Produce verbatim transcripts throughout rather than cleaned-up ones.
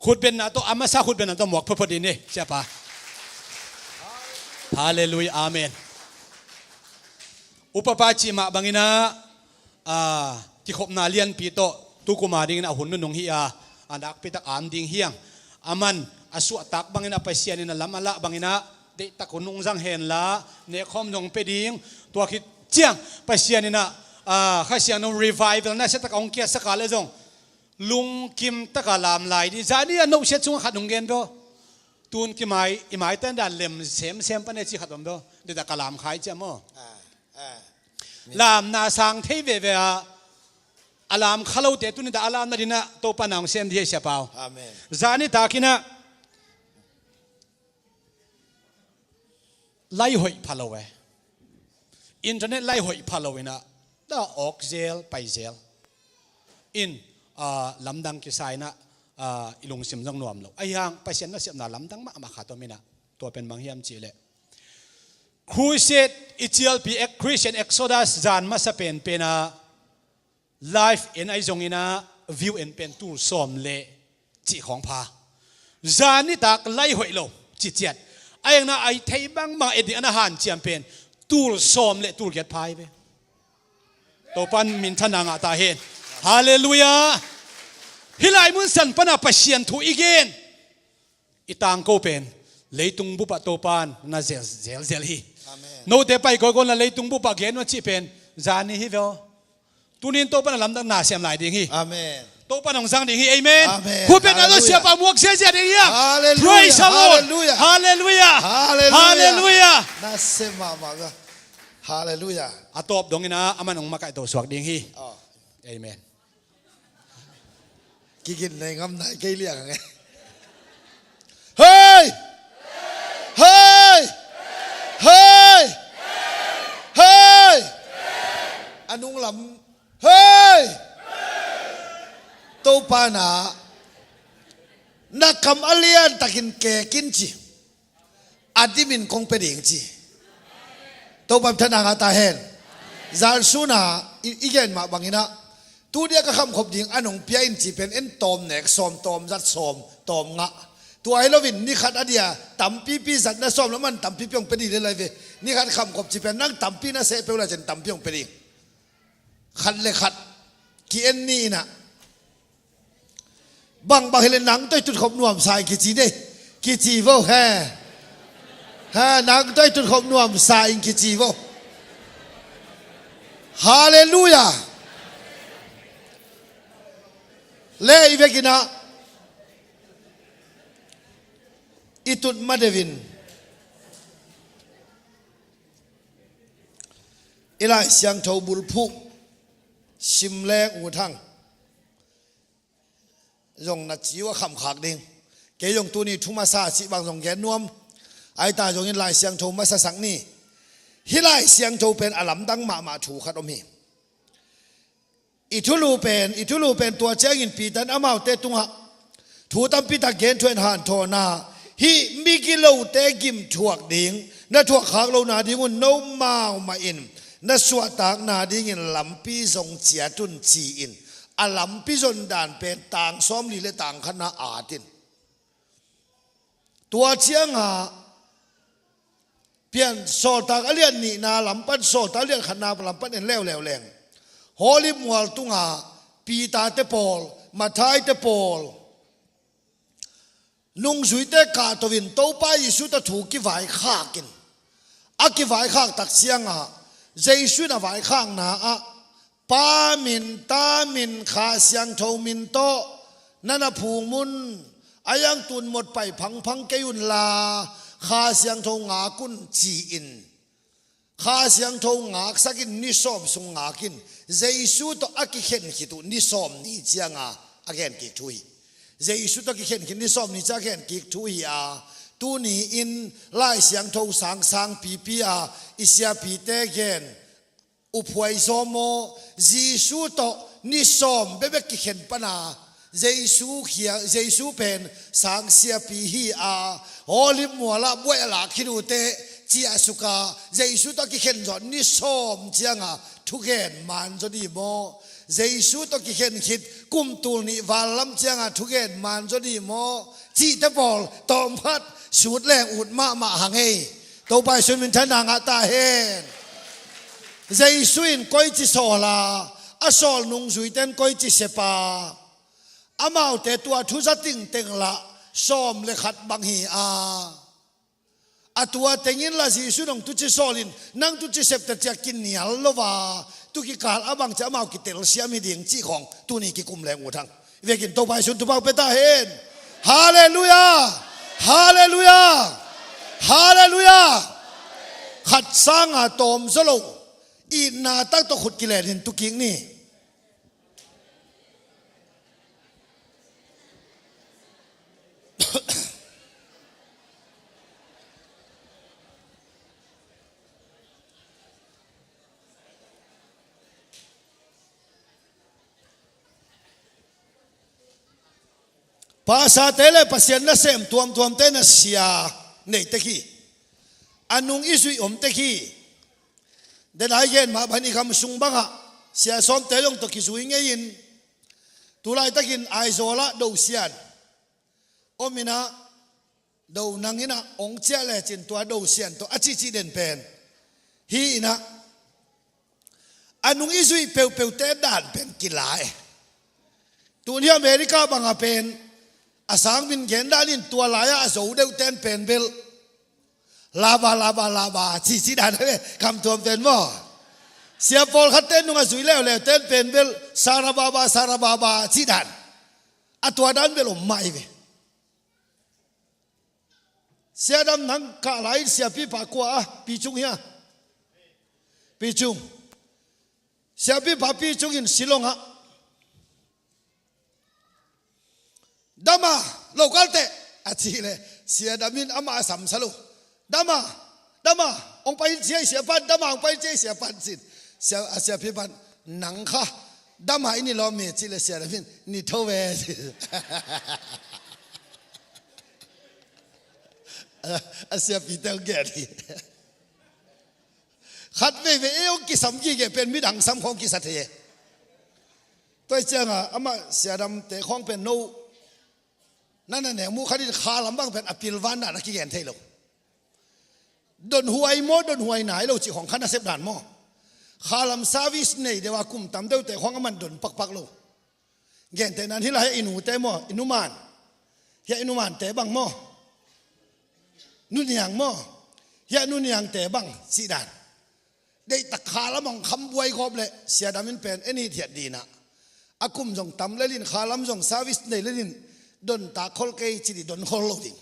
Khutbenna tawh, a masa khutbenna tawh muak photphot dih ni, siapa. Halleluiah, amen. Upapa cih mah bangin ah, a, kikhopna lianpi tawh tu kum a dingin a hun nunung hi a, a nakpitak an ding hi hang. Aman a suahtak bangin ah, Pasian in a lam a lah bangin ah, deihtak hun hong zang henla, nekkhawm zong pia ding. Tua khit ciang Pasian in ah, a, Kha Siangtho revival nasia tak a hong kiatsak a leh zong lungkim taka lam lai ding. Zani a nohsiat sungah khat hong gen bia. Tun kimai, i maite in dan lem semsem pan e ci khat om bia. Dita ka lam khai cia maw. Ah, ah. Lamna sang thei veve a, a lam kha lote tuni ta a lamna dingin ah Topa na hong sem dih hi, siapa aw. Amen. Zani takin ah lai hoih pha lo e. Internet lai hoih pha lo in ah, ta awk zel, pai zel. In, a, lamdang kisa in ah, a, i lungsim zong nuam lo. Ahi hang Pasian nasepna lamdang mahmah khat om in ah, tua pen bang hiam cih leh, crusade i cialpi ek, Christian Exodus zan masa penpen ah, live en ahi zongin ah, view en pen tul sawm le cih khawng pha. Zan nitak lai hoih lo cih ciat. A engna a i theih bangbang et ding a na hanciam pen tul sawm le tul giat pha hi ve. Topan minthanna ngah ta hen. Halleluiah. Hih lai mun san pana Pasian thu i gen, i tangko pen leitung bupah Topan na zel, zel, zel hi. Amen. Note pai kawikawi na leitung bupah gen uh a cih pen zani hi ve aw. Tunin Topan a lamdang na sem lai ding hi. Amen. Topan hong zang ding hi. Amen. Amen. Khutbetna tawh, halleluiah, siapa muak ziazia ding hi. Halleluiah. Praise the Lord. Halleluiah. Halleluiah. Halleluiah. Halleluiah. Na sem mahmah ga. Halleluiah. A tawp dongin ah aman hong makaih to suak ding hi. Oh. Amen. Kigin nei ngam nai kei liang ang e. Hei! Hei! Hei! Hei! A nung lam. Hei! Topa na, na kam a lian takin kek in ci. A dimin kong pia ding ci. Topa minthanna ngah ta hen. Zan suna i, i gen mah bangin ah, tu dia ka khamkhop ding a nong pia in ci pen en tawm nek sawm, tawm zat sawm, tawm ngah. Tua hi loin ni khat a dia tampipi zatna sawm lo man tampipi hong pia ding le lai ve. Ni khat khamkhop ci pen nang tampi na seh peuh lai cin tampi hong pia ding. Khat le khat ki-en ni in ah. Bangbang hileh nang tawh i tutkhop nuamsa in kici dei. Kici vo he. Ha, nang tawh i tutkhop nuamsa in kici vo. Halleluiah. Le i vekin ah i tut ma deuhin i Lai Siangtho bulphuh sim leng ut hang. Zong na ci uh a khamkhak ding. Kei zong tuni thu masa cih bang zong gen nuam. Ahi ta zongin Lai Siangtho masa sak ni. Hih Lai Siangtho pen a lamdang mahmah thu khat om hi. I thulu pen, i thulu pen tua ciangin Peter in amaute tungah thu tampi tak gen thuah in hanthawn a, hih migilote gim thuak ding, na thuak khak lohna ding un nomau mah in na suahtakna dingin lampi zong ciat un ci-in a lampi zon dan pen tang sawmli le tang khatna at in. Tua ciangah Pian Sawltak a lian nihna lam pan, Sawltak a lian khatna lam pan en leuleu leng, Olive mual tungah Peter te pawl, Matthai te pawl, nungzuite kahto in Topa Jesu tawh thu kivaikhak in, a kivaikhak tak ciangah Jesu in a vaikhakna ah, Pa min, Ta min, Kha Siangtho min tawh na na phum un. A iang tun mot pai phangphang kei unla, Kha Siangtho ngak un ci-in, Kha Siangtho ngaksak in ni sawm sung ngak in. Jesu tawh a kikhen khit uh ni sawm ni cianga a gen kik thu hi. Jesu tawh kikhen khit ni sawm ni cianga a gen kik thu hi a, tuni in Lai Siangtho sangsang pipi a i siapite gen uphuai zaw maw? Jesu tawh ni sawm bekbek kikhen pana Jesu khia, Jesu pen sang siapi hi a, Olive mualah buai a lak khit uh teh ciahsuk a, Jesu tawh kikhen zawh ni sawm cianga thugen man zaw dih maw? Jesu tawh kikhen khit kum tul nih val lam cianga thugen man zaw ni maw? Cihte pawl tawmkhat sut leng ut mahmah hang ei. Topa Jesu in minthanna ngah ta hen. Jesu in koici sawl a, a sawl nungzuite in koici sep a, amaute tua thu za tingteng lah sawm le khat bang hi a, a tua tengin lah Jesu in hong tuci sawl in, nang tuci sep teh ci-a kinial lo a, tu kikal a bang ci-a amau kitelsiam hi ding cih khawng tuni kikum leng ut hang. Vekin Topa Jesu in thupha pia ta hen. Halleluiah! Halleluiah! Halleluiah! Khat sanga tawm zaw lo, itna tak tawh khut kilen in tu kik ni. Pastorte le Pasian nasem tuamtuamte in a sia nei tek hi. A nung i zuih om tek hi. Denai gen mah bangin i gam sung bangah sia sawmte zong tawh kizui ngei in, tu laitakin Aizawl ah Do Sian om in ah, Do nang in ah hong ciah lecin tua Do Sian tawh a cihcih den pen hi in ah, a nung i zuih peuhpeuhte dan pen kila e. Tun hi America bangah pen a sang min gen dan in tua lai-ah a zo deuhte in pen bel laba, laba, laba cihcih dan hi ve, kamtuam pen maw? Sia pawlkhatte nung a zui leuleute in pen bel sarababa, sarababa cih dan. A tua dan bel om mah hi ve. Sia Dam, nang kah lai in siapipa kua ah, Pi Cung hi a? Pi Cung. Siapipa Pi Cung in Shillong ah, Dam a, lo kal teh, a cih leh Sia Dam in amah a samsa lo. Dam a, Dam a, hong pai in ci ei siapa'n, Dam a, hong pai in ci ei siapa'n ci-in. Sia, a siapipa'n, nang kha Dam a i ni lawm hi, cih leh Sia Dam in, ni tho ve, ci. A, a siapite hong gen hi. Khat veivei ei hong kisam gige pen midang sam khawng kisa thei e. Tua hi cianga amah Sia Damte khawng pen no, na na neu muh khat in khalam bang pen a pilvan dan a kigen thei lo. Donhuai maw, donhuai nai lo cih khawng kha nasep dan maw? Khalam service nei deuh a kum tam deuhte khawng aman don pakpak lo. Gentehna in hi lai, hia i nute maw, i numan, hia i numante bang maw, nuniang maw, hia nuniangte bang cih dan. Deihtak khalam hong kham buai gawp leh Sia Dam in pen en hithiat ding in ah, a kum zong tam lel in, khalam zong service nei lel in, don tak khol kei ci ding, don khol lo ding.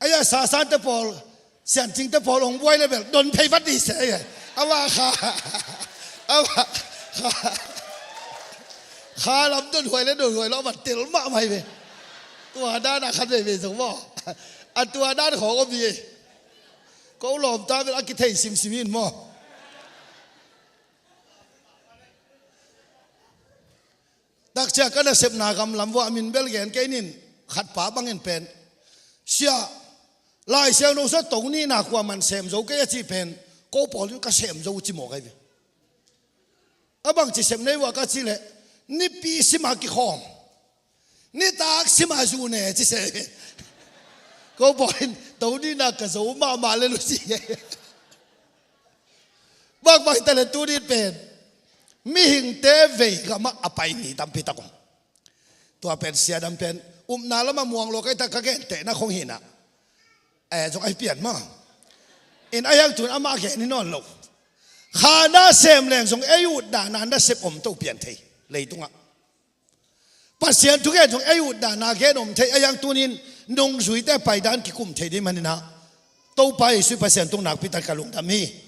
Ahi a, sasante pawl, siancingte pawl hong buai leh bel don phei vat ding se. Ahi a, amah kha, amah kha, khalam donhuai le donhuai lo amah tel mahmah hi ve. Tua dan a khat veivei zong maw, a tua dan khawng om hi. Ko lawmta bel a kithei simsim in maw. Takcia ka nasepna gam lam vuah a min bel gen kei ning, khatpa bangin pen, Sia, Lai Siangtho sung tawh nihna kuaman sem zo kei a cih pen, ko pawl in ka sem zo uh ci mawk ahi ve. A bangci sem na hi uh a ka cih leh, nipi sim a kikhawm, nitak sim a zu ne ci se. Ko pawl in to nihna ka zo mahmah lel uh ci. Bangbang hi ta leh tuni pen mihingte vei gamah a pai mi tampi tak om. Tua pen Sia Dam pen upna lamah muang lo ka hih tak, ka gentehna khong hi in ah, eh, zong ahi pian maw. In ahi hang tun amah gen hi nawn lo. Kha nasem leng zong ei utdan a nasep om to pian thei leitungah. Pasian thugen zong ei utdan a gen om thei, ahi hang tuni in nungzuite paidan kikum thei ding manin ah, Topa Jesuh Pasian tung nakpi tak ka lungdam hi.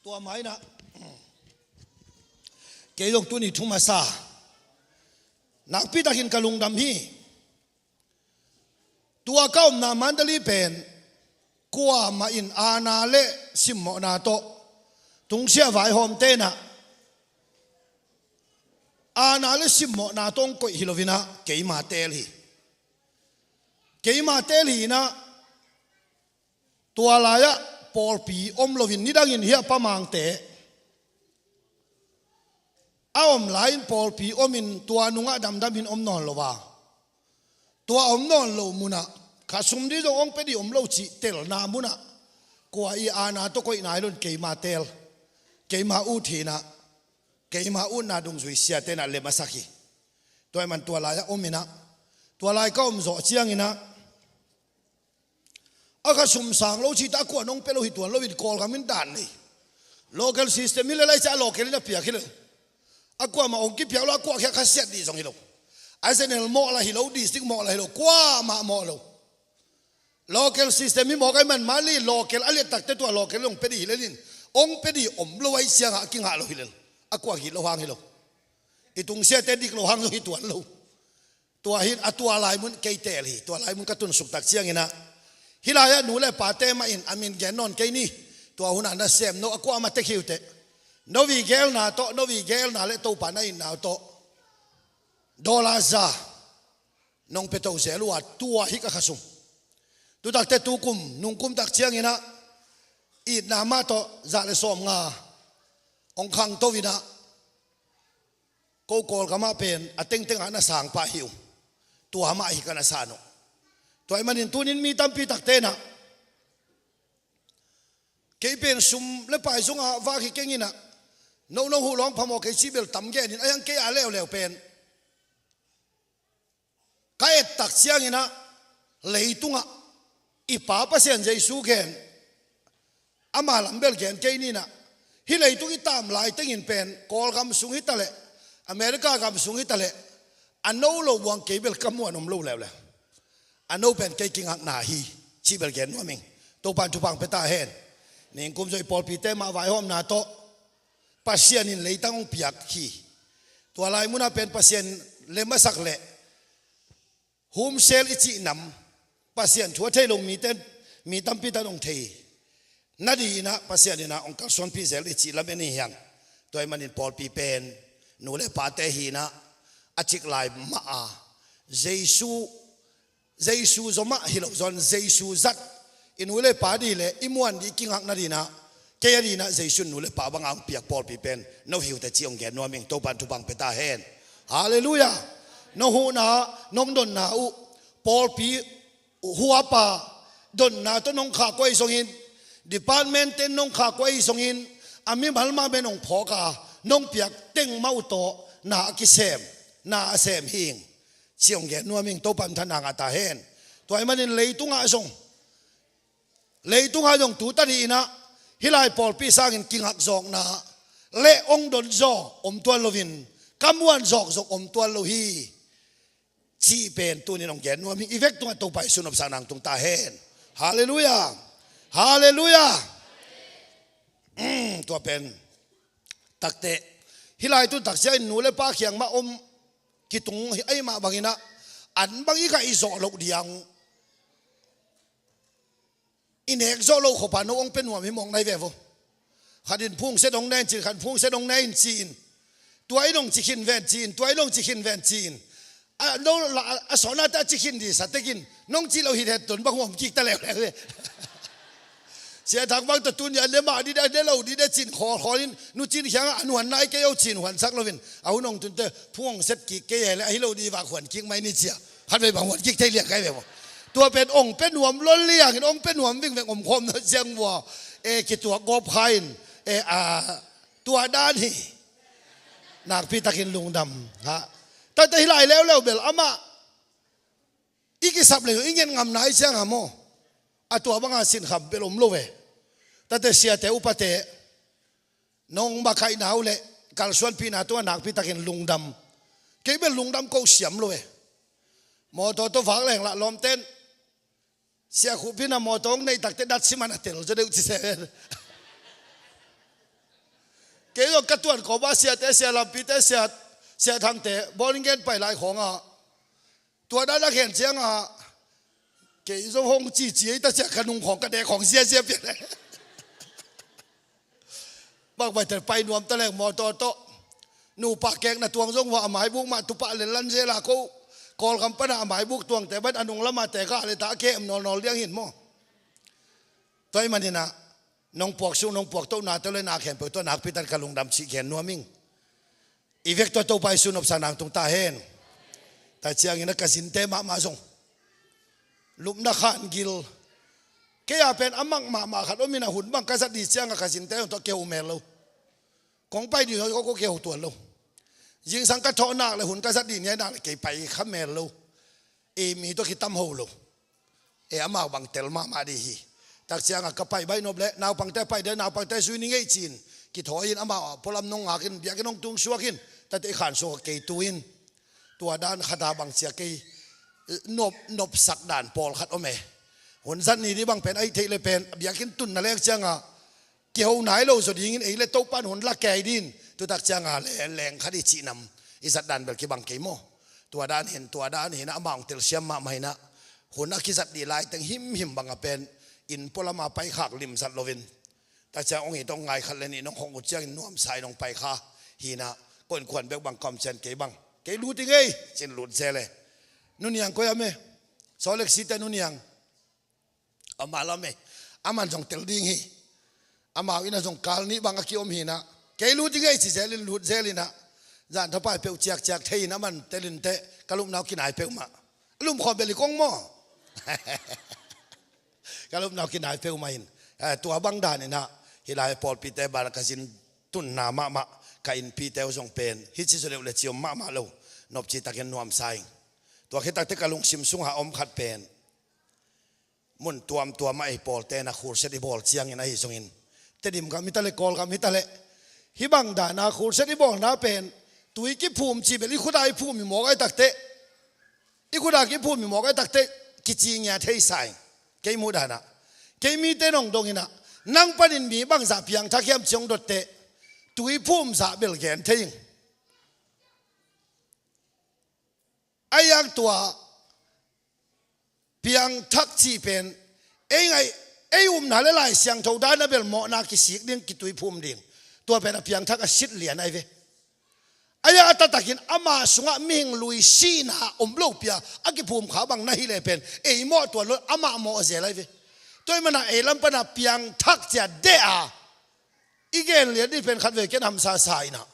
Tua mah in ah, kei zong tuni thu masa nakpi takin ka lungdam hi. Tua ka omna Mandalay pen kuamah in aana le simmawhna tawh, tungsiah vaihawmte in ah aana le simmawhna tawh hong koih hi lo in ah, keima teel hi. Keima teel hi in ah, Tua lai-ah pawlpi om loin nidangin hiah Pa Mangte a om lai-in pawlpi omin tua nungah damdamin om nawn lo a, tua om nawn lo munah kha sum dih zong hong pia dih om lo cih telna munah kua i aana tawh koih nai loin keima teel, keima ut hinah, keima utna dungzui siate inah lem a sak hi. Tua ahih man tua lai-ah om inah, tua lai ka om zawh cianginah a kha sum sang lo cih teh a kuan hong pia lo hi tuan loin Kawlgam in dan nei. Local system hi le lai ciah a local in a piak hi lo. A kuamah hong kipiak lo, a kuah khiah khasiat dih zong hi lo. A zonal mawh lah hi lo, district mawh lah hi lo, kuamah mawh lo. Local system hi mawk ahih man mah ni, local a liat takteh tua local in hong pia dih hi lel in, hong pia dih om lo ahih ciangah a kingah lo hi lel. A kuah git lo hang hi lo. I tungsiate dik lo hang zong hi tuan lo. Tua hi a, tua lai mun kei teel hi, tua lai mun ka tunsuk tak cianginah hih lai-ah nu le pate mah in a min gen nawn kei ni. Tua hunah nasem no a kuamah tek hi uh teh, no vei geelna tawh, no vei geelna le Topa na itna tawh dollar za nong pia to zel uh a, tua hi ka kha sum. Tu takteh tu kum, nung kum tak cianginah itna mah tawh za le sawmnga hong khangto inah, ko Kawlgam ah pen a tengtengah na sang pah hi uh. Tua mah hi ka na san uh. Tua ahih manin tunin mi tampi takte inah kei pen sum le pai sungah vak hi keng inah, no nong huh lawng phamawh kei cih bel tam genin, a hiang kei a leuleu pen ka et tak cianginah leitungah i Pa Pasian Jesu gen, ama lam bel gen kei ninah, hih leitung i tam lai tengin pen Kawlgam sung hi taleh, America gam sung hi taleh, a no lo buang kei bel ka muan om lo leuleu. A no pen kei kingakna hi, cih bel gen nuam ing. Topan thupha pia ta hen. Ningkum zong i pawlpite mah vaihawmna tawh Pasian in leitang hong piak hi. Tua lai munah pen Pasian lem a sak leh humsel i cih nam, Pasian thu a thei lo mite, mi tampi tan hong thei nadinah Pasian inah hong kalsuanpih zel i cih lam en hi hiang. Tua ahih manin pawlpi pen nu le pate hinah a cik lai mah a, Jesu, Jesu zaw mah hi lo zawn, Jesu zat i nu le pa dih le i muan dih i kingak nadinah, kei a dinah Jesu in nu le pa banga hong piak pawlpi pen no hi uh teh cih hong gen nuam ing. Topan thupha pia ta hen. Halleluiah. No huhna, nong donna uh, pawlpi huapa donna tawh nong khak uh ahi zongin, department ten nong khak uh ahi zongin, a mimal mah men hong phawk a, nong piak teng mah uh tawh na a kisem, na a sem hi ing, cih hong gen nuam ing. Topan thupha ngah ta hen. Tua ahih manin leitungah zong, leitungah zong tu ta dihinah hih lai pawlpi sangin kingak zawkna le hong don zaw om tuan loin, ka muan zawk zong om tuan lo hi, cih pen tunin hong gen nuam hi. I vek tungah Topa Jesu nopsakna hong tung ta hen. Halleluiah. Halleluiah. Tua pen takteh hih lai tun tak ciangin nu le pa kiang mah om kitung hi, ahih mah banginah an bang i kha i zawh loh diang uh, i nek zawh loh khop a no hong pia nuam hi mawk nai ve vo. Khat in phungset hong na in ci-in, khat in phungset hong na in ci-in, tua in hong ci khin ven ci-in, tua in hong ci khin ven ci-in, a no la a sawnate a ci khin dih sa tekin nong cih loh hi het tun bang huam kik ta leuleu ve. Sia Thang bang tawh tuni a ne mah dih de, a ne lo dih de ci-in khawlkhawl in, Nu Cin kiangah an huan nai kei o ci-in huansak loin, a hun hong tun teh phung hong set kik kei e le ahi lo dih vak huan kik mai ni ci-a khatvei bang huan kik thei liang kai ve maw. Tua pen hong pia nuam lol liangin hong pia nuam vingveng om khawm na ciang vua, e, kituak gawp kha in, e, a, tua dan hi. Nakpi takin lungdam ha. Tate hih lai leuleu bel amah i kisap lei i ngen ngam nai ciang ha maw. A tua banga sinkham bel om lo ve. Tate siate upate nong makaihna uh le kalsuanpihna tungah nakpi takin lungdam. Kei bel lungdam ko siam lo e. Mawtaw tawh vak leng lah lawmten, Sia Khup in a mawtaw hong neih takteh dat siman a tel zaw deuh ci se ven. Kei zong ka tuan kawmah siate, Sia Lampite, Sia, Sia Thangte bawlin gen pai lai khawngah tua dan a khen ciangah kei zong hong cici ei ta ciah ka nung khawng ka dek khawng ziazia pian. Bangbaite pai nuam ta leng mawtaw tawh. Nupa kekna tuang zong vua a maibuk mah tupah le lan zela ko. Kawlgam pana a maibuk tuangte ban a nung lamah teka le ta a kem nawlnawl diang hin maw. Tua ahih manin ah, nong puak sung, nong puak toh nate uh le na khempeuh tua nakpi takin ka lungdam cih gen nuam ing. I vek tua Topa Jesu nopsa nang tung ta hen. Tua ciangin ah ka zinte mahmah zong lupna khan gil. Kei a pen a mang mahmah khat om in ah, hun bang ka zat ding ciangah ka zinte zong tua kiho mel lo. Kong pai ding hoi ko kiho tuan lo. Zingsang ka thawh nak le hun ka zat ding niai nak le kei pai kha mel lo. E, mi tua kitam ho lo. E, amau bang tel mahmah ding hi. Tak ciangah ka pai baih nop le naupangte pai ding, naupangte zui ni ngei ci-in kithawi in, amau a pualam nong ngak in, biakinn hong tung suak in, tate i khan sung kei tu in. Tua dan khat a bang cia kei, eh, nop, nopsak dan pawlkhat om e. Hun zat ni ding bang pen ahih theih le pen biakinn tunna lek ciangah kiho nai lo zaw dingin ei le Topa in hun la kei ding. Tutak ciangah le leng khat i cih nam i zat dan bel kibang kei maw. Tua dan hin, tua dan hin ah, amau hong telsiam mahmah in ah, hun a kizat ding laiteng himhim bang a pen inn pualam a paikhak limzat loin, tak ciang hong it hong ngai khat le nih nong hong ut ciangin nuamsa in hong paikha hi in ah, ko innkuan bek bang ka om ciang kei bang, kei lut ing ei ci-in lut zel e. Nu Niang koi a me? Salt Lake City Nu Niang. Amah lam e. Aman zong tel ding hi. Amau inn ah zong kal nih bang a kiom hi in ah, kei lut ing ei ci zel in lut zel in ah, zan thapai peuh ciakciak thei in aman tel in teh ka lupna uh kinai peuhmah. A lum khawm bel hi kong maw. Ka lupna uh kinai peuhmah in, eh, tua bang dan in ah, hih lai pawlpite banah ka zin tunna mahmah, ka innpite uh zong pen hih ci zaw deuh le ci om mahmah lo. Nopci takin nuamsa ing. Tua khit tak teh ka lungsim sungah a om khat pen, mun tuamtuam ah ei pawlte in ah khulset i bawl ciangin ahi zongin, Tedim gam hi ta leh, Kawlgam hi ta leh, hih bang dan a khulset i bawlna pen, tui kiphum cih bel i khut a i phum i mawk ahih tak teh, i khut a kiphum i mawk ahih tak teh, kici ngiat thei sa ing. Kei muh dan ah, kei mite in hong dong in ah, nang panin mi bangzah piangthak hiam ci hong dot teh, tui phum zah bel gen thei ing. Ahi hang tua piangthak cih pen, ei ngaih, ei upna le Lai Siangtho dan a bel mawhna kisik ding, kitui phum ding. Tua pen a piangthak a sit lian ahi ve. Ahi hang a taktakin ama sungah mihing lui sihna om lo pi a, a kiphum kha bang na hih leh pen, ei mawh tuan lo, amah mawh zel ahi ve. Tua ahih manin ah ei lam pan a piangthak ci a deh a, i gen lian ding pen khatvei ken hamsa sa in ah,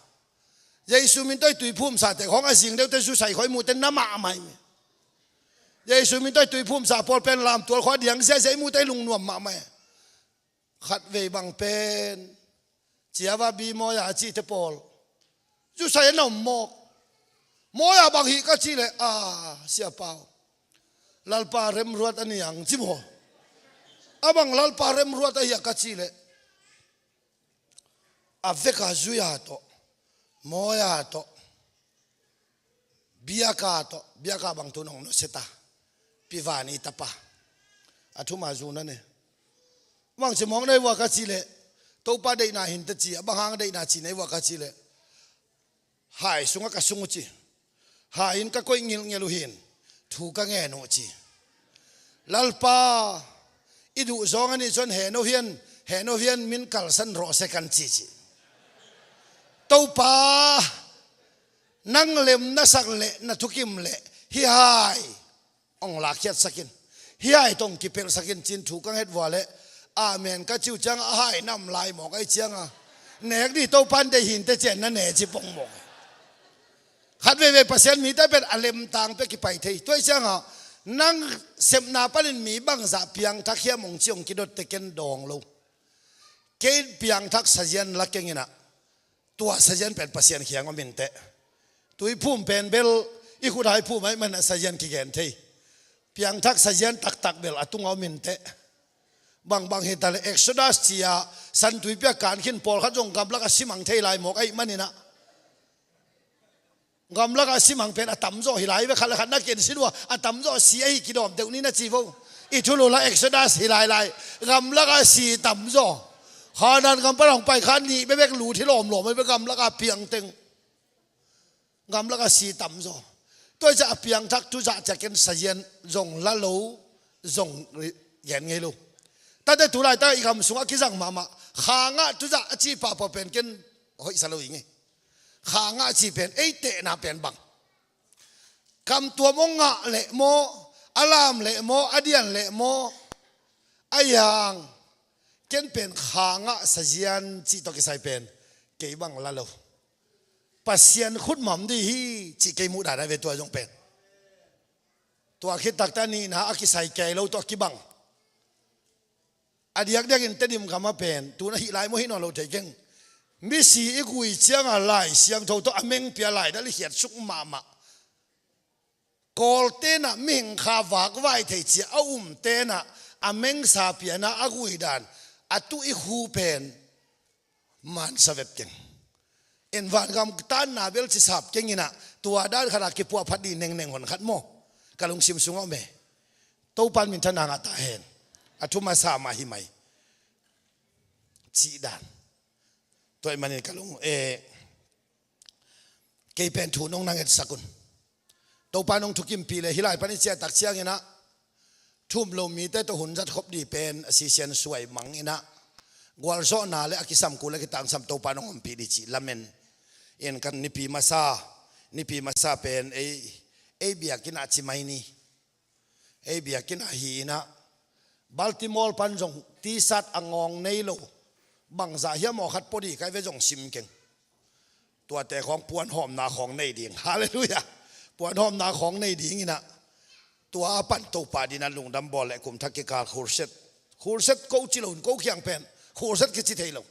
Jesu min tawh i tui phum sa teh khawng a zing deuh teh zusai khawng i muh teh na mahmah hi. Jesu min tawh i tui phum sa pawl pen lamtual khawng a diang ziahziah i muh teh i lungnuam mahmah hi. Khatvei bang pen, cia va bi mawi a cih teh pawl, zusai a na om mawk. Mawi a bang hih ka cih leh, a, Sia Pau, Lalpa remruat a niang ci maw. A bang Lalpa remruat a hia ka cih leh, a vek a zui a tawh, mawi a tawh, biak a tawh, biak a bang tu nong nusia ta, pi van i tapa, a thum a zu na ne. Bang ci mawk na hi vua ka cih leh, Topa deihna hi in teh ci, a bang hang deihna ci na hi vua ka cih leh, hai sungah ka sung uh ci. Hai in ka koih ngilngil uh hi in, thu ka ngen uh ci. Lalpa, i duh zawng a nih ciang heh no hian, heh no hian min kalsan rawh se kan ci ci. Topa, nang lem na sak leh na thukim leh hih hai hong lakkhiatsak in, hih hai tawh hong kipelhsak in ci-in thu ka nget vua leh, amen ka cih uh ciangah a hai na om lai mawk ahih ciangah, nek ding Topa in deih hi in teh ci-in na ne ci pong mawk. Khat veivei Pasian mite pen a lemtang pia kipai thei. Tua ahih ciangah nang sepna panin mi bangzah piangthak hiam hong ci hong kidot teh ken dawng lo. Kei piangthak sazian la keng in ah, tua sazian pen Pasian kiang om in teh. Tuiphum pen bel i khut a i phum ahih manin ah sazian kigen thei. Piangthak sazian taktak bel a tungah om in teh. Bangbang hi ta leh Exodus ci-a San Tuipi a kan khin pawlkhat zong gamlak a simang thei lai mawk ahih manin ah, gamlak a simang pen a tamzaw hi lai ve, khat le khat na ken sin uh a, a tamzaw si ahi kidawm deuh ni na ci vo. I thulu la Exodus hi lai lai. Gamlak a si tamzaw. Khanaan gam pan hong pai kha nih bekbek lut hi lawmlawm ahi ve, gamlak a piang teng. Gamlak a si tamzaw. Tua ahih ciang a piangthak tuzah ciang ken sazian zong la lo, zong gen ngei lo. Tate tu laitak i gam sungah kizang mahmah. Khangah tuzah a cih pahpah pen ken hoihsa lo hi ngei. Khangah cih pen ei tehna pen bang, kam tuam hong ngah leh maw, a lam leh maw, a dian leh maw, a hiang Ken pen khangah sazian cih tawh kisai pen kei bang la lo. Pasian khut mam dih hi cih kei muh dan a ve tua zong pen. Tua khit takte a nihna a kisai kei lo tawh a kibang. A diakdiakin Tedim gamah pen tun a hih lai maw, hih nawn lo thei keng. Misi i gui cianga Lai Siangtho tawh a meng pia lai dal i khiat suk mahmah. Kawl tenah mihing kha vakvai thei cia a um tenah a mengsa piana a gui dan a tuh i khu pen mansa vet keng. En vangam tanna bel cisap keng inah tua dan khatah kipuah phat dih nengneng hon khat maw? Ka lungsim sungah om e. Topan minthanna ngah ta hen. A thu masa mah hi mai. Cih dan. Tua ahih manin ka lung, eh, kei pen thu nong na ngetsak un. Topa nong thukimpih le hih lai pan i ciahtak cianginah thu um lo mite tawh hun zat khop dih pen a sisian suai mang inah gualzawhna le a kisam kul le kitangsam Topa nong ompih dih cih lamen in kan nipi masa, nipi masa pen ei, ei biakinn ah ci mai ni. Ei biakinn ah hi inah Baltimore pan zong T-shirt a ngawng nei lo bangzah hiam aw khat pua dih kai ve zong sim keng. Tuate khawng puanhawmna khawng nei ding. Halleluiah. Puanhawmna khawng nei ding inah tua a pan Topa dina lungdam bawl le kum thak kikal khurset. Khurset ko ci lo in ko khiang pen khurset kici thei lo.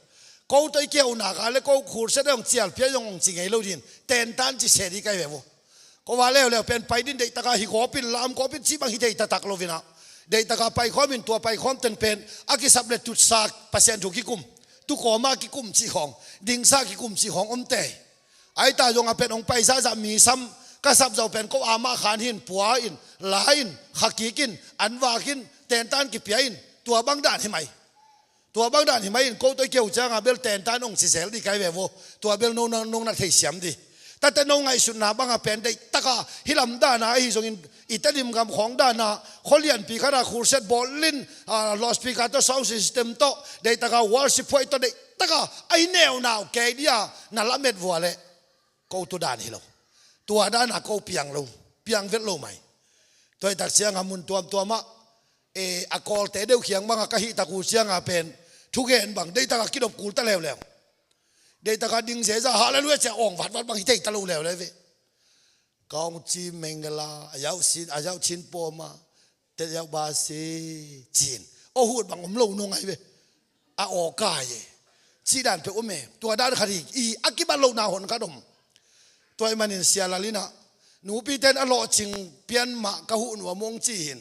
Ko tawh i kihona ka le ko khurset a hong cialpia zong hong ci ngei lo din tentan ci se dih kai ve vo. Ko va leuleu pen pai din deihtaka hi kawpin lam kawpin cih bang hi thei taktak lo inah deihtaka paikhawmin tua paikhawm ten pen a kisap le tutsa Pasian thu kikum, tukawma kikum cih khawng, dingsa kikum cih khawng omte. Aita zong a pen hong pai zahzah mi sam ka sap zau pen ko amah khan hin pua in, la in, kha kik in, an vak in, tentan kipia in, tua bang dan hi mai. Tua bang dan hi mai in ko tawh i keu cianga bel tentan hong ci zel dih kai ve vo. Tua bel no na, nong na theisiam dih. Tate no ngaihsutna banga pen deihtaka hih lam dana ahi zongin i Tedim gam khawng dana khualianpi khata khurset bawlin, ah, loudspeaker tawh sound system tawh deihtaka worship phuai tawh deihtaka ahi neunau kei dia na lamet vua le ko tu dan hi lo. Tua dana ko piang lo, piang vet lo mai. Tua hi tak cianga mun tuamtuamah, eh, a Kawlte deuh khiang banga ka hih tak uh cianga pen thugen bang deihtaka kidop kul ta leuleu. Deihtaka ding zeza halleluiah cia awng vatvat bang hi thei ta lo leuleu ve. Ka hong ci mengela a yauh sin, a yauh chin pawma te yauh ba si cin aw hut bang om lo nong ai ve. A aw kai e. Cih dan peuh om e. Tua dan khat hi i a kibat lohna hon khat om. Tua ahih manin Sia Lal inah nupiten a lawhcing pian mah ka huh nuam hong ci hin.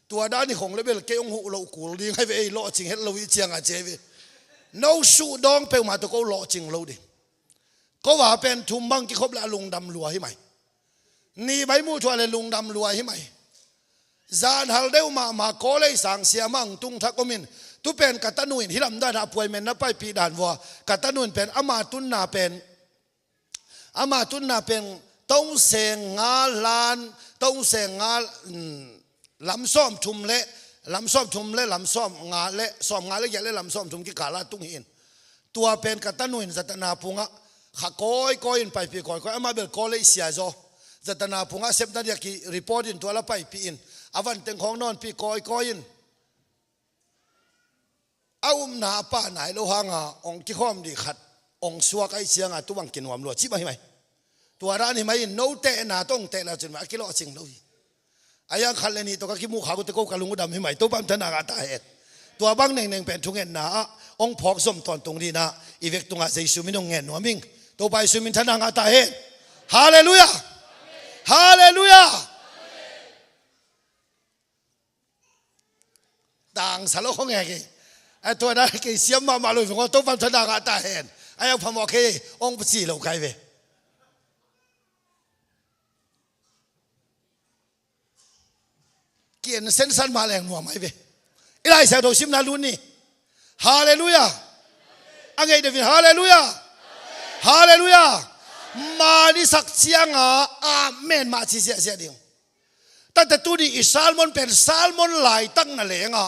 Tua dan hi khong le bel kei hong huh loh kul ding hai ve ei lawhcing het lo i cianga ce ve. No suh dawng peuhmah tawh ko lawhcing lo ding. Ko va pen thum bang kikhop le a lungdam lua hi mai. Ni bai muh thuah le lungdam lua hi mai. Zan hal deuh mahmah Kawlei sang siamah ang tung thak omin tu pen ka tanu in hih lam danah appointment na paipih dan vua ka tanu in pen ama tunna pen ama tunna pen tong seng nga lan tong seng nga, mm, lam sawm thum le lam sawm thum le lam sawm nga le sawm nga le giat le lam sawm thum kikala tung hi in. Tua pen ka tanu in zatana pungah kha kawikawi in paipih kawikawi amah bel Kawlei sia zaw. Zatana pungah sepna dia ki report in tua la paipih in a vanteng khawng nawnpih kawikawi in. A upna a pah nai lo hanga hong kikhawm dih khat hong suak aih cianga tu bang kinuam lua cih bang hi mai. Tua dan hi mai in no tehna tawh hong teh le cin mai a kilawhcing lo hi. A yang khat le nih tawh ka kimuh khak uh te ko ka lung uh dam hi mai Topa minthanna ngah ta hen. Tua bang nengneng pen thungetna ah hong phawk zom tawntung dinah i vek tungah Jesu min hong ngen nuam ing. Topa Jesu minthanna ngah ta hen. Halleluiah. Halleluiah. Tangsa lo khong e kei. A tua dan kei siam mahmah lo veng aw Topa minthanna ngah ta hen. A yang phamawh kei hong paci lo kai ve. Kian sensan mah leng nuam ai ve. I Lai Siangtho simna lut ni. Halleluiah. A ngeih deuhin halleluiah. Halleluiah. Man i sak cianga amen mah ci siahsiah ding. Tate tuni i sermon pen sermon laitak na lenga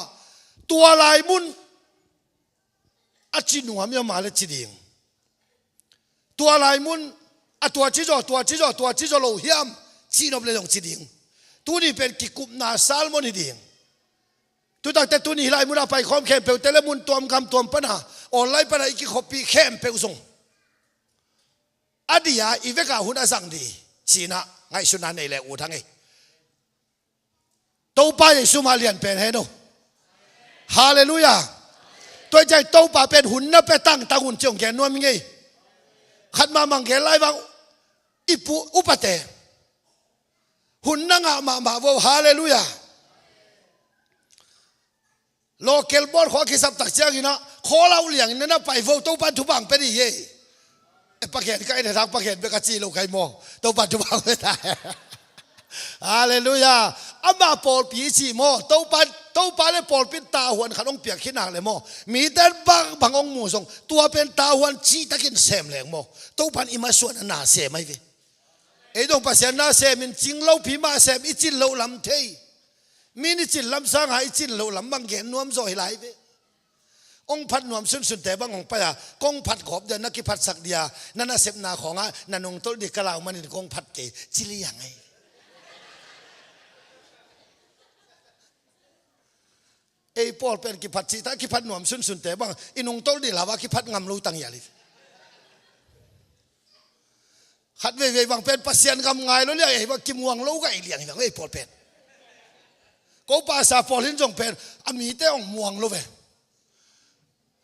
tua lai mun a ci nuam ia mah le ci ding. Tua lai mun a tua ci zaw tua ci zaw tua ci zaw lo hiam? Cihnop le zong ci ding. Tuni pen kikupna sermon hi ding. Tutakte tuni hih lai munah paikhawm khempeuhte le mun tuam gam tuam pana online pana i kikhopih khempeuh zong a dia i vekah hun a zang di cinah ngaihsutna nei le ut hang ei. Topa Jesu mah lian pen hen o. Halleluiah. Tua ciang Topa pen hun na pia tangtang hun ciang gen nuam i ngei. Khat mahmah gen lai vang i pu upate hun na ngah mahmah vo. Halleluiah. Local board khua kisap tak cianginah khawl auh liangin na na pai vo, Topan thupha pia dih hi ei. E, pagen ka en a thak pagen bek a ci lo kai maw? Topan thupha pia ta. Halleluiah. Amah pawlpi i ci maw? Topa, Topa le pawlpi tahuan khat hong piak khit nak le maw? Mite bangbang hong mu zong tua pen tahuan cihtakin sem leng maw? Topan i masuan a na sem ahi ve. Ei dong Pasian na semin cing lopi mah sem i cin loh lam thei. Mi ni cin lam sanga i cin loh lam bang gen nuam zaw hi lai ve. Hong phat nuam sunsunte bang hong pai a kong phat gawp dia na kiphatsak dia na nasepna khawngah na nungtolh dih ka lau manin kong phat kei ci liang ei. Ei pawl pen kiphat cihta kiphat nuam sunsunte bang i nungtolh dih lau a kiphat ngam lo tang hial hi. Khat veivei bang pen Pasian gam ngai lo liang ei bang kimuang lo gai liang hi bang ei pawl pen. Ko pasa pawl hin zong pen a mite hong muang lo ve.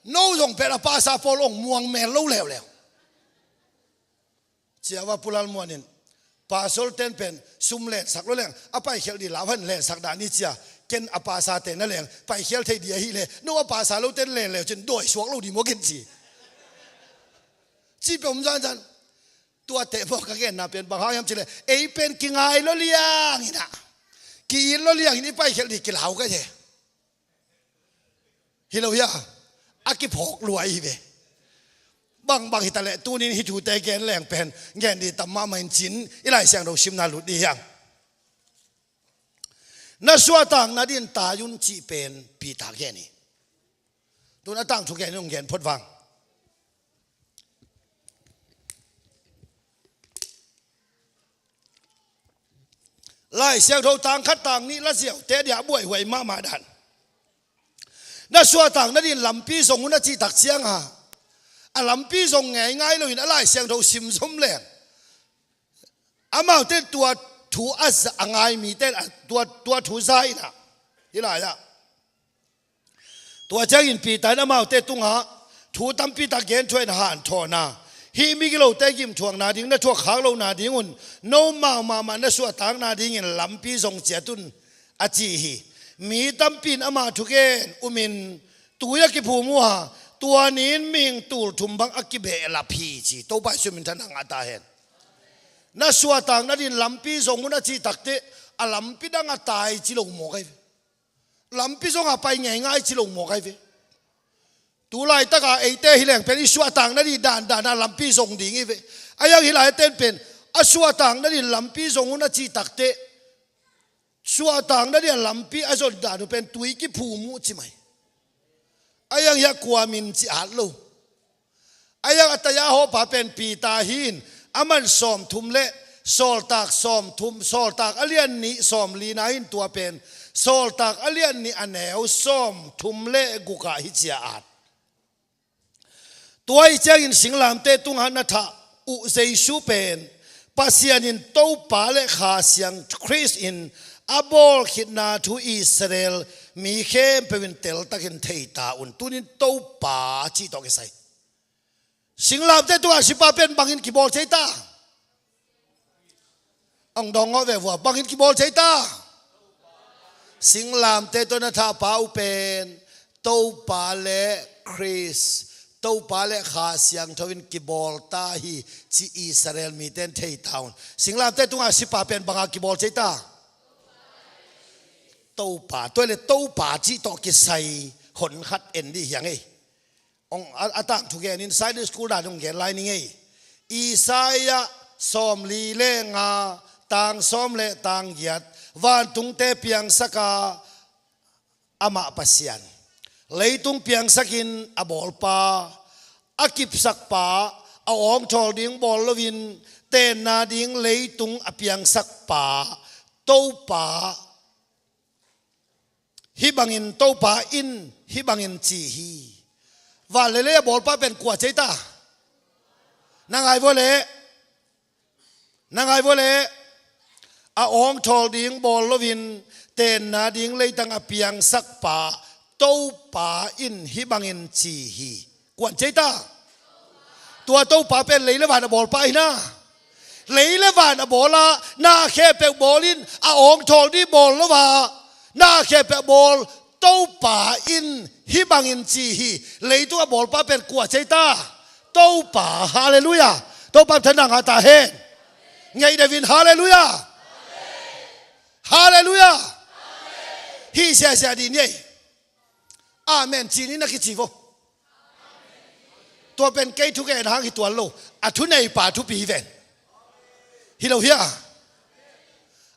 No zong pen a pasa pawl hong muang mel lo leuleu. Ciava pulal muanin pastor ten pen sum lensak lo leng a paikhial dih lau han lensak dah ni cia. Ken a pasa ten na leng paikhial thei dih ahi le no a pasa lo ten len leu cin dawi suak lo dih maw ken ci. Ci pe om zanzan. Tuate maw ka genna pen bang hang hiam cileh ei pen kingai lo lianginah ki-it lo liangin i paikhialh dih kilau ka hi. Hi lo hia? A kiphawk lua i hi ve. Bangbang hitaleh tunin hih thute gen leng pen gen dih tam mahmah in cin i Lai Siangtho simna lut dih hiang. Na suahtakna din tai un cih pen Peter gen hi. Tun a tangthu gen in hong gen phot vang. Lai Siangtho tang khat tang nih la ziaute dia buaihuai mahmah dan. Na suahtak nadin lampi zong un a cihtak cianga a lampi zong ngeingai loin a Lai Siangtho simzom leng amaute tua thu a za a ngai mite tua, tua thu za inah hi lai-ah. Tua ciangin Peter in amaute tungah thu tampi tak gen thuah in hanthawn a, hih migilote gimthuakna ding na thuak khak lohna dingun nomau mahmah na suahtakna dingin lampi zong ciat un a ci hi. Mi tampi in ama thugen umin tui a kiphum uh a tua ni-in mihing tul thum bang a kibehlap hi ci. Topa Jesu min thanang a ta hen. Na suahtak nadin lampi zong un a cih takteh a lampi dang a tai ci lo mawk ahi ve. Lampi zong a pai ngeingai ci lo mawk ahi ve. Tu laitaka eite hi leng pen i suahtak nadih dandan a lampi zong ding hi ve. A iang hi lai a ten pen a suahtak nadin lampi zong un a cih takteh suahtak nadih a lampi a zon dan uh pen tui kiphum uh ci mai. A iang hi a kua min ci at lo. A iang a taya hawpa pen Peter hi in a man sawmthum le Sawltak sawmthum, Sawltak a lian nih sawmlina hi in tua pen Sawltak a lian nih a neu sawmthum le gukah hi cia at. Tua ih ciangin singlamte tungah na thah uh Jesu pen Pasian in Topa le Kha Siang Khrist in a bawl khitna thu Israel mi khempeuh in teltakin thei ta un. Tunin Topa cih tawh kisai. Singlamte tungah sipa pen bangin kibawl thei ta? Ang dawng ngawh ve vua, bangin kibawl thei ta? Singlamte tawh na thahpa uh pen Topa le Khrist, Topa le Kha Siangtho in kibawl ta hi ci Israel mite in thei ta un. Singlamte tungah sipa pen banga kibawl thei ta? Topa, tua le Topa cih tawh kisai hon khat en dih hiang ei. Ong a, a tangthu genin Sunday school dan ong gen lai ning ei. Isaiah sawmli le nga tang sawm le tang giat. Vantungte piangsaka amah Pasian, leitung piangsakin a bawlpa, a kipsakpa, a awngthawl ding bawl loin tenna ding leitung a piangsakpa, Topa Hih bangin Topa in hih bangin ci hi. Van le lei a bawlpa pen kua ci ei ta? Na ngai vua leh, na ngai vua leh, a awngthawl ding bawl loin tenna ding leitang a piangsakpa Topa in hih bangin ci hi. Kuan ci ei ta? Tua Topa pen lei le van a bawlpa hi na. Lei le van a bawl a, na khempeuh bawl in, a awngthawl ding bawl lo a, na khempeuh bawl Topa in hih bangin ci hi. Leitung a bawlpa pen kua ci ei ta? Topa. Halleluiah. Topa minthanna ngah ta hen. Ngei deuh in halleluiah. Halleluiah. Hih siasia dih ni ei. Amen ci ni, na kici vo. Tua pen kei thugen hang hi tuan lo. A thuneipa thupi hi ven. Hi lo hia?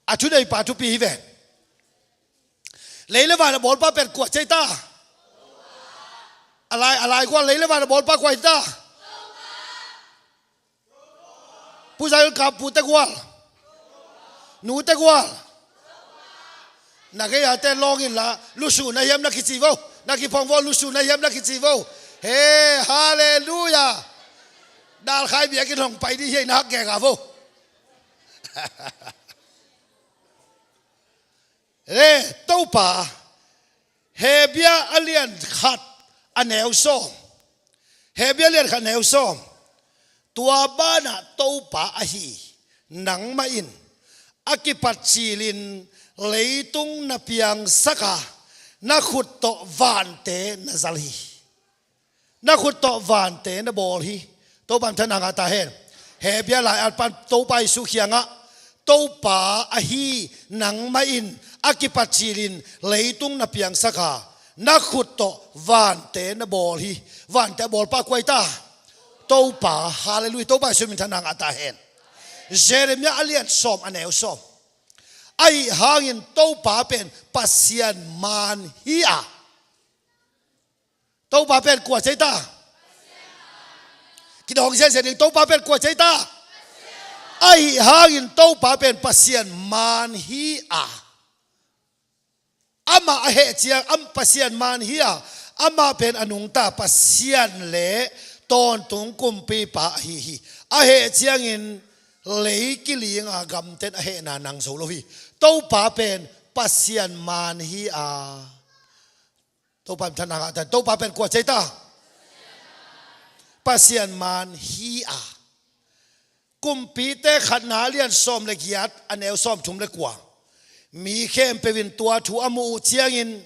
A thuneipa thupi hi ven. Lei le van a bawlpa pen kua ci ei ta? A lai, a lai gual lei le van a bawlpa kua hi ta? Pu Zayun Kap, Pu Te Gual, Nu Te Gual. Na gei a te lawng in la, lusu na hiam na kici vo. Na kiphong vo, lusu na hiam na kici vo. He, halleluiah. Dalkhai biakinn hong pai dih hi ei, na hak gega vo. He, Topa, Hebru a lian khat a neu sawm. Hebru a lian khat a neu sawm. Tua banah Topa ahi nangmah in a kipat cilin leitung na piangsak a, na khut tawh vante na zal hi. Na khut tawh vante na bawl hi. Topa minthanna ngah ta hen. Hebru lai-at pan Topa Jesu kiangah, Topa ahi nangmah in a kipat cilin leitung na piangsak a, na khut tawh vante na bawl hi. Vante a bawlpa kua hi ta? Topa. Halleluiah. Topa Jesu minthanna ngah ta hen. Jeremiah a lian sawm a neu sawm. Ahi hangin Topa pen Pasian man hi a. Topa pen kua ci ei ta? Kidawng zenzen ding, Topa pen kua ci ei ta? Ahi hangin Topa pen Pasian man hi a. Amah a heh ciang, am, Pasian man hi a. Amah pen a nungta Pasian le tawntung kumpipa ahi hi. A heh ciangin lei kilinga gamten a hehna nang zo lo hi. Topa pen Pasian man hi a. Topa minthanna ngah ta hen. Topa pen kua ci ei ta? Pasian man hi a. Kumpite khatna a lian sawm le giat a neu sawm thum le kua. Mi khempeuh in tua thu a muh uh ciangin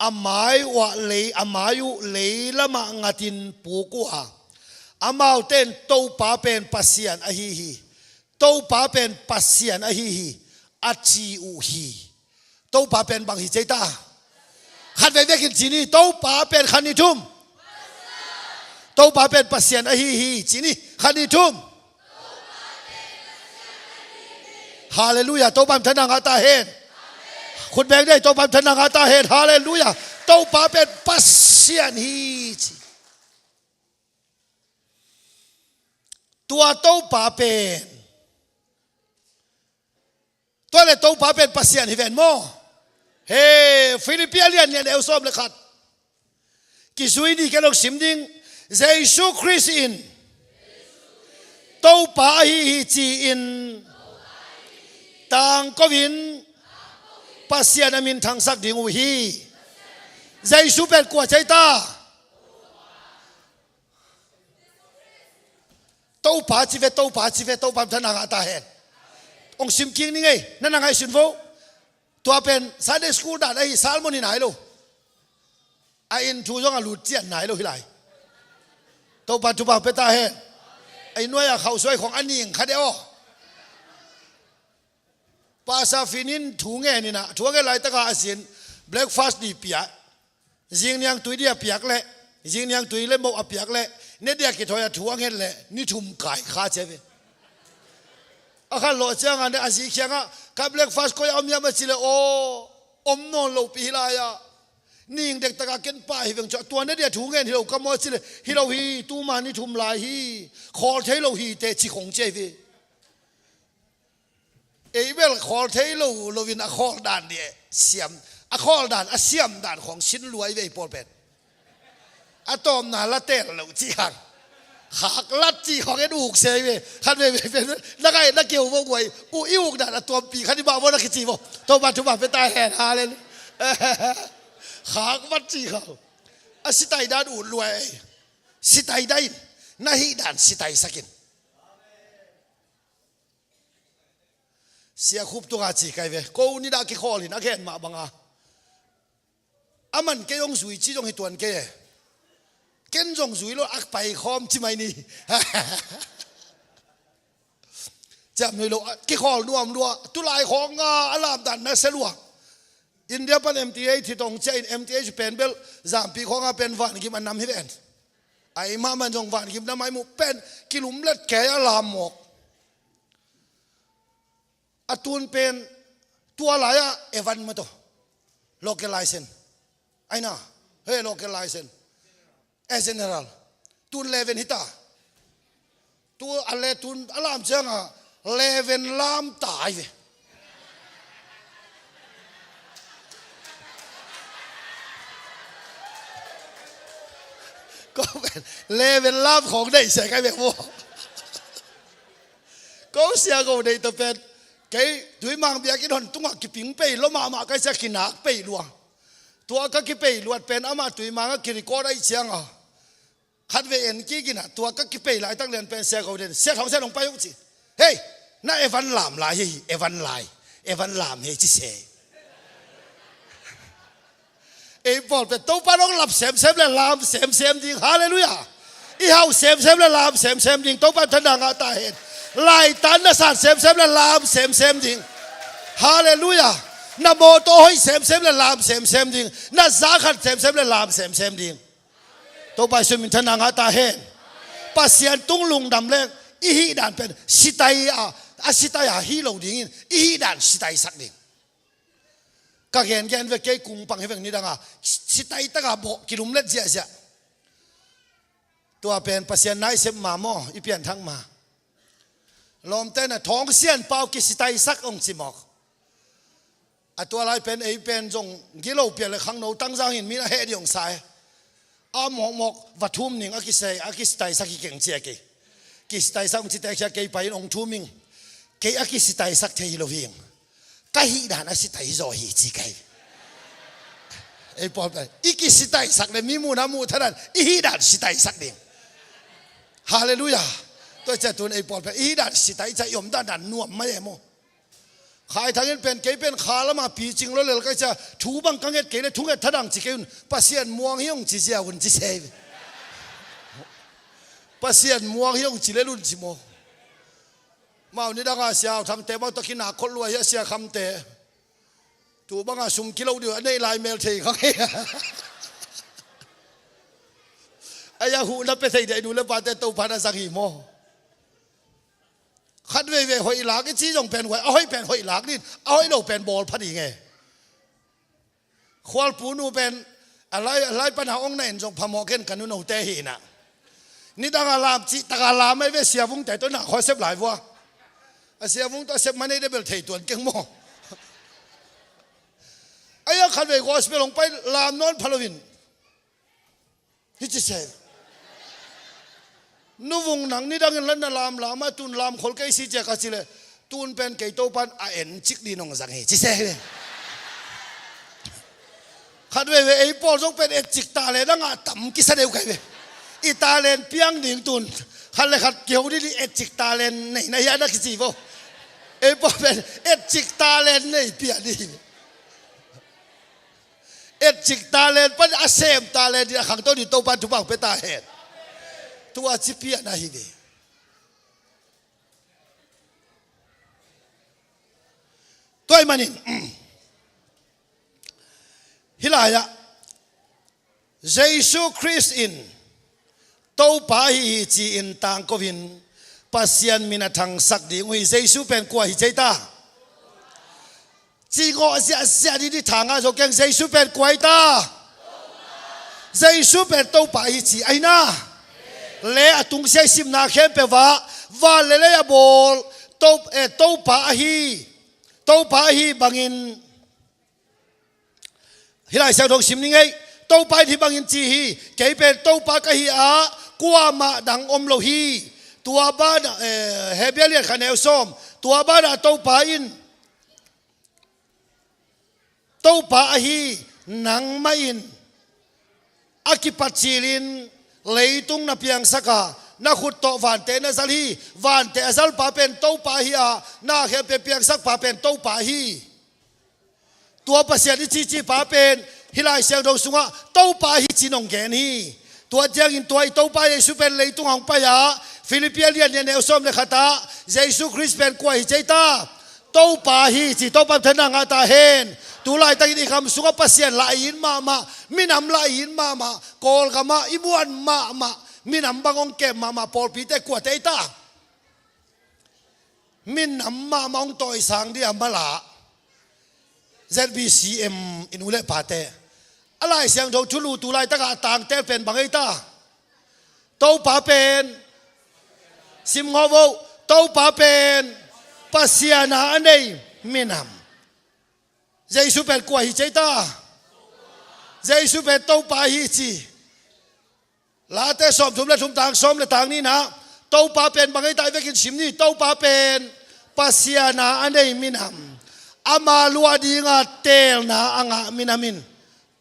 a mai uh ah lei, a mai uh lei lamah ngatin puk uh a, amaute in Topa pen Pasian ahi hi. Topa pen Pasian ahi hi, a ci uh hi. Topa pen bang hi ci ei ta? Khat vei vekin ci ni, Topa pen khat ni thum. Topa pen Pasian ahi hi, ci ni, khat ni thum. Halleluiah, Topa minthanna ngah ta hen. Khut beng dih, Topa minthanna ngah ta hen. Halleluiah. Topa pen Pasian hi ci. Tua Topa pen, tua le Topa pen Pasian hi ven maw. He, Philippi a lian nih a neu sawm le khat. Kizui ni, ken hong sim ding. Jesu Khrist in Topa ahi hi ci-in tangko in Pasian a min thangsak ding uh hi. Jesu pen kua ci ei ta? Topa ci ve, Topa ci ve, Topa minthanna ngah ta hen. Hong sim kik ning ei, na na ngaihsun vo. Tua pen Sunday school dan ahi, sermon hi nai lo. A inn thu zong a lut cian nai lo hi lai. Topa thupha pia ta hen. A inn nuai a khauhsuai khong a ning kha de aw. Pastor Fin in thu ngen in ah, thu a ngen laitaka a sin, breakfast dih pia, zingniang tui dih a piak leh, zingniang tui le moh a piak leh, ne dih a kithawi a thu a ngen leh ni thum kai kha ci ve. A khan lawh ciangah ne a zi kiangah, ka breakfast koi a om hiam a ci leh, aw, om nawn lo pi hi lai-ah, ning dektakah ken pah hi veng cu, tua ne dih a thu ngen hi lo ka maw a ci leh, hi lo hi, tuma ni thum lai hi, khawl thei lo hi teh ci khong ci ve. Ei bel khawl thei lo loin a khawl dan dih siam, A khawl dan, a siam dan khawng sin lua i vei pawl pen. A tawmna la tel lo cih khang. Khak lat cih khawng en uk se i ve. Khat vei vei pen na kai na keu vo guai. U i uk dan a tuampi khat i bah vo na kici vo. Topa thupha pia ta hen. Hallelujah. Khak vat cih khang. A sitai dan ut lua ei. Sitai dan in. Na hih dan sitai sakin. Sia Khup tunga ci kai ve. Ko nidah kikhawl in a gen mah banga. A man kei hong zui ci zong hi tuan kei e. Ken zong zui lo a paikhawm ci mai ni. Ciam nei lo, kikhawl nuam lua. Tulai khawnga a lamdan na sia lua. India pan M T H hi tong cia in M T H pen bel zampi khawnga pen vangim a nam hi ven. Ai mah man zong vangim na mai mu pen kilumlet kei a lam mawk. A tun pen tua lai-ah evan maw taw. Local license. Aina. He local license. A general. Tun leven hita. Tu a le tun a lam cianga leven lam tai ve. Ko leven lam khong dei se kai ve mo. Ko sia ko dei to pen. Kei tuimang biakinn hon tungah kiping pei lo mahmah kai sia kinak pei lua. Tua ka kipei luat pen amah tuimang a kirecord aih cianga. Khat ve en kik inah tua ka kipei laitak lian pen sia ko den sia thong sia thong pai uh ci. Hei, na evan lam lai hi, evan lai. Evan lam hi ci se. Ei pawl pen Topa dong lap semsem le lam semsem ding. Halleluiah. I hau semsem le lam semsem ding. Topa thanda ngah ta hen. Laitan na san semsem le lam semsem ding. Halleluiah. Na mawtaw hoih semsem le lam semsem ding. Na zakhat semsem le lam semsem ding. Topa Jesu min thanda ngah ta hen. Pasian tung lungdam leng i hih dan pen sitai a, a sitai a hih lo dingin i hih dan sitai sak ding. Ka gengen ve kei kungpang hi veng nidanga sitai taka bawh kilumlet ziahziah. Tua pen Pasian naisep ma maw i pianthak ma. Lawmte na thawng sian pau kisitaisak ong ci mawk. A tua lai pen ei pen zong gilo pian le khangno tangzang hin min a heh dih ong sai. A mawkmawk va thum ning a kisai a kisitaisak hi keng cia kei. Kisitaisak ong ci teksia kei pai in ong thum ing. Kei a kisitaisak thei hi lo hing. Ka hih dan a sitai zaw hi ci kai. Ei pawl pen i kisitaisak le mi muhna muh thadan i hih dan sitaisak ding. Halleluiah. Tua cia tun ei pawl pen i hih dan sitai cia i om dan dan nuam mai e maw. Khai thangin pen kei pen kha lama picing lo lel kai cia thu bang ka nget kei le thunget thadang ci kei un Pasian muang hi ong ci zia un ci sei. Pasian muang hi ong ci lel un ci maw. Mau nidanga siau thangte bang tawh kinak khol lua hi a sia khamte. Tu banga sum kilo diu a neih lai mel thei khang hi. A ya huhna pe thei dei nu le pate Topa na zang hi maw. Khat veivei hoih lak i ci zong pen huai a hoih pen hoih lak din a hoih lo pen bawl pha ding e. Khualpu nu pen a lai a lai pana ong na en zong phamawh ken ka nu note hi na. Nidanga lam cih taka lam ai ve siavungte tawh na khuasep lai vua. A siavung tawh a sep manei debel thei tuan keng maw. Ai a khat vei gospel hong pai lam nawn phalo in. Hi ci se. Nuvung nang nidangin lan na lam lam a tun lam khol kei si cia ka ci le tun pen kei Topan a en cik di nong zang hi ci se hi. Khat veivei ei pawl zong pen et cik talent a ngah tam kisa deuh kai ve. I talent piang ding tun khat le khat kiho di di et cik talent nei na hi a na kici vo. Ei pawl pen et cik talent nei pia di. Et cik talent pan a sem talent di a khangto di Topan thupha pe ta hen. Tua ci pian ahi ve. Tua ahih manin hih lai-ah Jesu Khrist in Topa ahi hi ci-in tangko in Pasian min a thangsak ding uh hi. Jesu pen kua hi ci ei ta? Ci ngawh ziahziah dih dih thanga zo keng Jesu pen kua hi ta? Jesu pen Topa ahi ci ahi na. Le a tungsia i simna khempeuh ah van le lei a bawl To, eh, Topa ahi. Topa ahi bangin Hih Lai Siangtho sim ni ngei. Topa in hih bangin ci hi, kei pen Topa ka hi a, kuamah dang om lo hi. Tua banah, eh, Hebrew lian khat neu sawm, tua banah Topa in, Topa ahi nangmah in a kipat cilin leitung na piangsak a, na khut tawh vante na zal hi. Vante a zalpa pen Topa ahi a, na khempeuh piangsakpa pen Topa ahi. Tua Pasian i cicipa pen hih Lai Siangtho sungah Topa hi ci-in hong gen hi. Tua ciangin tua i Topa Jesu pen leitung hong pai a, Filipi a lian nih a neu sawm le khat ah Jesu Khrist pen kua hi ci ei ta? Topa hi ci. Topa thanna ngah ta hen. Tu laitakin i gam sungah Pasian lah i it mahmah, minam lah i it mahmah, Kawlgamah i muan mahmah, minam bang hong kem mahmah pawlpite kuate ei ta? Minam mahmah hong tawisang ding a mala Z B C M i nu le pate. A Lai Siangtho thulu tu laitakah a tangtel pen bang ei ta? Topa pen, sim ngawh vo, Topa pen Pasian a a nei minam. Jesu pen kua hi ci ei ta? Jesu pen Topa hi ci. Late sawmthum le thum, tang sawm le tang nihna. Topa pen bang ei ta? I vekin sim ni. Topa pen Pasian a a nei minam, ama luah dinga teelna a ngah minam in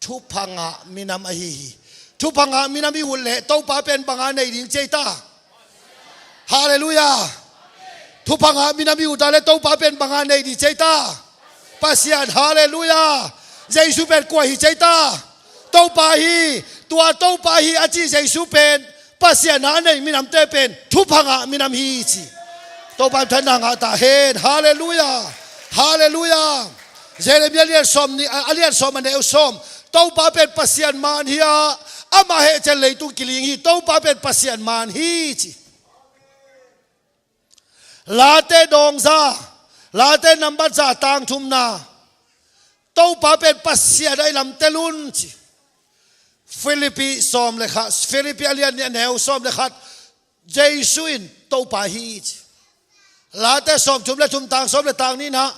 thupha ngah minam ahi hi. Thupha ngah minam i ut leh Topa pen bang a nei ding ci ei ta? Halleluiah. Thupha ngah minam i ut a leh Topa pen bang a nei ding ci ei ta? Pasian. Halleluiah. Jesu pen kua hi ci ei ta? Topa hi. Tua Topa hi a ci Jesu pen Pasian a a nei minamte pen thupha ngah minam hi ci. Topa in thanna ngah ta hen. Halleluiah. Halleluiah. Jeremiah a lian sawm nih, a, a lian sawm a neu sawm. Topa pen Pasian man hi a, ama hehcian leitung kiling hi. Topa pen Pasian man hi ci. Late dawng za, Late nambat za, tang thumna. Topa pen Pasian a i lamtel un ci. Filipi sawm le khat, Filipi a lian nih a neu sawm le khat. Jesu in Topa hi ci. Late sawmthum le thum, tang sawm le tang nihna.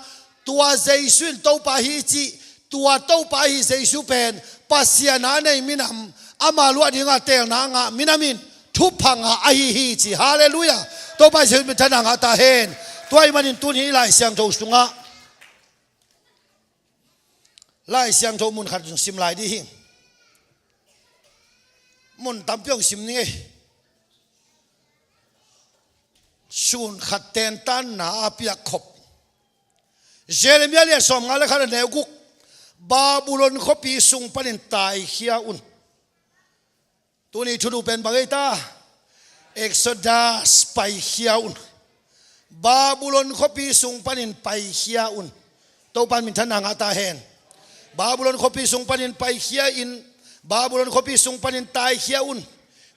Tua Jesu in Topa hi ci. Tua Topa hi Jesu pen Pasian a a nei minam, ama luah dinga teelna a ngah minam in thupha ngah ahi hi ci. Halleluiah. Topa Jesu min thanna ngah ta hen. Tua ahih manin tuni hih Lai Siangtho sungah, Lai Siangtho mun khat zong sim lai dih hi. Mun tampi hong sim ning ei. Sun khat tentanna a piak khop. Jeremiah lian sawmnga le khat a neu guk. Babylon khuapi sung panin taikhia un. Tuni thulu pen bang ei ta? Exodus, paikhia un. Babylon khuapi sung panin paikhia un. Topa in minthanna ngah ta hen. Babylon khuapi sung panin paikhia in, Babylon khuapi sung panin taikhia un.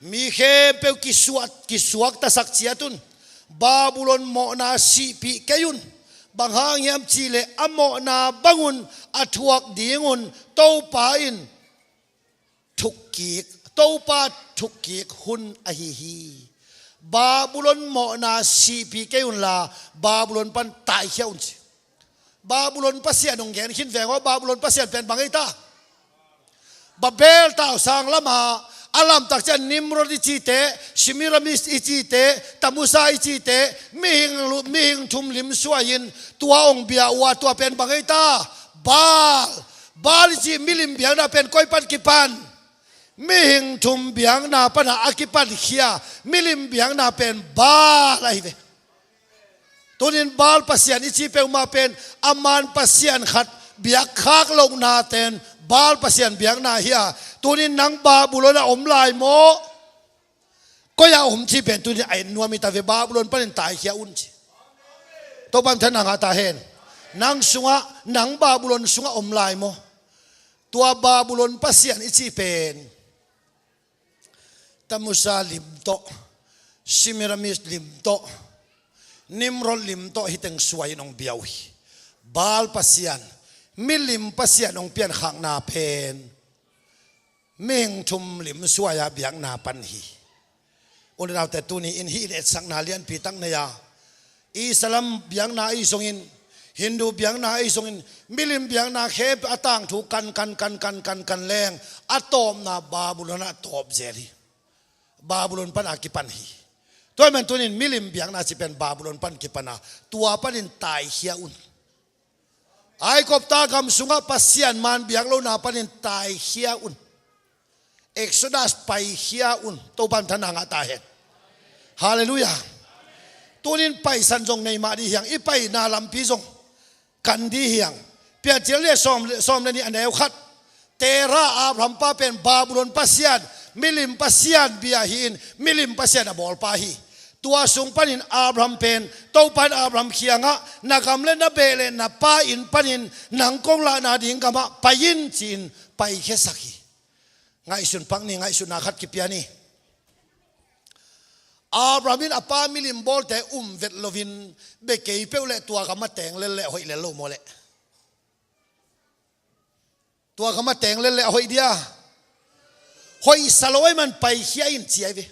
Mi khempeuh kisuak, kisuaktasak ciat un. Babylon mawhna sihpih kei un. Bang hang hiam cihleh a mawhna bangun a thuak dingun Topa in thukkik, Topa thukkik hun ahi hi. Babylon mawhna sihpih kei unla, Babylon pan taikhia un ci. Babylon pasian hong gen khin veng aw, Babylon pasian pen bang ei ta? Babel tausang lama a lamtak ciang Nimrod i cite, Semiramis i cite, Tamusa i cite, mihing lu-, mihing thum lim suai-in tua hong bia uh a, tua pen bang ei ta? Baal. Baal i cih milim biakna pen koi pan kipan? Mihing thum biakna panah a kipankhia milim biakna pen Baal ahi ve. Tunin Baal pasian i cih peuhmah pen a man pasian khat biakkhak lohna ten Baal pasian biakna hi a. Tunin nang Babylon ah om lai maw? Koi-ah om cih pen tunin a en nuam hi ta ve, Babylon panin taikhia un ci. Topa in minthanna ngah ta hen. Nang sungah, nang Babylon sungah om lai maw? Tua Babylon pasian i cih pen Tamusa lim tawh, Semiramis lim tawh, Nimrod lim tawh hih teng suai-in hong bia uh hi. Baal pasian, milim pasian hong piankhakna pen mihing thum lim suai-a biakna pan hi. U le naute, tuni-in hih in etsakna lianpi tak nei a, Islam biakna ahi zongin, Hindu biakna ahi zongin milim biakna khempeuh a tangthu kan kan kan kan kan kan leng a tawpna Babylon ah tawp zel hi. Babylon pan a kipan hi. Tua ahih man tunin milim biakna cih pen Babylon pan kipan a, tua panin taikhia un. Aigupta gam sungah Pasian man biak lona panin taikhia un. Exodus paikhia un. Topa in thana ngah ta hen. Halleluiah. Tunin paisan zong nei mah dih hiang, i paina lampi zong kan dih hiang. Piancil lian sawm, sawm le nih a neu khat. Terah, Abraham pa pen Babylon pasian, milim pasian bia hi-in milim pasian a bawlpa hi. Tua sung panin Abraham pen Topa in Abraham kiangah, na gam le na beh le na pa inn panin nang kong lahna ding gamah pai in, ci-in paikhiasak hi. Ngaihsun pak ni, ngaihsutna khat kipia ni. Abraham in a pa milim bawlte um vet loin, bia kei peuh le tua gam a teng lel le a hoih lel lo maw le? Tua gam a teng lel le a hoih dia? Hoihsa lo ahih man paikhia in ci ahi ve.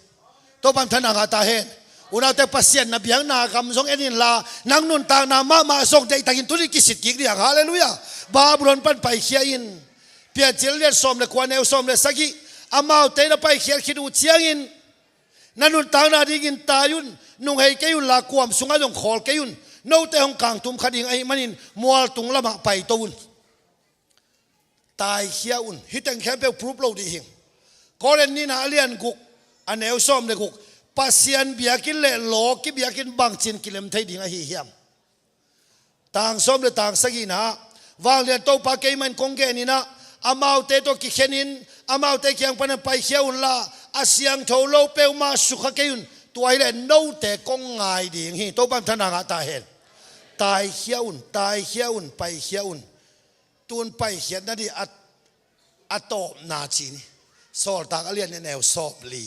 Topa in thana ngah ta hen. Unaute, Pasian na biakna gam zong en inla, nang nuntakna mahmah zong deihtakin tuni kisit kik dih hang. Halleluiah. Babylon pan paikhia in. Piancil lian sawm le kua, neu sawm le sagih. Amaute na paikhiat khit uh ciangin, na nuntakna dingin tai un, nunghei kei unla kuam sungah zong khawl kei un. Note hong kangtum kha ding ahih manin mualtung lamah paito un. Taikhia un. Hih teng khempeuh proof lo dih hing. Korin nihna a lian guk, a neu sawm le guk. Pasian biakinn le law kibiakinn bangci-in kilem thei ding ahi hiam? Tang sawm le tang sagihna ah, Vanglian Topa keimah in kong genin ah, amaute tawh kikhenin, amaute kiang panin paikhia unla, a siangtho lo peuhmah sukha kei un. Tua hileh note kong ngai ding hi. Topa in thana ngah ta hen. Taikhia un, taikhia un, paikhia un. Tun paikhiat nading a, a tawpna ci ni. Sawltak a lian nih, a neu sawm li.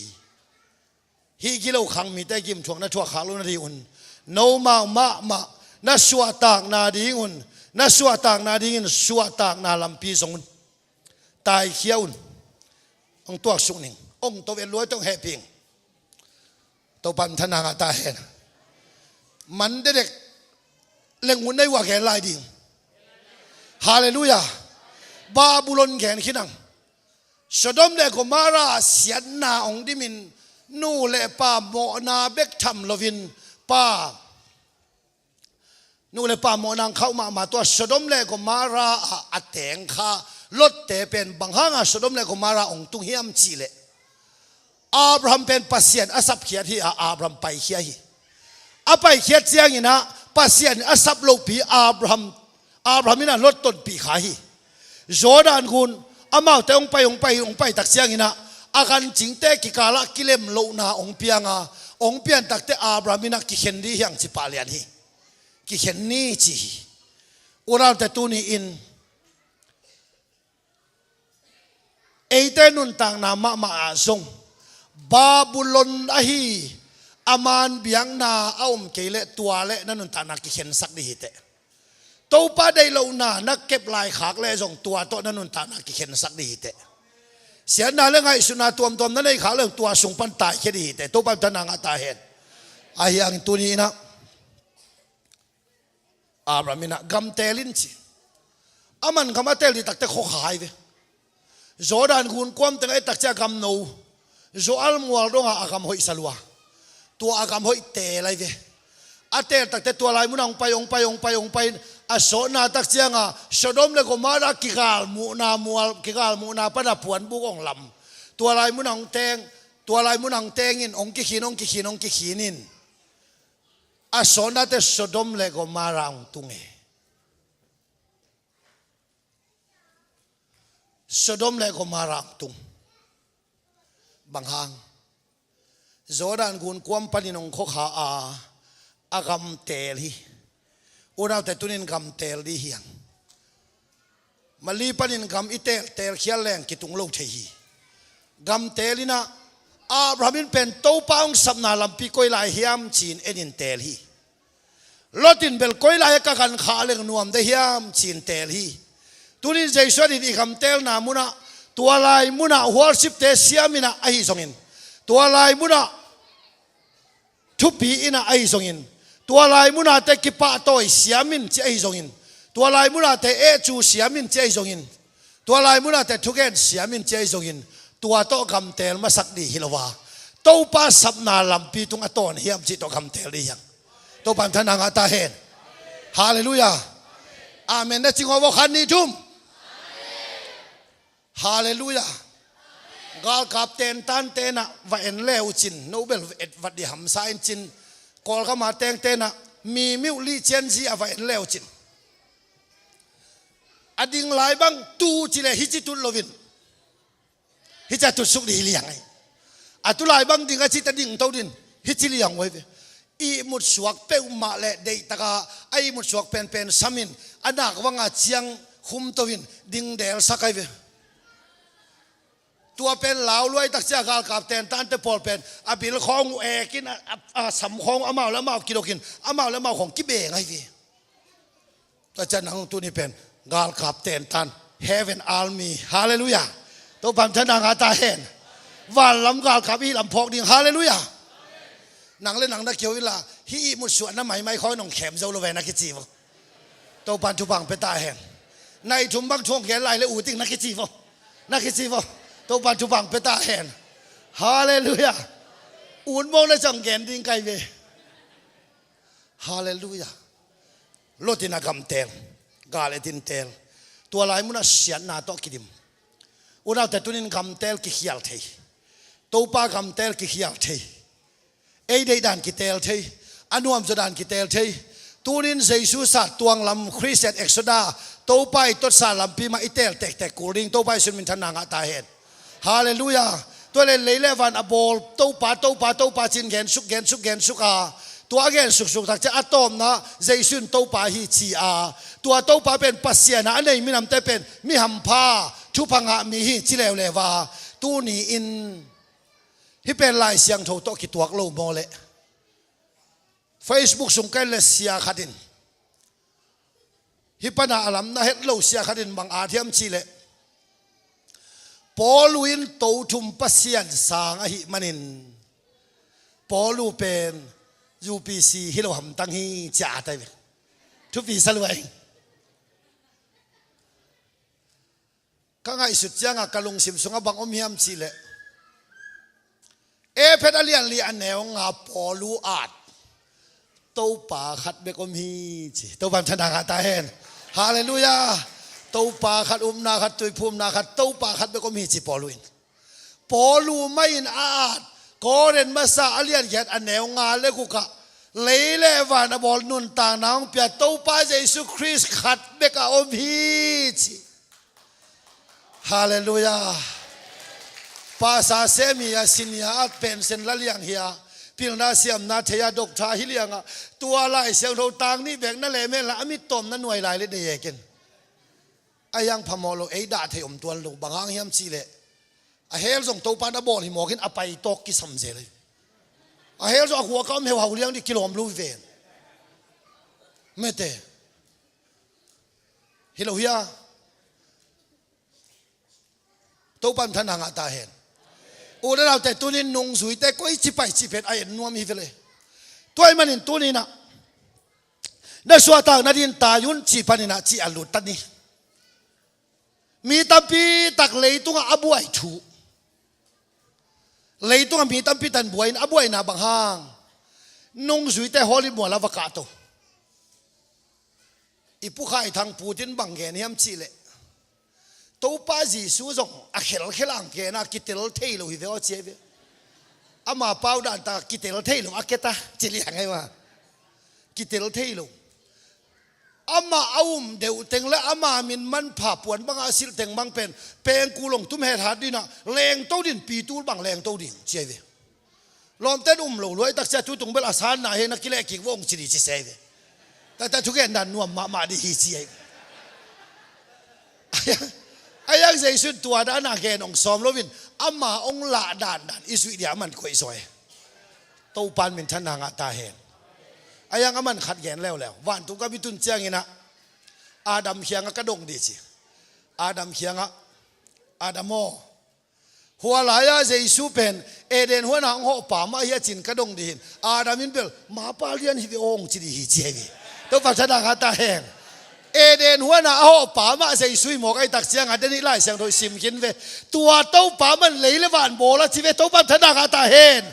Hih gilo khang mite gimthuak na thuak khak loh nadingun, nomau mahmah na suahtakna dingun, na suahtakna dingin suahtakna lampi zong un. Taikhia un. Hong tuaksuk ning. Hong to vet luai tong hehpih ing. Topa in thana ngah ta hen. Man dedek leng un nei uh a gen lai ding. Halleluiah. Babylon gen khin ang. Sodom le Gomorrah siatna hong dimin, nu le pa mawhna bek tham loin, pa, nu le pa mawhna hong khauh mahmah tua Sodom le Gomorrah ah a teng kha Lot-te pen bang hanga Sodom le Gomorrah hong tung hiam cih leh, Abraham pen Pasian a sapkhiat hi a, Abraham paikhia hi. A paikhiat ciangin ah Pasian in a sap lohpi Abraham, Abraham in ah Lot tonpih kha hi. Jordan gun amaute hong pai, hong pai, hong pai tak ciangin ah, a gancingte kikalah kilem lohna hong piang a, hong pian takte Abraham in ah kikhen dih hiang ci pah lian hi. Kikhen ni ci hi. Unaute, tuni-in eite nuntakna mahmah ah zong Babylon ahi a man biakna a om kei leh tua leh na nuntakna kikhensak dih hi teh. Topa deih lohna na kep laikhak leh zong tua tawh na nuntakna kikhensak dih hi teh. Siatna le ngaihsutna tuamtuam na neih khak leh zong tua sung pan taikhia dih hi teh. Topa in thana ngah ta hen. Ahi hangin tuni-in ah Abraham in ah gam teel in ci. Aman gam a teel dih takte khua kha hi ve. Jordan gun kuam teng a et tak ciang a gam no, Zoar mual dongah a gam hoih sa lua. Tua a gam hoih teel ahi ve. A teel takte tua lai munah hong pai, hong pai, hong pai, hong pai in, a sawtna tak ciangah Sodom le Gomorrah kigalmuhna mual, kigalmuhna pana puanbuk hong lam. Tua lai munah hong teng, tua lai munah hong tengin hong kikhin, hong kikhin, hong kikhin in, a sawtnate Sodom le Gomorrah hong tung e. Sodom le Gomorrah hong tung. Bang hang? Jordan gun kuam panin hong khua kha a, a gam teel hi. Unaute, tunin gam teel dih hiang. Mali panin gam i teel, teel khial leng kitung lo thei hi. Gam teel in ah, Abraham in pen Topa hong sapna lampi koi lai hiam ci-in en in teel hi. Lot in bel koi lai-ah ka gan khah leng nuam de hiam ci-in teel hi. Tunin Jesu in i gam teelna munah, tua lai munah worship-te siam in ah ahi zongin, tua lai munah thupi in ah ahi zongin, Tua lai munate kipahtawi siam in ci ahi zongin, tua lai munate ehcu siam in ci ahi zongin, tua lai munate thugen siam in ci ahi zongin, tua tawh gamtel masak dih hi lo a, Topa sapna lampi tung a tawn hiam cih tawh gamtel dih hiam? Topa in thanna ngah ta hen. Halleluiah. Amen na cing aw, khat nih thum. Halleluiah. Galkap tentan tenah va en le uh cin, no bel et vat dih hamsa in cin, Kawlgam a teng tenah mi miuh lih cianzi a va en le uh cin, a ding lai bang tu ci le hici tut loin, hici a tutsuk dih hi liang ai. A tu lai bang ding a ci ta ding to din, hici liang uh ai ve. Ihmut suak peuhmah le deihtaka a ihmut suak penpen samin a nak vanga ciang khum toin ding delsak ai ve. Tua pen lau luai takcia galkap tentante pawl pen a bil khawng uh ekin a, a, a sam khawng uh amau le amau kidokin amau le amau khawng kibeng ai ve. Tua cian nang tuni pen galkap tentan, heaven army. Halleluiah. Topa in thanna ngah ta hen. Vanlam galkap i lam phawk ding. Halleluiah. Nang le nang na kio inla, hih ihmut suahna maimai khawi nong khem zo lo ve na kici vo. Topa in thupha pia ta hen. Nai thum bang thu hong gen lai le ut ing na kici vo. Na kici vo. Topa in thupha pia ta hen. Halleluiah. Ut mawk na cang gen ding kai ve. Halleluiah. Lot in a gamtel, gal etin tel. Tua lai munah siatna tawh kidim. Unaute, tunin gamtel kikhial thei. Topa gamtel kikhial thei. Ei deih dan kitel thei. A nuamzaw dan kitel thei. Tunin Jesu sa tuanglam Christian Exodus, Topa i totsa lampi mah i tel tektek kul ding. Topa i sun minthanna ngah ta hen. Halleluiah. Tua le lei le van a bawl Topa, Topa, Topa cin gensuk, gensuk, gensuk a, tua a gensuk suk takcia a tawpna Jesu in Topa hi ci a, tua Topa pen Pasian a a nei minamte pen mi hampha, thupha ngah mi hi ci leuleu a, tuni in hih pen Lai Siangtho tawh kituak lo maw leh? Facebook sung ka en le sia khat in, hih pana a lam na het lo sia khat in bang at hiam cih leh, Paulu in to thum Pasian sang ahih manin Paulu pen U P C hi lo hamtang hi ci a at ai ve. Thupi sa lua ing. Ka ngaihsut ciangah ka lungsim sungah bang om hiam cih leh, Efesa a lian li a neu nga Paulu at Topa khat bek om hi ci. Topa in thanna ngah ta hen. Halleluiah. Topa khat, upna khat, tuiphumna khat, Topa khat bek om hi ci Paulu in. Paulu mah in a at Korin masa a lian giat a neu nga le gukah lei le van a bawl nuntakna hong pia Topa Jesu Khrist khat bek a om hi ci. Halleluiah. Pasa sem hi a, senior a, pension la liang hi a, pilna siamna thei a, doctor hi liang a, tua Lai Siangtho tang nih bek na lem hen la a mittawm na nuai lai le dei e ken. A hiang phamawh lo, ei dah thei om tuan lo, bang hang hiam cih leh, a hell zong Topa na bawl hi mawkin a pai tawk kisam zel hi. A hell zong a huaka om heuhau liang dih kilawm lo hi ven. Mete. Hi lo hia? Topa in thanna ngah ta hen. U le naute, tunin nungzuite koici pai cih pen a en nuam hi ve le. Tua ahih manin tuninah na suahtak nadin tai un cih paninah cih a lut ta ni. Mi tampi tak leitungah a buai thu. Leitungah mi tampi tan buai in a buaina bang hang? Nungzuite Hollywood mual a va kahto. I Pu Khai Thang Putin bang gen hiam cih leh, Topa Jesu zong a khelkhel ang gen a kitel thei lo hi ve aw ci ai ve. Ama pau dan ta kitel thei lo a keta ci liang ai ma. Kitel thei lo. Ama a um deuh teng le ama min manpha puan banga a silh teng bang pen pengkul hong tum hethat dinah lengto din, pitul bang lengto ding ci ai ve. Lawmten um lo luai takcia tutung bel a sanna he na kilehkik vawng ci di ci sei ve. Tata thugen dan nuam mahmah di hi ci ai. Ayang Jesu in tua dana gen hong sawm loin ama hong lah dandan i zuih dia a man koih zaw e. Topan minthanna ngah ta hen. Ayang a man khat gen leuleu. Vantung ka mitun cianginah Adam khiangah ka dong di ci. Adam khiangah, Adam aw, Hua lai-ah Jesu pen Eden huan ah hong hawhpa mah hi a cin ka dong dih hi. Adam in bel, "Mapa lian hi ve aw," hong ci dih hi ci hi ve. Topa thanna ngah ta hen. Eden huan ah a hawhpa mah Jesu hi mawk ahih tak ciangah, den ih Lai Siangtho sim khin ve. Tua Topa man lei le van bawl a ci ve. Topa thanna ngah ta hen.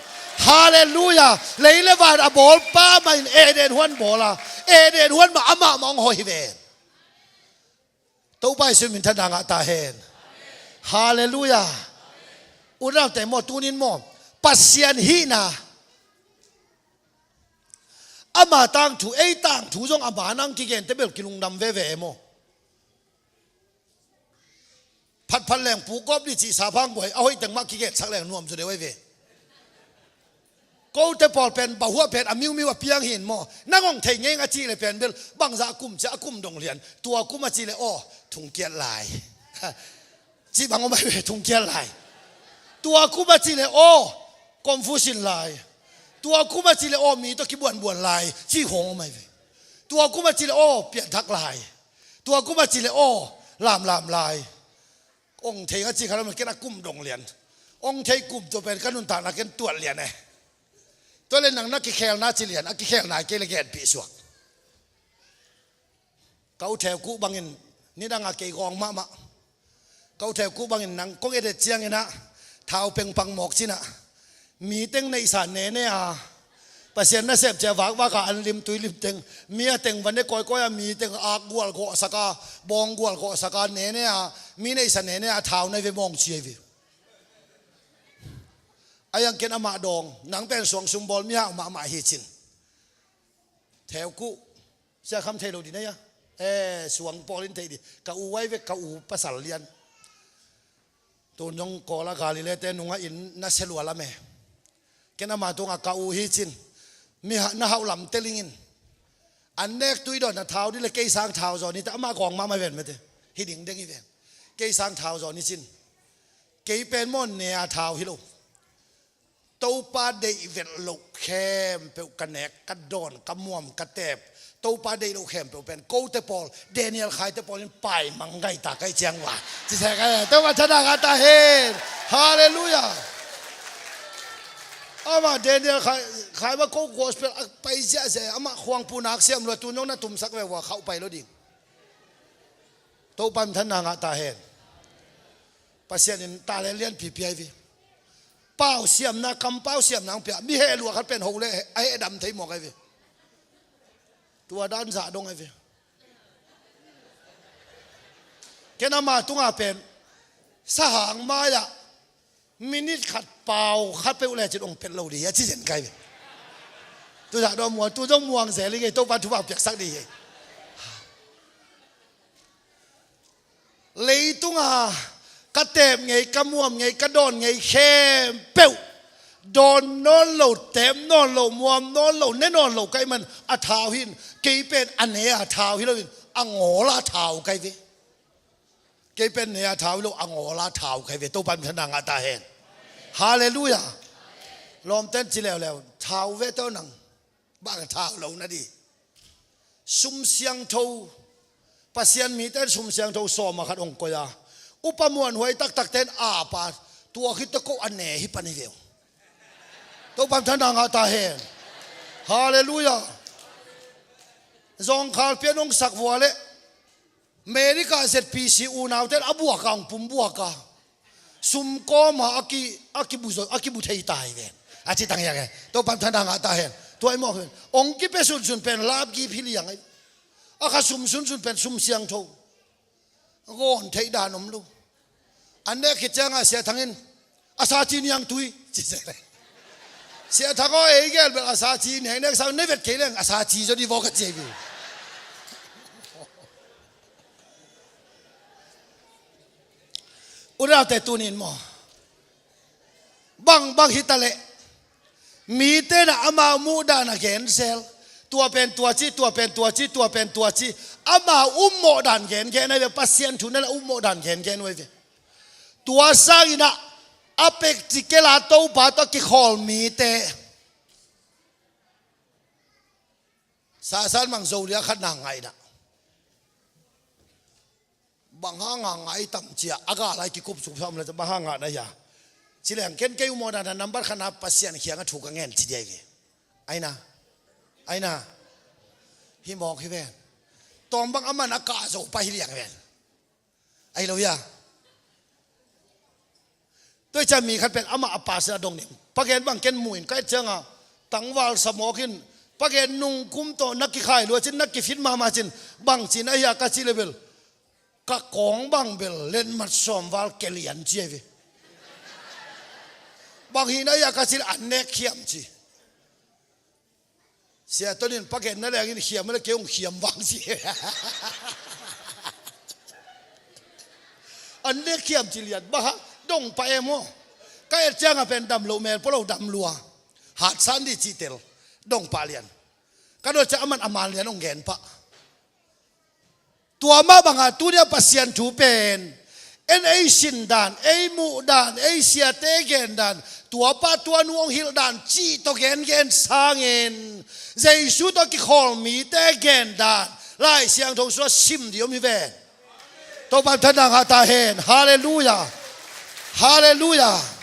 Halleluiah. Lei le van a bawlpa mah in Eden huan bawl a, Eden huan mah amah mah hong hawh hi ve. Topa Jesu min thanna ngah ta hen. Halleluiah. U le naute maw, tunin maw, Pasian hihna, ama tangthu, ei tangthu zong ama nang kigente bel kilungdam veve maw. Phatphat leng pukgawp dih cih saphang buai a hoih teng mah kigensak leng nuam zaw deuh ahi ve. Kote pawl pen bahuah pen a miumiu a piang hi in maw. Nang hong thei ngei ing a cih leh pen bel bangzah a kum ciah, a kum dong lian. Tua kum a cih leh aw, thungkiat lai. Cih bang om ahi ve, thungkiat lai. Tua kum a cih leh aw, confusion lai. Tua kum a cih leh aw, mi tawh kibuanbuan lai, cih khawng om ahi ve. Tua kum a cih leh aw, pianthak lai. Tua kum a cih leh aw, lamlam lai. Hong thei ing a cih khat om leh ken a kum dong lian. Hong thei kum tua pen ka nuntakna ken tuat lian e. Tua leh nang na kikhelna ci lian, a kikhelna kei leh genpih suak. Ka u Theukuh bangin nidangah kei gawng mahmah. Ka u Theukuh bangin nang kong et et cianginah thau pengpang mawk cinah, mi teng neihsa nene a, Pasian nasep cia vakvak a an lim tui lim teng, mi a teng va ne kawikawi a, mi teng a gual gawhsak a, bawng gual gawhsak a, nene a, mi neihsa nene a thau na hi ve mawng ci ahi ve. A iang ken amah dawng, nang pen suang sumbawl mihau mahmah hi cin. Theukuh, Sia Kham thei lo dih na hia? Eh, suang pawl in thei dih. Ka u ahi ve, ka u pasal lian. Tun zong Kawl a Galilee te nungah inn na sia lua lam e. Ken ama tungah ka u hi cin. Mi ha, na hauh lam teling in. An nek tui dawn a thau dih leh kei sang thau zaw ni teh, amah gawng mahmah ven mate. Hi dingdeng hi ven. Kei sang thau zaw ni cin. Kei pen maw ne a thau hi lo. Topa deih vet loh khempeuh ka nek, ka dawn, ka muam, ka teep. Topa deih loh khempeuh pen kote pawl, Daniel Khaite pawl in paimang ngaihta ka hih ciang uh a, ci sek a, Topa thanna ngah ta hen. Halleluiah. Amah Daniel Khai, Khai mah ko gospel a pai ziahziah, amah khuangpu nak siam lua, tun zong na tumsak ve uh a, khauh pai lo ding. Topa in thanna ngah ta hen. Pasian in talent lianpi pia hi ve. Pau siamna, kampau siamna hong pia. Mi heh lua khat pen ho leh a heh dam thei mawk ahi ve. Tua dan zah dong ahi ve. Ken ama tungah pen sahang mai-ah minute khat pau khat peuh lecin hong pet lo dih hi a ci zen kai ve. Tu zah dong muang, tu zong muang zel hi ngei, Topa thupha piaksak dih hi. Leitunga ka teep ngei, ka muam ngei, ka dawn ngei khempeuh, dawn nawn lo, teep nawn lo, muam nawn lo, ne nawn lo ka hih man a thau hi in, kei pen a ne a thau hi loin a ngawl a thau ka hi ve. Kei pen ne a thau hi lo, a ngawl a thau ka hi ve. Topa min thanna ngah ta hen. Halleluiah. Lawmten ci leuleu, thau ve tawh nang. Bang thau lo na dih. Sum siangtho, Pasian mite in sum siangtho sawm a khat hong koih a, upa muanhuai taktakte in ap a, tua khit teh ko a ne hi pan hi ve uh. Topa min thanna ngah ta hen. Halleluiah. Zawngkhal pian hong sak vua leh America Z P C unaute in a buak a, hong pum buak a, sum kawm a, a ki, a kibu zo, a kibu thei ta hi ven. A ci tang hiang e. Topa min thanna ngah ta hen. Tua hi mawk hi ven. Hong kipia sunsun pen lapgip hi liang ahi. A kha sum sunsun pen sum siangtho. Gawn theih dan om lo. An nek khit ciangah Sia Thang in, "A sa ci niang tui," ci sek le. Sia Thang aw, ei gel bel a sa ci niang, nek sang ne vet kei leng a sa ci zaw dih vaw ka ci hi. U le naute, tuni in maw, bangbang hi ta leh, mite in amau muh dan a gen zel. Tua pen tua ci, tua pen tua ci, tua pen tua ci. Amau um mawh dan gengen ahi ve, Pasian thu in a um mawh dan gengen uh ahi ve. Tua sangin ah a practical a Topa tawh kikhawl mite. Sasan mang Zo lia khat na ngah in ah, "Bang hanga ngah i tam?" ci-a a gal a i kikup suk sam le, "Bang hanga ngah na hia?" Ci leng ken kei uh mawh dan a nambat khatna Pasian kiangah thu ka ngen ci dia hi ve. Aina, aina, hi mawk hi ven. Tawm bang aman a kah zo pah hi liang ven. Ahi lo hia? Tua hi ciang mi khat pen amah a pa sila dong ning. Pa gen bang ken mu in ka et ciangah tangval sa mawk in, pa gen nungkum tawh na kikhai lua cin, na kifit mahmah cin, bang cin ahi a ka cih le bel ka kawng bang bel lenmat sawmval kelian ci ahi ve. Bang hihna ahi a ka cih le an nek khiam ci. Sia Ton in pa genna leng in khiam le kei hong khiam vang ci. An nek khiam ci lian bang ha, dong pah em aw. Ka et ciangah pen dam lo mel pua lo dam lua. Hatsan di cih tel. Dong pah lian. Ka dot ciang aman a man lian hong gen pah. Tua mah bangah tuni a Pasian thu pen en ei sin dan, ei muh dan, ei siate gen dan, tua pa tua nu hong hilh dan cih tawh gengen sangin Jesu tawh kikhawl mite gen dan Lai Siangtho sungah sim dih om hi ven. Topa thanna ngah ta hen. Halleluiah. Halleluiah.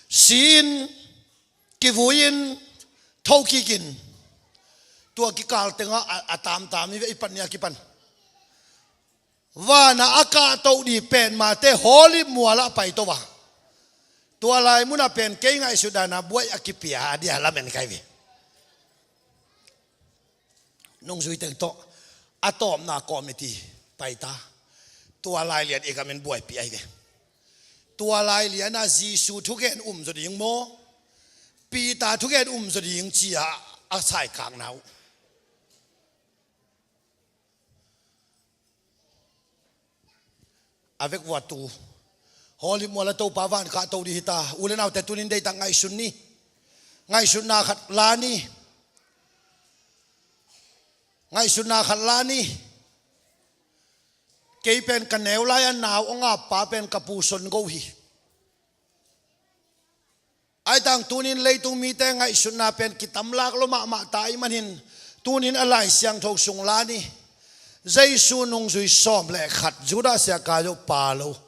Si-in, kivui-in, thokikin, tua kikal tengah a, a tamtam hi ve, i pan ni a kipan. Vanah a kahtoh dih petmate Horeb mualah paito a. Tua lai munah pen kei ngaihsut dana buai a kipia a dia lamen kai ve. Nungzui teng tawh a tawpna committee paita. Tua lailian i gamin buaipih ahi ve. Tua lailiana Jesu thugen umzaw ding maw, Peter thugen umzaw ding cia a saikakna uh. A vekvua tu Horeb mualah Topa van kahto dih hita. U le naute tunin deitak ngaihsun ni. Ngaihsutna khat la ni. Ngaihsutna khat la ni. Kei pen ka neu lai a nau a ngappa pen ka pu Son Go hi. Aitang tunin leitung mite ngaihsutna pen kitamlak lo mahmah ta ahih manin tunin a Lai Siangtho sung la ni. Jesu nungzui sawm le khat Judah Iskariot pa lo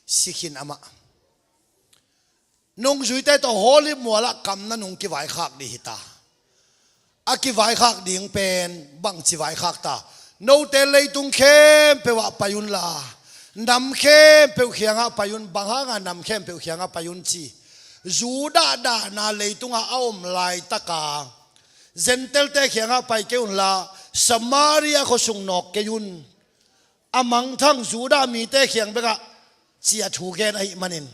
sikhin amah. Nungzuite tawh Horeb mualah kamna nung kivaikhak dih hita. A kivaikhak ding pen bangci vaikhak ta? Note leitung khempeuh ah pai unla, nam khempeuh khiangah pai un. Bang hanga nam khempeuh khiangah pai un ci? Judah dahna leitungah a om laitaka Gentile-te khiangah pai kei unla, Samaria khuasung nawk kei un. A mangthang Judah mite khiang bekah cia thu gen ahih manin,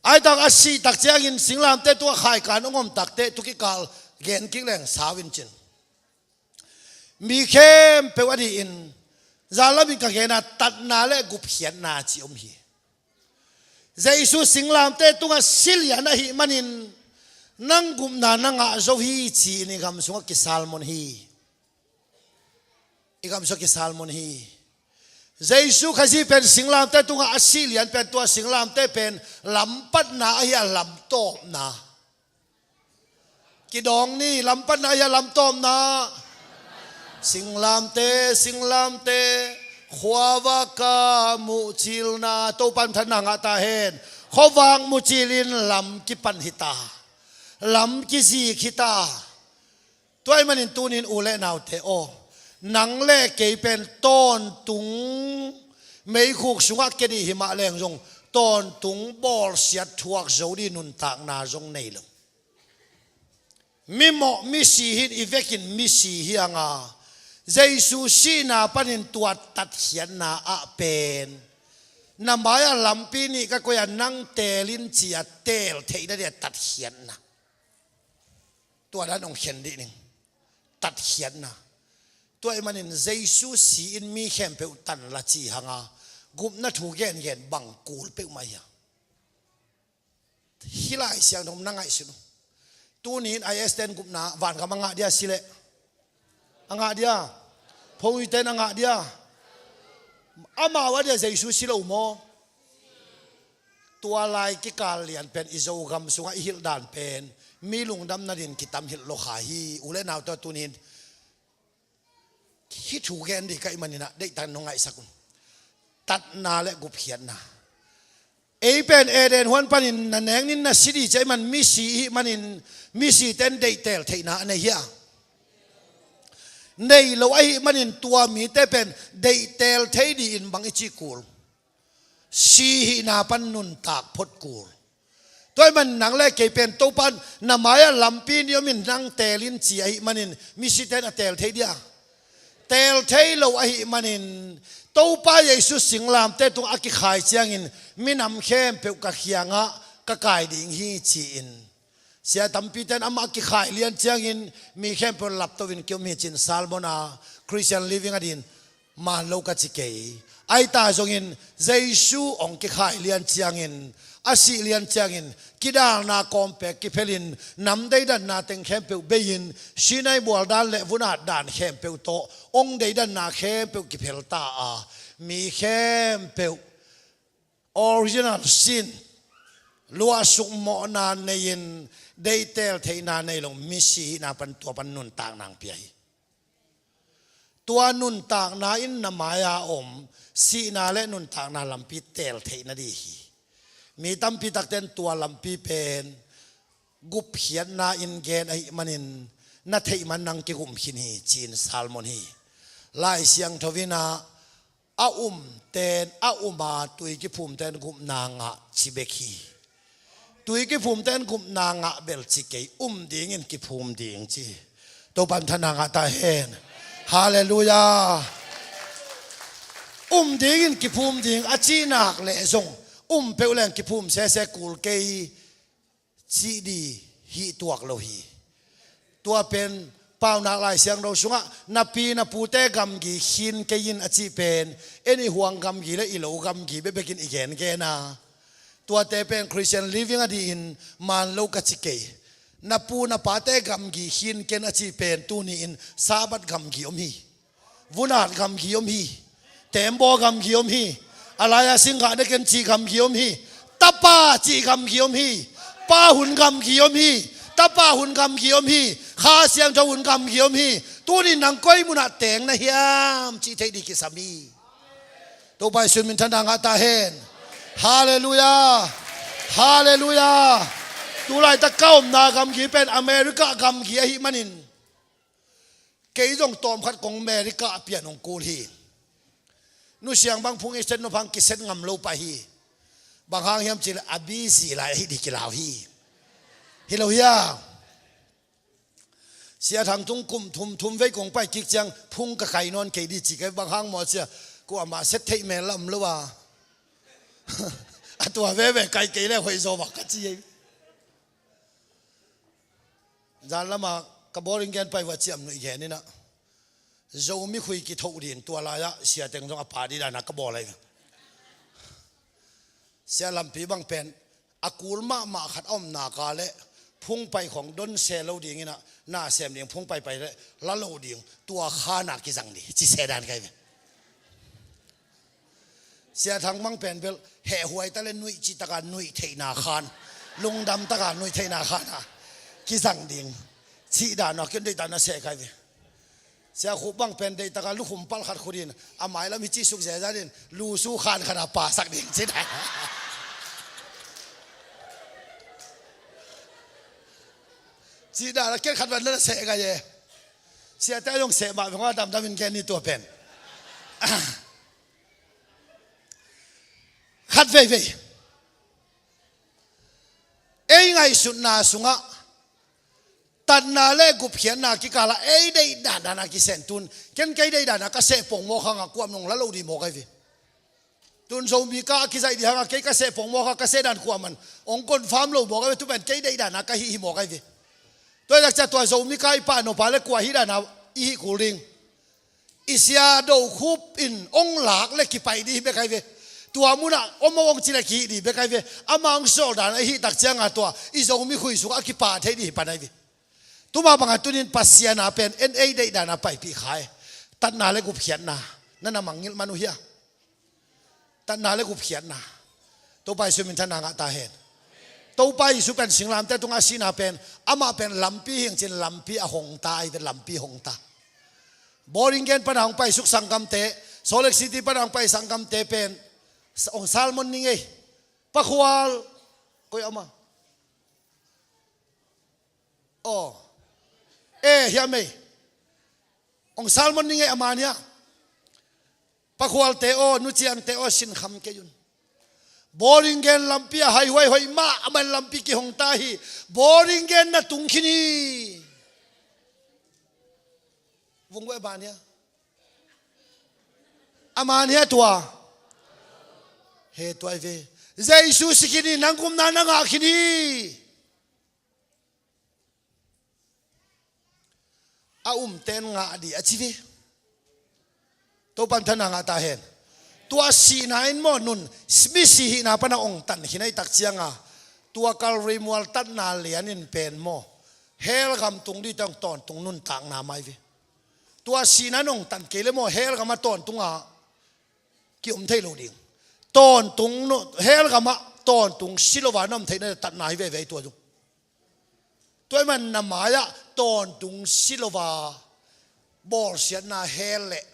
aitang a sih tak ciangin singlamte tungah khaikan hong om takteh tu kikal gen kik leng sau in cin. Mi khempeuh a dihin zanlamin ka gena tatna le gupkhiatna ci om hi. Jesu singlamte tungah si lian ahih manin nang gupna na ngah zo hi ci-in i gam sungah kisalmon hi. I gam sungah kisalmon hi. Jesu Khazih pen singlamte tungah a sih lian pen tua singlamte pen lampatna ahi a lamtawpna. Kidawng ni, lampatna ahi a lamtawpna. Singlamte, singlamte, khuavak a muhcilna, Topan thanna ngah ta hen. Khuavak muhcilin lam kipan hita. Lam kizik hita. Tua ahih manin tunin u le naute aw, nang le kei pen tawntung meikhuk sungah kia dih himah leng zong tawntung bawlsiat thuak zo dih nuntakna zong nei lo. Mimawh misi hi-in i vekin misi hi hanga, Jesu sihna panin tua tatkhiatna ah pen na mai-ah lampi nih ka koih a nang teelin ci-a teel theihna dia tatkhiatna. Tua dan hong khen dih ning. Tatkhiatna. Tua ahih manin Jesu si-in mi khempeuh tan la ci hanga gupna thu gengen bang kul peuhmah hi a. Hih Lai Siangtho na ngaihsun uh. Tuni-in I S ten gupna vangam a ngah dia si leh, a ngah dia? Phawite in a ngah dia? Amau a dia Jesu si lo maw? Tua lai kikal lian pen i Zogam sungah i hilh dan pen mi lungdam nadin kitam hilh lo kha hi. U le naute tuni-in hih thu gen dih ka hih maninah deihtak nong ngaihsak un. Tatna le gupkhiatna. Ei pen Eden huan panin na nengnin na si dih ci ahih man misi ihih manin, misite in deihtel theihna a nei hi a, nei lo ahih manin tua mite pen deihtel thei dih in bang i cih kul? Si hihna pan nuntak phot kul. Tua ahih man nang le kei pen Topa in na mai-ah lampi nih om in nang teel in ci ahih manin misite in a teel thei dih a, teel thei lo ahih manin Topa Jesu singlamteh tungah a kikhai ciangin minam khempeuh ka kiangah ka kai ding hi ci-in sia tampite in amah a kikhai lian ciangin mi khempeuh lapto in ki-um hi ci-in Salmon a Christian Living a dih in man lo ka ci kei. Ahi ta zongin Jesu hong kikhai lian ciangin, a sih lian ciangin kidalna kawmpek kiphelin nam deidanna teng khempeuh bei-in Sinai mual dan le vun-at dan khempeuh tawh hong deidanna khempeuh kiphel ta a, mi khempeuh original sin, luahsuk mawhna nei-in deihtel theihna nei lo misi hihna pan tua pan nuntakna hong pia hi. Tua nuntakna in na mai-a om sihna le nuntakna lampi teel theih nading hi. Mi tampi takte in tua lampi pen gupkhiatna in gen ahih manin na theih man nang kigum khin hi ci-in Salmon hi. Lai Siangtho in ah a umte in a um a tui kiphumte in gupna ngah ci bek hi. Tui kiphumte in gupna ngah bel ci kei, um dingin kiphum ding ci. Topa in thana ngah ta hen. Halleluiah. Um dingin kiphum ding a cih nak leh zong um peuh leng kiphum sese kul kei cih dih hih tuak lo hi. Tua pen Paunak Lai Siangtho sungah na pi na pute gamgi khin kei in a cih pen en i huang gamgi le i lo gamgi bekbekin i gengen a, tuate pen Christian Living a dih in man lo ka ci kei. Na pu na pate gamgi khin kei in a cih pen tuni-in Sabbath gamgi om hi. Vun-at gamgi om hi. Tembaw gamgi om hi. A lai-a singgah ne ken cih gamgi om hi. Tapa cih gamgi om hi. Pa hun gamgi om hi. Tapa hun gamgi om hi. Kha Siangtho hun gamgi om hi. Tuni nang koi munah teng na hiam cih theih ding kisam hi. Topa Jesu min thana ngah ta hen. Halleluiah. Halleluiah. Tulaitak ka omna gamgi pen America gamgi ahih manin kei zong tawmkhat kong America a pian hong kul hi. Nusiang bang phung i set nop hang kiset ngam lo pah hi. Bang hang hiam cih leh a busy lai ahi ding kilau hi. Hi lo hia? Sia Thang tung kum thum, thum vei kong pai kik ciang phung ka kai nawn kei ding ci kei, bang hang maw sia, kuamah set theih mel la om lo a. A tua veve kai kei le hoih zaw bak ka ci ei. Zan lama ka bawlin gen pai vua ciam nuih gen in ah, Zomi khui kithoh ding tua lai-ah sia teng zong a pa ding dan a ka bawl ahi. Sia lampi bang pen a kul mahmah khat a om nak leh phung pai khong don se lo ding in ah, na sem ding phung pai pai leh la lo ding, tua khan a kizang ding ci se dan ka hi ve. Sia Thang bang pen bel hehhuai ta le nuih cih taka nuih theihna khan, lungdam taka nuih theihna khan a kizang ding cih dan a ken deih dan a seh ka hi ve. Sia Khup bang pen deih taka lukhum pal khat khut in a mailam hi cih suk zezan in lusu khan khat a pasak ding cih dan. Cih dan a ken khat van na seh ka hi e. Siate zong seh mah veng a damdam in gen ni tua pen. Khat veivei ei ngaihsutna sungah tatna le gupkhiatna kikalah ei deih dandan a kisentun, ken kei deih dan a ka seh pongmawk hangah kuam nong la lo dih mawk ahi ve. Tun Zomi ka a kizaih dih hangah kei ka seh pongmawk a ka seh dan kuaman hong confirm lo mawk ahi ve, tu pen kei deih dan a ka hih hi mawk ahi ve. Tua hi takcia tua Zomi ka i pah nop a le kua hih dan a i hih kul ding. I sia Do Khup in hong lak le kipai dih hi bek ahi ve. Tua munah om aw hong ci le kihih dih bek ahi ve. Ama hong sawldan ahi tak cianga tua i Zomi khui sungah a kipah thei dih hi pan ahi ve. Tuma bangah tunin Pasian a pen en ei deihdan a paipih kha e. Tatna le gupkhiatna na na mangngilh man uh hia? Tatna le gupkhiatna. Topa Jesu min thana ngah ta hen. Topa Jesu pen singlamteh tungah a sihna pen, amah pen lampi hi ing cin lampi a hong ta ahi ve, lampi hong ta. Bawlin gen pana hong paisuk sanggamte, Salt Lake City pan a hong pai sanggamte pen hong sermon ni ngei. Pa Khual, koi a om a? Aw. Eh, hiam ei. Hong sermon ni ngei a man hiam? Pa Khualte aw, Nu Ciangte aw, sinkham kei un. Bawlung gen lampi a haihuai hoih mah a man lampi kihong ta hi. Bawlung gen na tung khin hi. Vung vua a man hiam? A man hiam tua? He, tua hi ve. Jesu si khin hi, nang gupna na ngah khin hi. A umten ngah dih a ci ve. Topa'n thupha ngah ta hen. Tua sihna in maw nun, misi hihna pan a hong tan khin ahih tak ciangin, tua Calvary mual tatna lian in pen maw, hell gam tung ding tawh tawntung nuntakna mah hi ve. Tua sihna in hong tan kei leh maw, hell gam a tawntung a ki-om thei lo ding. Tawntung no, hell gam ah tawntung si lo a na om theihna tatna hi veve tua zong. Tua ahih manin na mai-ah tawntung si lo a bawlsiatna hell leh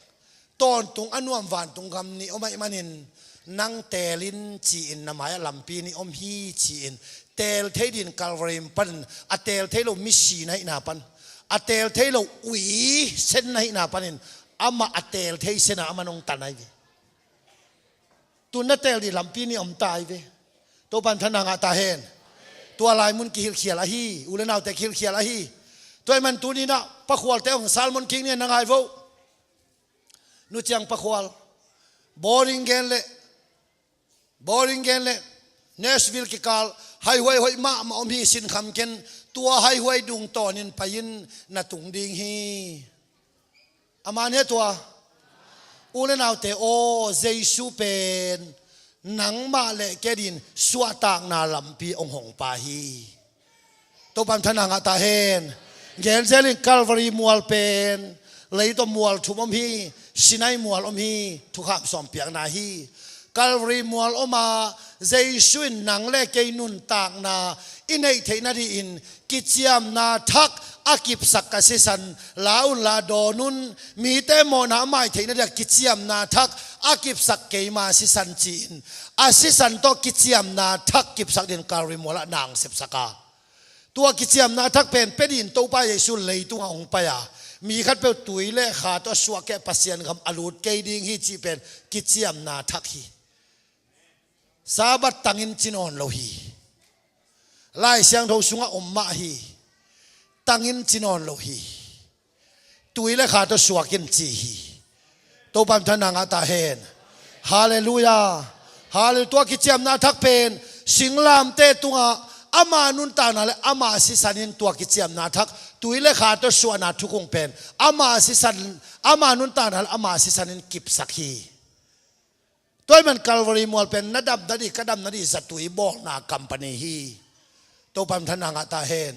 tawntung a nuam vantung gam nih om ahih manin, nang teel in ci-in na mai-ah lampi nih om hi ci-in, teel thei dingin Calvary panin, a teel thei lo misi na hihna pan, a teel thei lo ui sen na hihna panin, amah a teel thei sen a amah hong tan ahi ve. Tun na teel ding lampi nih om ta ahi ve. Topa'n thupha ngah ta hen. Tua lai mun kihilhkhial ahi, u leh naute kihilhkhial ahi. Tua ahih manin tuni-in ah Pa Khualte hong sermon kik ni, na ngai vo. Nu Ciang Pa Khual. Bawlung gen leh, bawlung gen leh Nashville kikal haihuai hoih mahmah om hi, sinkham ken, tua haihuai dung tawnin pai-in na tung ding hi. A man hiam tua? U leh naute aw, Jesu pen nangmah leh kei adingin suahtakna lampi hong hong pa hi. Topa'n thupha ngah ta hen. Gen zel in, Calvary mual pen lei tawh mual thum om hi. Sinai mual om hi. Thukham sawm piakna hi. Calvary mual om a, Jesu in nang leh kei nuntakna i neih theih nadingin kiciamna thak a kipsak ka sisan la un la, dawn un, mite mawhna a mai theih nadiga kiciamna thak a kipsak keima sisan ci-in, a sisan tawh kiciamna thak kipsak dingin Calvary mual ah na hong sepsak a. Tua kiciamna thak pen pia dingin Topa Jesu leitungah hong pai a, mi khatpeuh tui leh kha tawh suak kei a, Pasian gam a lut kei ding hi cih pen kiciamna thak hi. Sabbath tangin ci nawn lo hi. Lai Siangtho sungah om mah hi. Tangin ci nawn lo hi. Tui leh kha tawh suak in ci hi. Topa'n thupha ngah ta hen. Halleluiah. Halleluiah. Tua kiciamna thak pen singlamteh tungah ama nuntakna leh ama sisan in tua kiciamna thak, tui leh kha tawh suahna thukhun pen ama sisan, ama nuntakna leh ama sisan in kipsak hi. Tua ahih manin Calvary mual pen na dam nading, ka dam nading zatui bawlna company hi. Topa'n thupha ngah ta hen.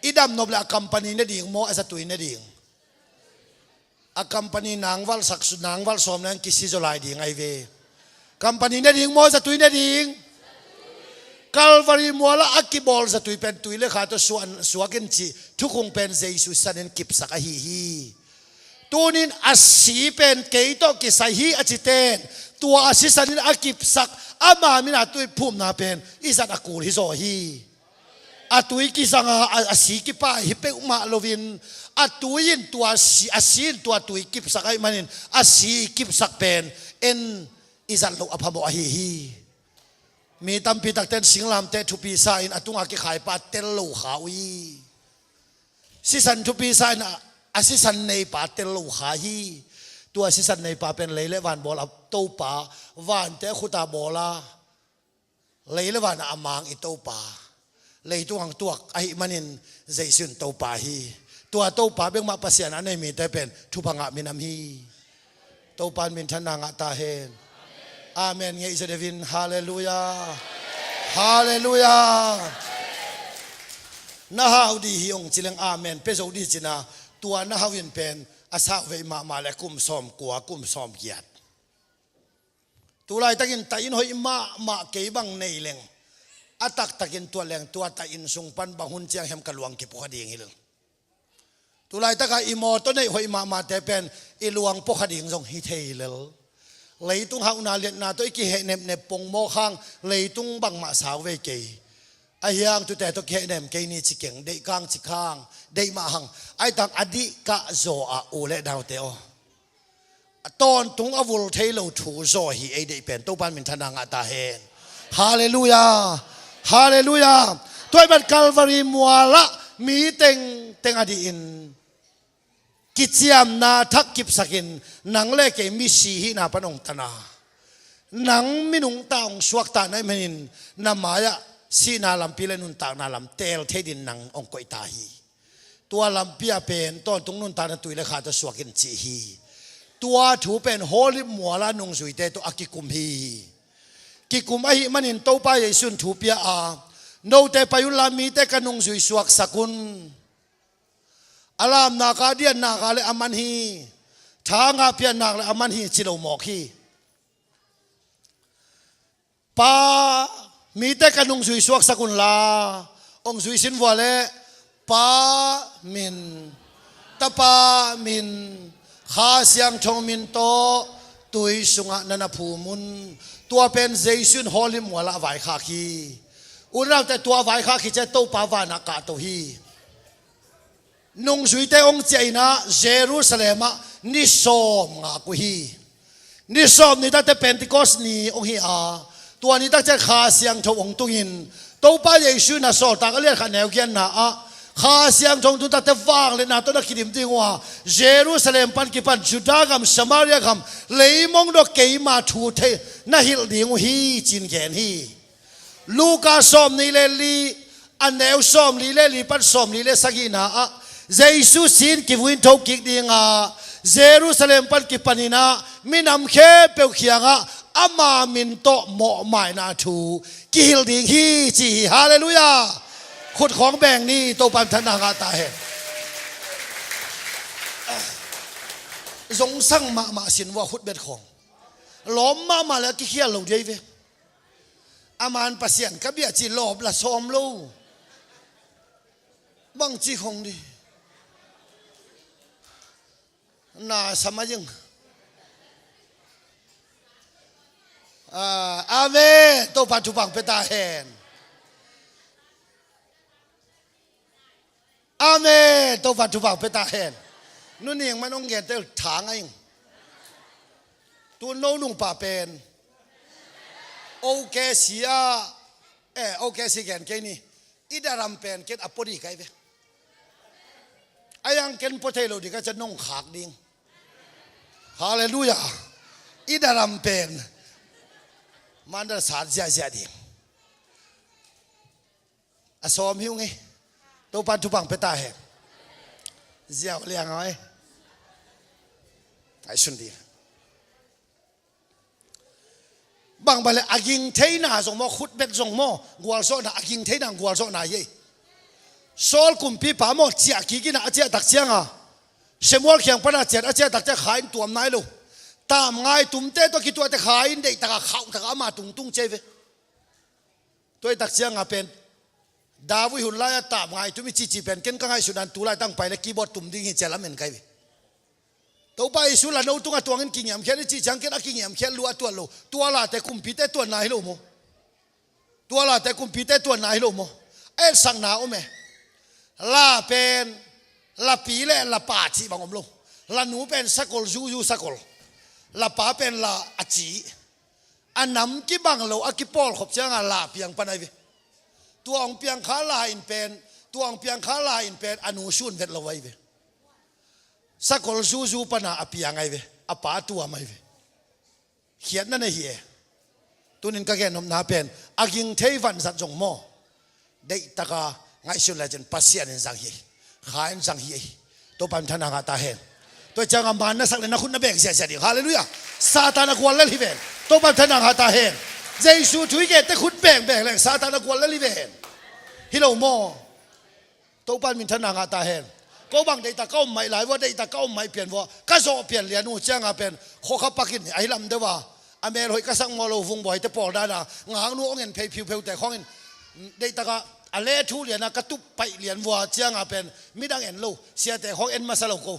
I dam nop leh a company ne ding maw, a zatui ne ding? A company nangvalh sak, nangvalh sawm leng kisi zaw lai ding ahi ve. Company ne ding maw, zatui ne ding? Calvary mual ah a kibawl zatui pen tui leh kha tawh suak, suak in cih thukhun pen Jesu sisan in kipsak ahi hi. Tuni-in a si pen kei tawh kisai hi a cite in, tua a sisan in a kipsak, ama min a tui phumna pen i zat a kul hi zaw hi. A tui kizang a, a, a si kipai hi peuhmah loin, a tui in tua si, a si in tua tui kipsak ahih manin, a si kipsak pen en i zat loh a phamawh ahi hi. Mi tampi takte in singlamteh thupi sa-in a tungah kikhai pa tel lo kha uh hi. Sisan thupi sa-in a, a sisan neipa tel lo kha hi. Tua sisan neipa pen lei leh van bawl a Topa, vante khut a bawl a, lei leh van a mang i Topa, leitung hong tuak ahih manin Jesu in Topa hi. Tua Topa bek mah Pasian a nei mite pen thupha ngah minam hi. Topa'n minthanna ngah ta hen. Amen. Ngeih zaw deuh in, halleluiah. Halleluiah. Na hau dih hi hong ci leng amen pia zo dih cihna, tua na hau in pen a sau vei mahmah leh kum sawmkua, kum sawmgiat. Tulaitakin tahin hoih mahmah kei bang nei leng, a taktakin tuat leng, tua tahin sung pan bang hun ciang hiam ka luang kipua ding hi lel. Tulaitaka i mawtaw neih hoih mahmahte pen i luang pua kha ding zong hi thei lel. Leitung hauhna liatna tawh i kihehnepnep pongmawk hang leitung bangmah sau ve kei. Ahi hang tute tawh kihehnem kei ni ci keng, deih kang ci kang, deih mah hang. Ahi tang a dih kah zaw ah u le naute aw, a tawntung a vul thei lo thu zaw hi ei deih pen Topa in minthanna ngah ta hen. Halleluiah. Halleluiah. Tua i bat Calvary mualah mi tengteng a dihin kiciamna thak kipsakin nang le kei misi hihna pan hong tana, nang minungta hong suakta na hih manin na mai-ah sihna lampi le nuntakna lam teel thei din nang hong koih ta hi. Tua lampi ah pen tawntung nuntakna tui le kha tawh suak in ci hi. Tua thu pen Holy muala nungzuite tawh a kikum hi. Kikum ahih manin Topa Jesu in thu pia a, note pai unla mite ka nungzui suaksak un. A lamnak ah a diannak ah le a man hi. Thangah piannak le a man hi ci lo mawk hi. Pa, mite ka nungzui suaksak unla, hong zui sin vua le Pa min, Tapa min, Kha Siangtho min tawh tui sungah na na phum un. Tua pen Jesu in Holy mualah a vaikhak hi. Unaute, tua vaikhak hi ciah Topa vanah kahto hi. Nungzuite hong ciah inah Jerusalem ah ni sawm ngak uh hi. Ni sawm ni takte Pentecost ni hong hi a, tua ni tak ciah Kha Siangtho hong tungin Topa Jesu in a sawltak a liatkhat neu giatna ah Kha Siangtho hong tung takte vangliatna tawh na kidim ding uh a, Jerusalem pan kipan Judah gam, Samaria gam, leimong dawh keima thu thei na hilh ding uh hi ci-in gen hi. Luka sawmnih le li, a neu sawmli le li pan sawmli le sagihna ah Jesu sin kivui in thokik dinga Jerusalem pan kipaninah minam khempeuh kiangah ama min tawh mawhmaina thu kihilh ding hi ci hi. Halleluiah. Khut khawng beng ni, Topa in minthanna ngah ta hen. Zongsang mahmah sin vua khut bet khawng. Lawm mahmah le a kikhial lo dei ve. A man Pasian ka bia ci lawp la sawm lo. Bangci khong di. Na sama jing. Ah, amen. Topa thupha pia ta hen. Amen. Topa thupha pia ta hen. Nu Ning man hong gente thang a ing. Tu no nungpa pen. O K C a. Eh, O K C gen kei ni. I daram pen ken a podi kai ve. A yang ken po thei lo di ka ca nong khak ding. Halleluiah. I daram pen. Man da sat ziazia ding. A sawm hi ung ei. Topa thupha pia ta hen. Ziau liang oi. Ai sun di. Bang bale a ging theina zong maw, khut bet zong maw, gualzawhna, a ging theina gualzawhna hi ei. Saul kumpipa maw, ciah kik inah a ciah tak cianga Samuel kiang pana ciat a ciah tak ciah kha in tuam nai lo. Tam ngai tumte tawh kituahte kha in deih taka khauh taka ama tungtung ciai ve. Tua i tak cianga pen David hun lai-a tap ngai tum i cici pen ken ka ngaihsutna in tu lai tang pai le keyboard tum ding hi cia lamen kai ve. Topa Jesu la no tungah tuangin kingiamkhiat i cih ciang ken a kingiamkhiat lua a tuat lo. Tua late kumpite tuanna hi lo maw? Tua late kumpite tuanna hi lo maw? A etsakna om e. La pen la pi le la pa cih bang om lo. La nu pen sakol zuzu sakol. La pa pen la a ci. A nam kibang lo a kipawlkhop cianga la piang pan ai ve. Tua hong piang kha la in pen, tua hong piang kha la in pen a nu sun vet lo ai ve. Sakol zuzu pana a piang ai ve. A pa tuam ai ve. Khiatna nei hi e. Tunin ka gennopna pen a ging thei vanzat zong maw? Deihtaka ngaihsun lecin Pasian in zang hi ei. Kha in zang hi ei. Topa in minthanna ngah ta hen. Tua cianga man na sak le na khut na beng ziazia ding. Halleluiah. Satan a gual lel hi ven. Topa in minthanna ngah ta hen. Jesu thu i gente khut beng beng leng Satan a gual lel hi ven. Hi lo maw? Topa in minthanna ngah ta hen. Ko bang deihtak ka om maih lai vua, deihtak ka om maih pian vua, ka zawh pian lian uh cianga pen khua kha pakin ahi lam deuh a, a mel hoih ka sak maw lo vung buaite pawl dana ngaknu hong en phei phiupheute khawngin deihtaka a leh thu liana ka tup paih lian vua cianga pen midang en lo, siate khawng en masa lo ko.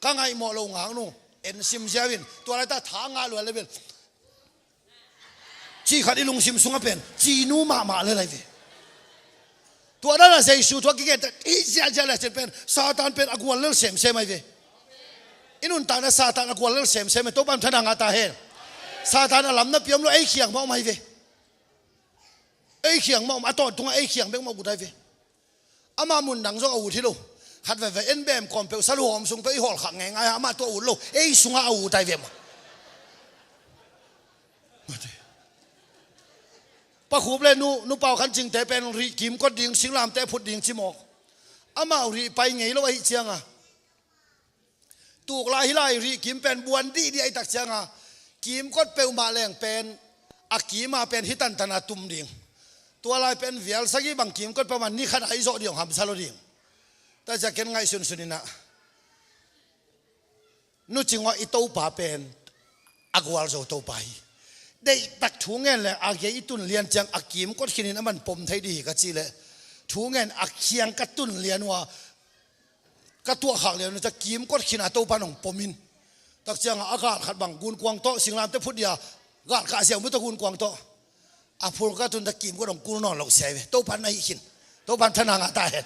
Ka ngaihmawh lo ngaknu en sim ziau in, tua laita tha ngah lua le pen cih khat i lungsim sungah pen cinu mahmah le lai ve. Tua dana Jesu thu a kigen ta i ziahziah le cin pen Satan pen a gual lel semsem ai ve. I nuntakna Satan a gual lel semsem ai, Topan thana ngah ta hen. Satan a lam na piam lo, ei khiang mah om ai ve. Ei khiang mah om, a tawntungah ei khiang bek mah ut ai ve. Amah mun dang zong a ut hi lo. Khat veve en bem kawm peuh salu hawm sung peuh i hawlkhak ngeingai a, amah tua ut lo, ei sungah a ut ai ve mah. Pakhup le nu, nu Pau Khan Cingte pen rih kimkot ding, singlamte phut ding ci mawk. Amau rih pai ngei lo ahi cianga tuk lai hi lai rih kim pen buan dihdih ahi tak cianga kimkot peuhmah leng pen a kima pen hi tantana tum ding. Tua lai pen vial sagih bang kimkot peuhmah ni khat a i zawh ding hamsa lo ding. Tua cia ken ngaihsunsun inah Nu Cing aw, i Topa pen a gualzo Topa hi. Deihtak thu ngen le a gei i tun lian ciang a kimkot khinin a man pom thei dih hi ka cih leh thu ngen a khiang ka tun lian uh a, ka tuahkhak lian uh ciang kimkot khin a Topa nong pom in. Tak cianga a gal khat bang gunkuang tawh singlamte phut dia gal kah siang bu tawh gunkuang tawh a phul ka tun ta kimkot hong kul nawn lo sia hi ve. Topan na hih khin. Topan thana ngah ta hen.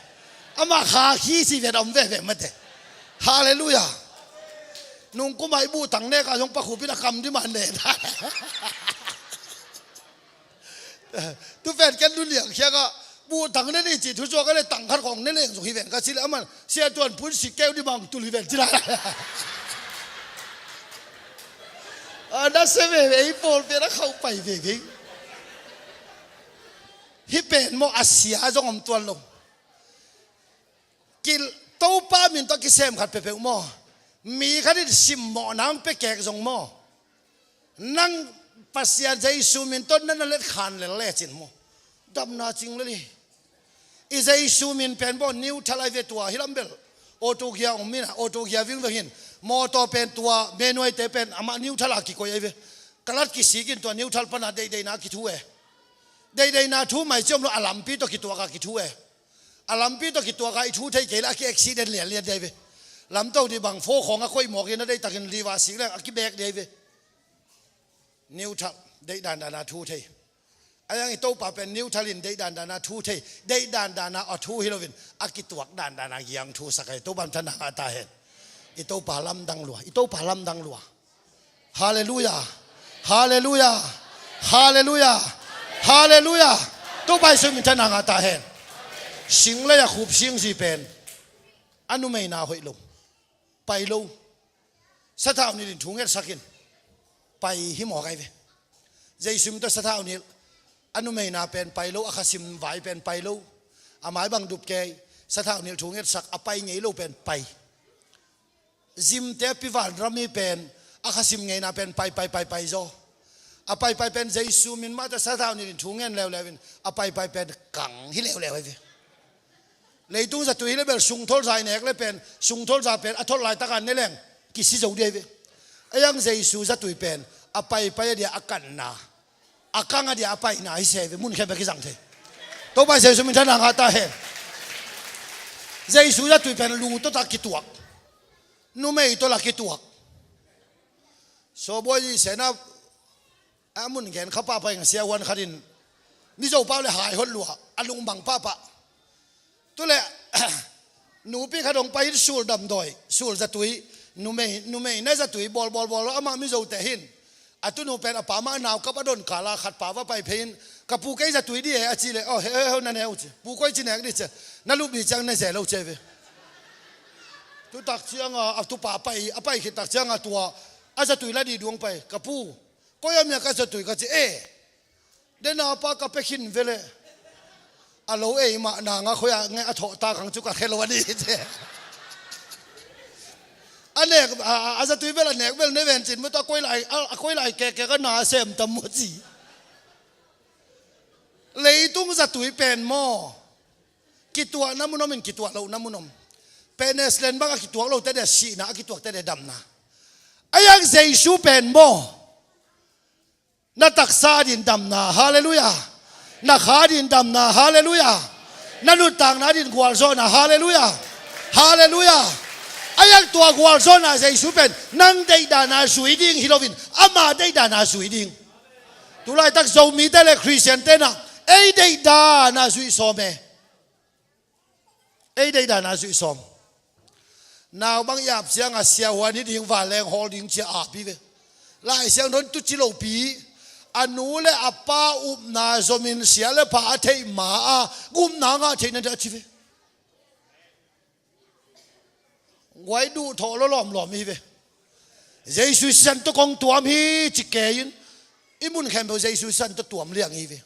Amah kha khi si ve dam veve mate. Halleluiah. Nung kumah i buhtang neka zong pakhupin a kam dih man ne. Tupen ken nu liang khiakah buhtang ne ni ci thu suak a le tang khat khawng ne leng zong hi ven ka ci le aman sia tuan pun si keu dih mang tul hi ven ci lai. A na se veve ei pawl pen a khauh pai veve. Hih pen maw a sia zong om tuan lo. Kil Topa min tawh kisem khat peuhpeuh maw. Mi khat in simmawh nang pekek zong maw. Nang Pasian Jesu min tawh na na let khan lel lecin maw. Damna cing lel hi. I Jesu min pen baw niu thal ai ve tua hi lam bel. Auto gia om mina, auto gia vingveng hin. Mawtaw pen tua menuaite pen amah niu thal a kikoih ai ve. Kalat kisikin tua niu thal pana deihdeihna kithu e. Deihdeihna thu mai ciom lo a lampi tawh kituaka kithu e. A lampi tawh kituaka i thu thei kei le a ki accident lianlian dei ve. Lamto dih bang fo khawng a koih mawkin a deihtakin liva sik le a kibek dei ve. Niu thal deih dandana thu thei. A yang i Topa pen niu thal in deih dandana thu thei. Deih dandana a thu hi loin a kituak dandana giang thu sak ai. Topan thana ngah ta hen. I Topa lamdang lua. I Topa lamdang lua. Halleluiah. Halleluiah. Halleluiah. Halleluiah. Topa Jesu min thana ngah ta hen. Singlei a khup singzi pen a numeina hoih lo. Pai lo. Sathau nilhin thu ngetsakin pai hi mawk ai ve. Jesu min tawh sathau nilh a numeina pen pai lo, a khasim vai pen pai lo. A mai bang dup kei. Sathau nilh thu ngetsak a pai ngei lo pen pai. Zimte a pivan rami pen a khasim ngeina pen pai pai pai pai zaw. A paipai pen Jesu min mah tawh sathau nilhin thu ngen leuleu in a paipai pen kang hi leuleu hi ve. Leitung zatui hi le bel sungthol zai nek le pen sungthol za pen a thol laitaka ne leng kisi zo dih hi ve. A yang Jesu zatui pen a paipai a dia a kanna a kang a dia a paina hi se ve, mun khempeuh kizang thei. Topa Jesu min thana ngah ta hen. Jesu zatui pen lu tawh tak kituak. Numei tawh la kituak. Sawbuai i sena a mun gen kha pahpah ing a sia huan khatin Mizo pau le hai hot lua a lungbang pahpah. Tule nupi khat hong pai in sul damdawi, sul zatui, numei, numei na zatui bawl bawl bawl amah Mizote hin a tunu pen a pa mah a nau kap a don kala khat pa va pai phei in ka pu kei zatui dih e a ci le aw he he he na ne uh ci pu koi ci nek dih ci na lup dih ciang ne ze lo ci ve. Tutak cianga a tupa pai a pai khit tak cianga tua a zatui la dih duang pai ka pu koi a mia ka zatui ka ci e. Dena pa ka pe khin vele a lo ei mah nanga khoia nge a thawh ta kang cu ka khe lo a ni ci. A nek a zatui bel a nek bel ne ven cin mawta a koi lai a koi lai keke ka na sem tam maw ci. Leitung zatui pen maw kituahna mun om in kituah lohna mun om. Peneslen bang a kituak lote dia sihna a kituakte dia damna. A yang Jesu pen maw na taksa din damna halleluiah. Na kha din damna halleluiah. Na nuntakna adingin gualzawhna, halleluiah, halleluiah. A iang tua gualzawhna Jesu pen nang deihdan a zui ding hi loin ama deihdan a zui ding. Tulaitak Zomite le Khristiante na ei deihdan a zuih sawm e. Ei deihdan a zuih sawm. Nau bang i ap ciangin siahuan hi ding, vanleng hawl ding ci-a ap hi ve. Lai Siangtho in tuci lopi, a nu le a pa upna zomin sia le pha a theih ma-a gupna ngah theihna ding a ci ve. Guai duh thawh lo lawmlawm hi ve. Jesu sisan tawh kong tuam hi ci kei in, i mun khempeuh Jesu sisan tawh tuam liang hi ve.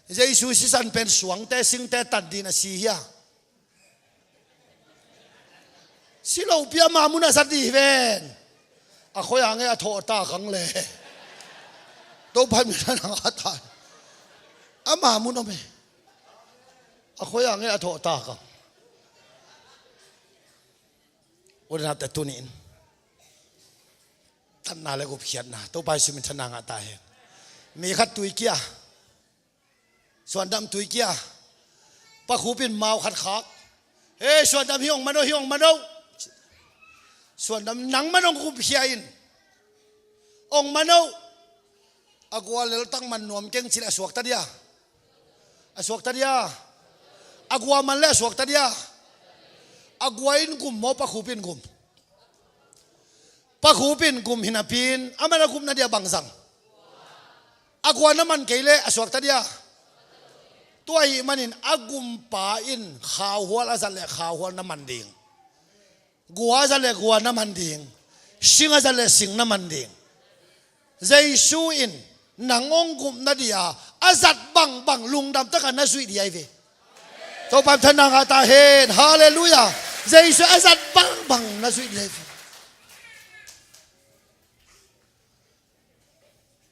Jesu sisan pen suangte singte tan dingin a si hia? Si lopi, ama mun a zat ding hi ven. A khoi-a nge a thawh ta kang le. Topa min thang a ta. Ama mun om e. A khoi-a nge a thawh ta kang. U le naute, tuni in tatna le gupkhiatna Topa Jesu min thang a ta hen. Mi khat tui kia, suandam tui kia, Pa Khup in mau khat khak. Hei, suandam, hih ong man o, hih ong man o. Suandam, nang man ong gupkhia in. Ong man o. A gua lel tang man nuam keng ci leh a suakta dia? A suakta dia? A gua man leh a suakta dia? A gua in gum maw, Pa Khup in gum? Pa Khup in gum hi napi-in, a man a gupna dia bang zang? A gua na man kei leh a suakta dia? Tua ahih manin a gumpa in khauhual a zat leh khauhual na man ding. Gua a zat leh gua na man ding. Sing a zat leh sing na man ding. Jesu in nang ong gupna dia a zat bangbang lungdam takin na zuih ding ahi ve. Topa min thang a ta hen. Halleluiah. Jesu a zat bangbang na zuih ding ahi ve.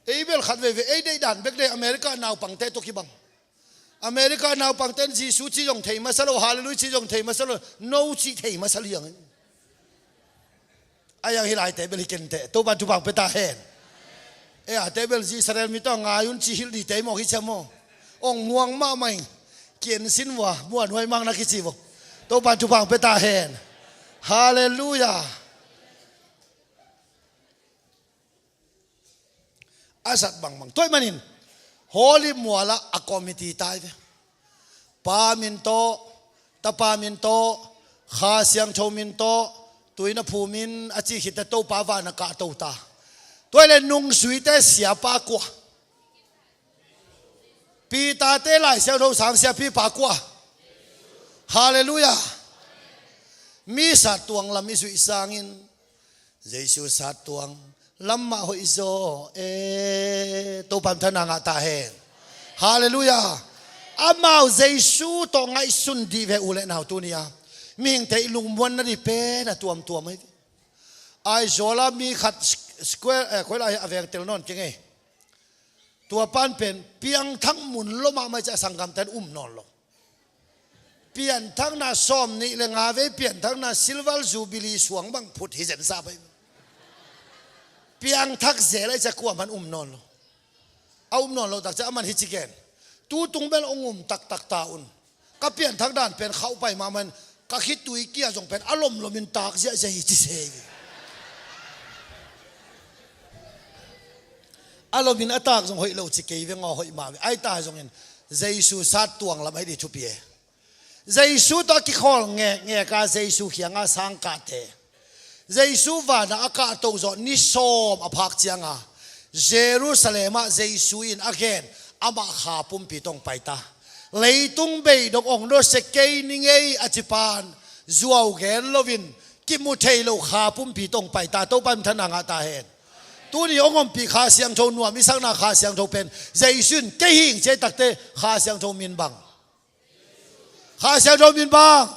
Ei bel khat veve, ei deihdan bek de, America naupangte tawh kibang. America naupangte in Jesu ci zong thei masa lo, halleluiah ci zong thei masa lo, no ci thei masa liang. A iang hi laite bel hi kei inteh, Topa in thupha pia ta hen. E, ate bel Israel mi tawh ngai un ci hilh ding te maw, hi cia maw? Ong muang mahmah ing. Kian sin vua, muan huai mang na kici vua. Topa in thupha pia ta hen. Halleluiah. A zat bangbang. Tua ahih manin Holy mualah a committee tai ve. Pa min tawh, Tapa min tawh, Kha Siangtho min tawh, tui na phum in a ci khit teh Topa van ah kahto ta. Tua hi leh nungzuite siapa kua? Peter-te Lai Siangtho sang siapipa kua? Halleluiah. Mi sattuang lam i zuih sangin Jesu sattuang lam mah hoih zaw e. Topa in thupha ngah ta hen. Halleluiah. Amau Jesu tawh ngaihsun dih ve u le nau tuni-a. Mihingte i lungmuan nading pen a tuamtuam ahi. Aizawl-a mi khat square, eh, koi lai a veng tel nawn keng e. Tua pan pen piangthak mun lo mahmah i ci a, sanggamte in um nawn lo. Pianthakna sawmnih le nga vei pianthakna silver jubilee suang bang phut hi zensa pai. Piangthak zel a i ci a kuamah in um nawn lo. A um nawn lo tak ciang aman hi ci gen. Tutung bel ong um taktak ta un. Ka pianthak dan pen khauh pai mahmah in ka khitui kia zong pen a lomlomin tak ziahziah hi ci se hi. A lomin a tak zong hoih lo ci kei ve ngaw, hoih mah ve. Ahi ta zongin Jesu sattuang lam ahi ding thupi e. Jesu tawh a kikhawl ngekngek a Jesu kiangah sang kahte, Jesu vanah a kahto zawh ni sawm a phak cianga Jerusalem ah Jesu in a gen, amah kha pumpi tawh ong pai ta. Leitung beidong ong nusia kei ning ei a ci pan zuau gen loin kimu thei lo kha pumpi tawh ong pai ta. Topa in thupha ngah ta hen. Tuni ong ompih Kha Siangtho nuam i sakna Kha Siangtho pen Jesu in kei hing ci a, i takte Kha Siangtho min bang? Kha Siangtho min bang?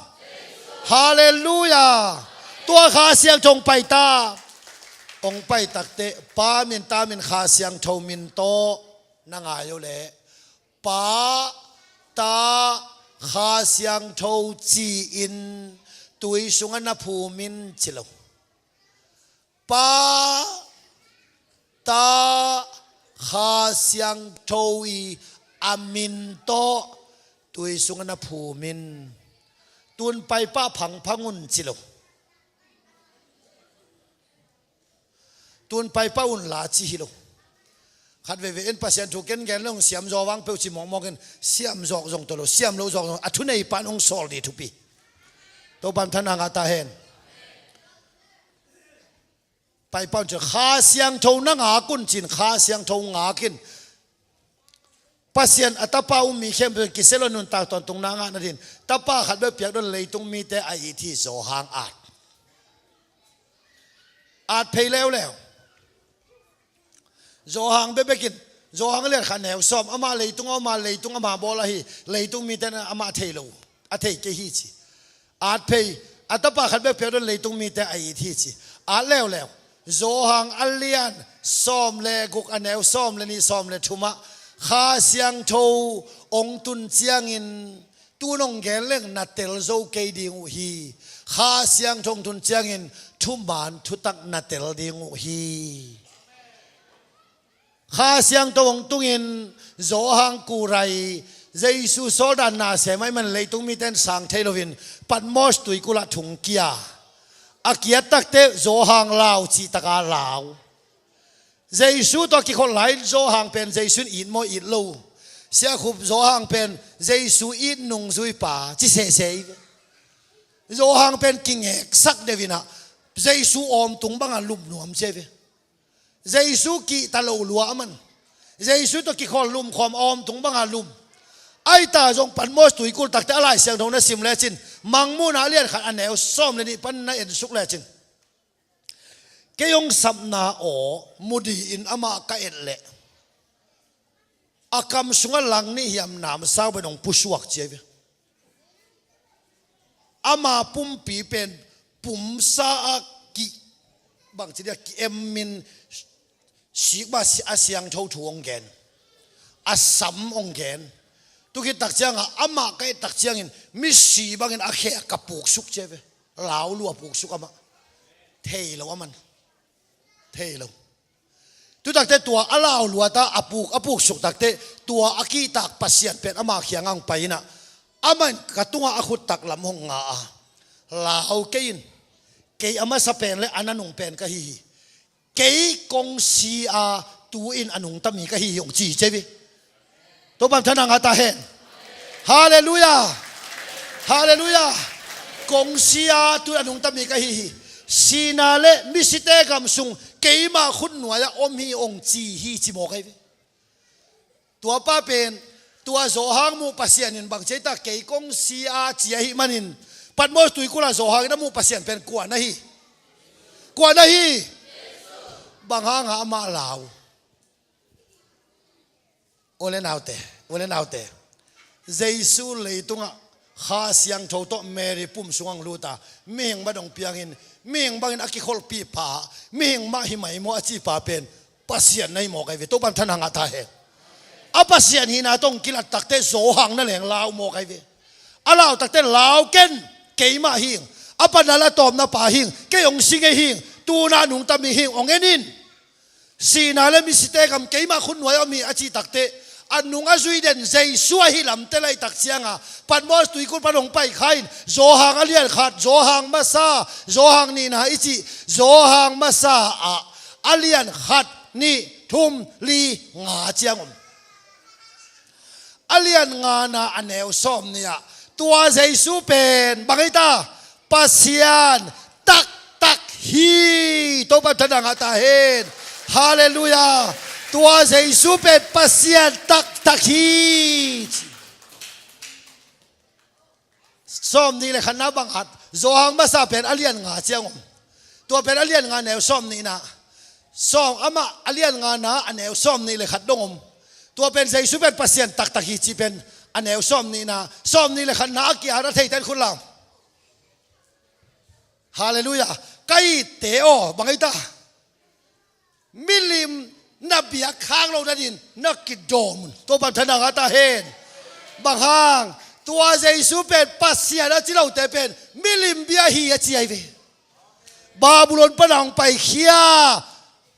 Halleluiah. Tua Kha Siangtho ong pai ta. Ong pai takte Pa min, Ta min, Kha Siangtho min tawh na ngai uh leh Pa, Ta, Kha Siangtho ci-in tui sungah na phum in ci lo. Pa, Ta, Kha Siangtho i a min tawh tui sungah na phum in, tun paipah phangphang un ci lo. Tun paipah un la ci hi lo. Khat veivei in Pasian thu ken gen lo, siam zaw vang peuh ci mawkmawk in, siam zawk zong tawh lo, siam lo zawk zong a thuneipa in hong sawl dih thupi. Topa in thana ngah ta hen. Paipah un ci, Kha Siangtho na ngak un ci-in, Kha Siangtho ngak in. Pasian a Tapa um mi khempeuh kisia lo nuntak tawntungna ngah nadingin Tapa khat bek piakdawn leitung mite a it hi. Zawhang at, at phei leuleu. Zawhang bekbekin, Zawhang lian khat neu sawm, amah leitung a om a, leitung amah bawl ahi, leitung mite in amah thei lo, a thei kei hi ci. At phei, a Tapa khat bek piakdawn leitung mite a it hi ci. At leuleu. Zawhang a lian sawm le guk, a neu sawm le nih, sawm le thumah, Kha Siangtho hong tun ciangin, tun hong gen leng na tel zo kei ding uh hi. Kha Siangtho hong tun ciangin thuman thutak na tel ding uh hi. Kha Siangtho hong tungin Zawhang kurai, Jesu sawldan na sem ahih man leitung mite in sang thei loin Patmos tuikulh ah thungkia. A kiat takteh Zawhang lau cih taka lau. Jesu tawh a kikholh lai-in Zawhang pen Jesu in it maw it lo, siakhop Zawhang pen Jesu it nungzuipa ci sese hi ve. Zawhang pen kingeksak deuh in ah, Jesu awmtung bangah lum nuam ci hi ve. Jesu kihta lo lua a man. Jesu tawh kikholh lumkhawm awmtung bangah lum. Ahi ta zong Patmos tuikulh takteh a Lai Siangtho na sim lecin, Mangmuhna a lian khat a neu sawm le nih pan na ensuk lecin, Kei hong sapna aw mu dih in amah ka et leh, a kam sungah lang nih hiam namsau bangin hong pusuak ci hi ve. Ama pumpi pen pumsa a ki, bangci dia, ki-em in, sikmah a siangtho thu hong gen, a sam hong gen. Tu khit tak ciangah amah ka et tak ciangin misi bangin a khe ka puksuk ci hi ve. Lau lua puksuk amah. Thei lo a man. Thei lo. Tu takteh tua a lau luat a, a puk, a puksuk takteh tua a kihtak Pasian pen ama kiangah hong pai in ah, amah in ka tungah a khut taklam hong nga a, lau kei in, kei a masa pen le a nanung pen ka hi hi. Kei kong si a, tu-in a nungta mi ka hi hi, hong ci hi ci hi. Topa in thana ngah ta hen. Halleluiah. Halleluiah. Kong si a, tu-in a nungta mi ka hi hi. Sihna le misite gam sung keimah khutnuai-ah om hi, hong ci hi ci mawk ahi ve. Tuapa pen, tua Zawhang muh Pasian in bang ci hi ta, kei kong si a ci ahih manin, Patmos tuikulh ah Zawhang in a muh Pasian pen kua na hi? Kua na hi? Bang hangah amah lau? U le naute, u le naute, Jesu leitungah Kha Siangtho tawh Mary pum sungah hong lut a, mihing mah dong piangin, mihing bangin a kikholhpih pa, mihing mah hi mai maw a ci pa pen Pasian na hi mawk ahi ve. Topa in thana ngah ta hen. A Pasian hihna tawh hong kilat takteh Zawhang na leng lau mawk ahi ve. A lau takteh lau ken, keimah hing, a panal a tawpna pa hing, kei hong si ngei hing, tu-in a nungta mi hing, hong en in. Sihna le misite gam keimah khutnuai-ah om hi a cih takteh, a nung a zui den Jesu ahih lam teh laih tak ciangah, Patmos tuikulh pan hong paikha in, Zawhang a lian khat, Zawhang masa, Zawhang nihna i cih, Zawhang masa ah a lian khat, nih, thum, li, nga ciang om. A lian ngana a neu sawm nih ah, tua Jesu pen bang hi ta? Pasian taktak hi. Topa in thana ngah ta hen. Halleluiah. Tua Jesu pen Pasian taktak hi. Sawm nih le khatna bang at, Zawhang masa pen a lian nga ciang om. Tua pen a lian nga neu sawm nihna. Sawm, amah a lian ngana a neu sawm nih le khat dong om. Tua pen Jesu pen Pasian taktak hi cih pen a neu sawm nihna. Sawm nih le khatna a kiat a theite in khut lau. Halleluiah. Ka itte aw, bang hi ta? Milim na biak khak loh nadingin na kidawm un. Topa in thana ngah ta hen. Bang hang? Tua Jesu pen Pasian a ci lote pen milim bia hi a ci ahi ve. Babylon pana hong paikhia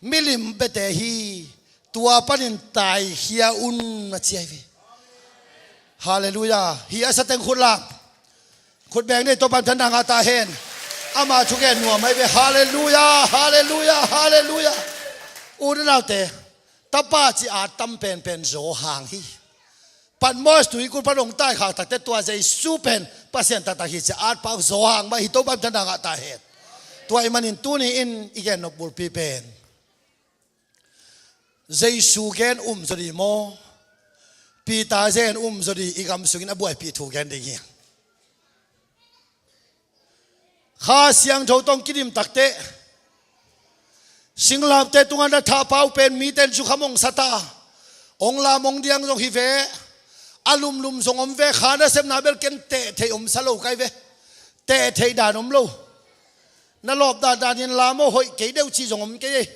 milim biate hi. Tua panin taikhia un a ci ahi ve. Halleluiah. Hi a sa teng khut lam. Khut beng dei, Topa'n thangna ngah ta hen. Ama thugen nuam ahi ve. Halleluiah, halleluiah, halleluiah. U le naute, tapa ci-a tam penpen Johan hi. Patmos tuikulh pan hong taikhak takteh tua Jesu pen Pasian taktak hi ci-a at pau Johan mah hi. Topa'n thangna ngah ta hen. Tua ahih manin tuni-in i gen nop bulpi pen Jesu gen um zaw ding maw, Peter gen um zaw ding, i gam sungin a buaipih thu gen ding hi. Kha Siangtho tawh kidim takteh, singlamteh tungah na thahpau pen mite in zukham hong sa ta, hong lam hong diang zong hi ve. A lumlum zong om ve. Kha nasepna bel ken teh theih om sa lo ka hi ve. Teh theih dan om lo. Na lawp dandan in lam aw, hoih kei deuh ci zong om kei ei.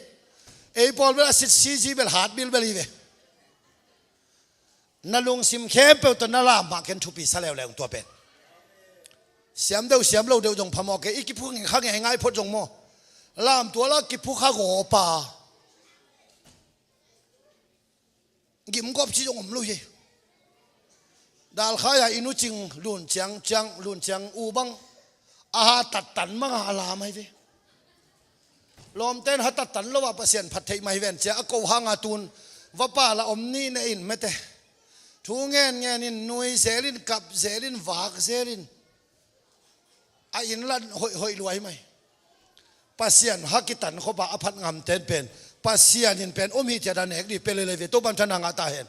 Ei pawl bel a sit sisi bel hat bilbel hi ve. Na lungsim khempeuh tawh na lam mah ken thupi sa leuleu tua pen. Siam deuh siam lo deuh zong phamawh kei, i kiphukha ngeingai phot zong maw, lam tuala kiphukha gawpa. Gimgawp ci zong om lo hi. Dalkhai-a i nu cing lun ciang, ciang lun ciang, u bang a ha tattan manga a lam ahi ve. Lawmte in ha tattan lo-a Pasian phat theih mah hi ven cia a ko hanga tun vapa la om ni ne in mete. Thu ngen ngen in, nui zel in, kap zel in, vak zel in. A inn lan hoih hoih lua hi mai. Pasian ha kitan khop a a phat ngamten pen Pasian in pen om hi ciat a nek ding pia leilei ve. Topa'n thangna ngah ta hen.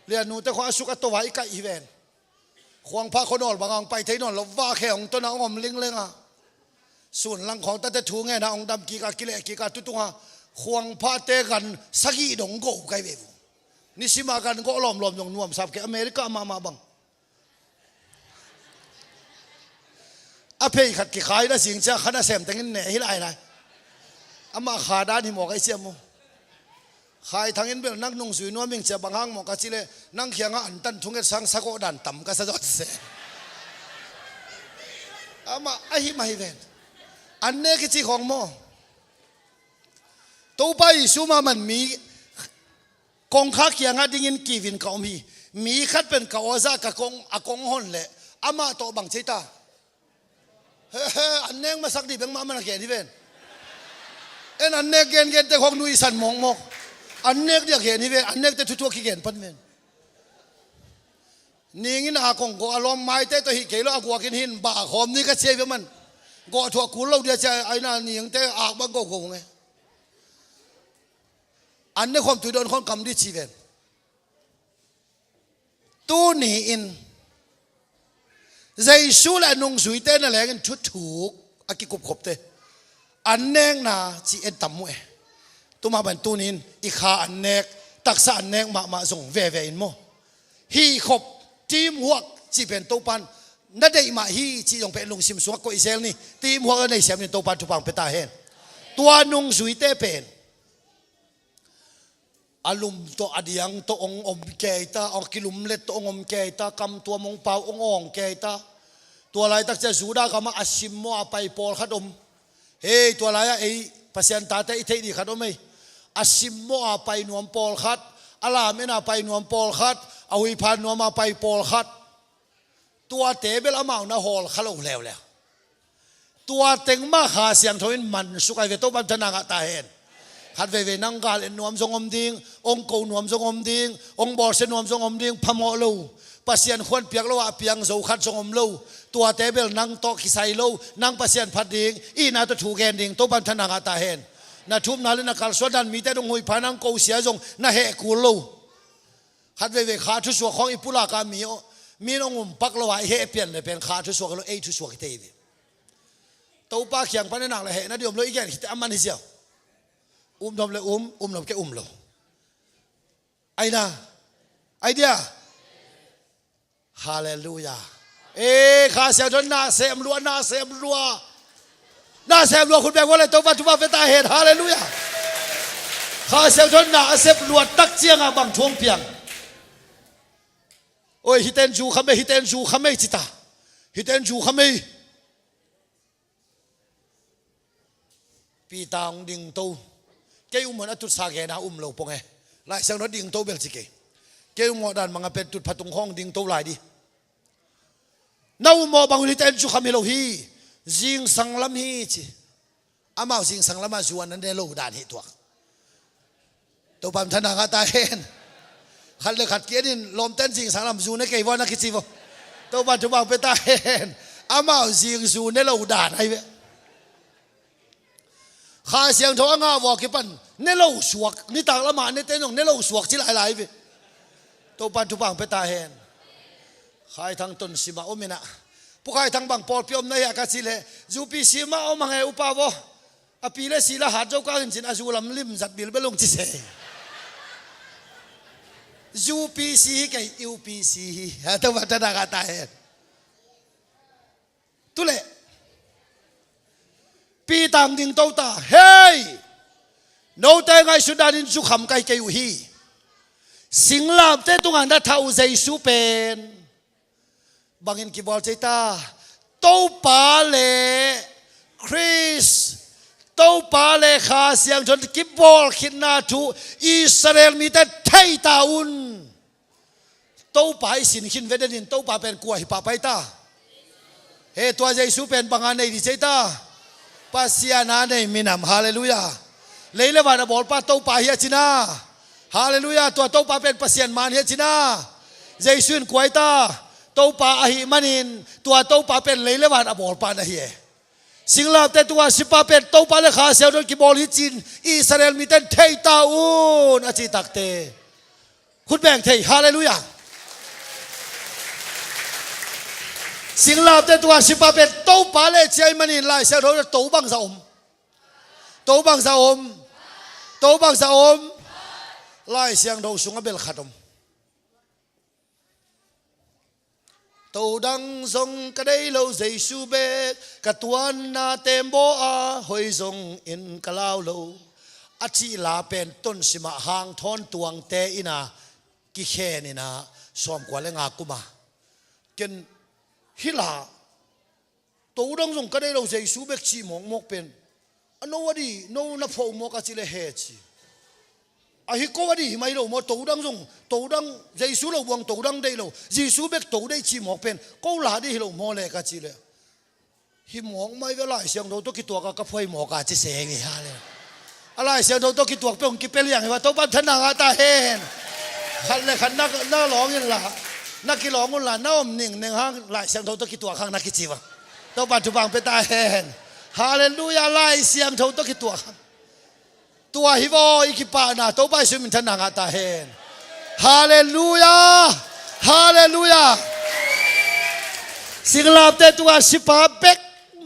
Lian nute khua a suk a to-a i kaih hi ven. Khuangpha khua nawl banga hong pai thei nawn lo, vak he hong tona hong om lingleng a. Sun lang khawng tate thu ngen a hong dam kik a, kileh kik a, tutung a khuangphate gan sagih dong go ka hi ve uh. Nisima gan gawh lawmlawm zong nuamsa kei, America mahmah bang. A phei khat kikhai na sing cia kha nasem tengin ne hi lailai. Amah kha dan hi mawk a i siam uh. Khai Thang in bel nang nungzui nuam ing cia, bang hang mawk a cih leh nang kiangah antan thunget sang sagawh dan tam ka sa zawt se. Amah ahi mah hi ven. An nek i cih khawng maw? Topa Jesu mahmah in mi kongkhak kiangah dingin kiu in ka om hi. Mi khat pen ka aw zah ka kong, a kong hon leh amah tawh bang ci ta? He, he, an nek masak ding bek mahmah a gen hi ven. En an nek gengente khawng nuihsan mawkmawk. An nek ding a gen hi ven, an nekte thuthu a kigen pan ven. Ning in a kong gawh a lawm maite tawh hih kei lo a guak in hin bah khawm ni ka ci hi ve man. Gawh thuah kul lo ding a ci a, aina ningte ak bang gogo nge. An ne khawm tui dawn khawm kam ding ci ven. Tuni-in Jesu le a nungzuite na lengin thuthuk a kikupkhopte an nekna ci en tam uh e. Tua mah bang tuni-in i kha an nek, taksa an nek mahmah zong veve in maw? Hih khop, teamwork cih pen Topa'n na deih mah hi cih zong pen lungsim sungah koih zel ni. Teamwork a nei siam ni, Topa'n thupha hong pia ta hen. Tua nungzuite pen a lum tawh a diang tawh hong om kei ta, a kilumlet tawh hong om kei ta, kamtuam hong pau hong awng kei ta. Tua laitak ciah Judah gamah a simmawh a pai pawlkhat om. Hei, tua lai-ah ei Pasian tate i theih ding khat om ei. A simmawh a pai nuam pawlkhat, a lam en a pai nuam pawlkhat, a huipha nuam a pai pawlkhat. Tuate bel amau na hawl kha lo leuleu. Tua teng mah Kha Siangtho in mansuk ahi ve. Topa'n thangna ngah ta hen. Khat veivei nang gal en nuam zong om ding, hong ko nuam zong om ding, hong bawlsia nuam zong om ding, phamawh lo. Pasian khuan piak lo ah piang zo khat zong om lo. Tuate bel nang tawh kisai lo, nang Pasian phat ding, itna tawh thu gen ding, Topa'n thangna ngah ta hen. Na thupna le na kalsuan dan mite dong huipha nang ko sia zong na heh kul lo. Khat veivei kha thusuak khawng i pulak a mi, mi in hong um pak lo a i heh pian le pen kha thusuak lo, ei thusuak i thei ve. Topa kiang pan i nak le heh na diom lo i gen khit a man hi ziau. Um nop le um, um nop kei um lo. Ai na. Ai dia. Halleluiah. Eh, Kha Siangtho na sem lua, na sem lua. Na sem lua khut beng vua le Topa thupha pia ta hen. Halleluiah. Kha Siangtho na a sem lua tak ciangah bang thu hong piang? Oi, hihte in zu kha mei, hihte in zu kha mei ci ta. Hihte in zu kha mei. Peter hong dingto. Kei um hon a tutsa gena um lo pong e. Laisiangtho dingto bel ci kei. Kei ummawh dan banga pen tutphah tung khawng ding to lai dih. Na ummawh bang uh hi, ten cu kham hi lo hi. Zingsang lam hi ci. Amau zingsang lamah zu a na ne lo dan hi tuak. Topa in thana ngah ta hen. Khat le khat ki-en in lawmten zingsang lam zu ne kei vaw na kici vaw. Topa in thupha pia ta hen. Amau zing zu ne lo dan ahi ve. Kha Siangtho a ngah vua kipan ne lo suak, nitak lamah ne ten zong ne lo suak ci lailai ve. Topa in thupha pia ta hen. Khai Thang Tonsim ah om in ah, Pu Khai Thang bang pawlpi om na hia ka cih leh, U P C mah om hang e upa vaw. A pi le si la hat zo kang in cin a zu lam lim zat bilbel ung ci se. U P C hi kei, U P C hi. Ha, Topa in thana ngah ta hen. Tu leh Peter hong ding to ta, hei, note ngaihsut dan in zu kham kai kei uh hi. Singlamteh tungah na thah uh Jesu pen bangin kibawl ci ei ta? Topa le Khrist, Topa le Kha Siangtho in kibawl khitna thu Israel mite thei ta un. Topa i sin khin ve den in, Topa pen kua hi pah pai ta? He, tua Jesu pen banga nei ding ci ei ta? Pasian a nei minam, halleluiah. Lei le van a bawlpa Topa hi a cina. Halleluiah, tua Topa pen Pasian man hi a cina. Jesu in kua hi ta? Topa ahih manin tua Topa pen lei le van a bawlpa na hi e. Singlamteh tungah sipa pen Topa le Kha Siangtho in kibawl hi cin Israel mite in thei ta un a cih takteh khut beng thei, halleluiah. Singlamteh tungah sipa pen Topa le ci ahih manin Lai Siangtho to bangza om? To bangza om? To bangza om? Lai Siangtho sungah bel khat om. To dang zong ka deih lo, Jesu bek ka tuanna tembaw a, hoi zong in ka lau lo, a cih la pen Tonsim ah Hangthawn Tuangte in a kikhen in a, sawmkua le nga kum a. Ken hih la, to dang zong ka deih lo, Jesu bek cih mawkmawk pen, a no a dih, no na phuah uh maw ka cih leh he ci. Ahi ko a dih hi mai lo maw, to dang zong, to dang, Jesu lo buang to dang deih lo, Jesu bek to deih cih mawk pen ko la dih hi lo maw le ka cih leh, hi mawk mai ve, Lai Siangtho tawh kituak a ka phuai mawk a ci seng hi, halleluiah. A Lai Siangtho tawh kituak peuh hong kipia liang hi va, Topa in thana ngah ta hen. Khat le khat na, na lawng inla, na kilawng unla, na om ningneng hang, Lai Siangtho tawh kituak hang na kici va. Topa in thupha pia ta hen. Halleluiah, Lai Siangtho tawh kituak hang. Tua hi vaw i kipahna, Topa Jesu min thana ngah ta hen. Halleluiah. Halleluiah. Singlamteh tungah sipa bek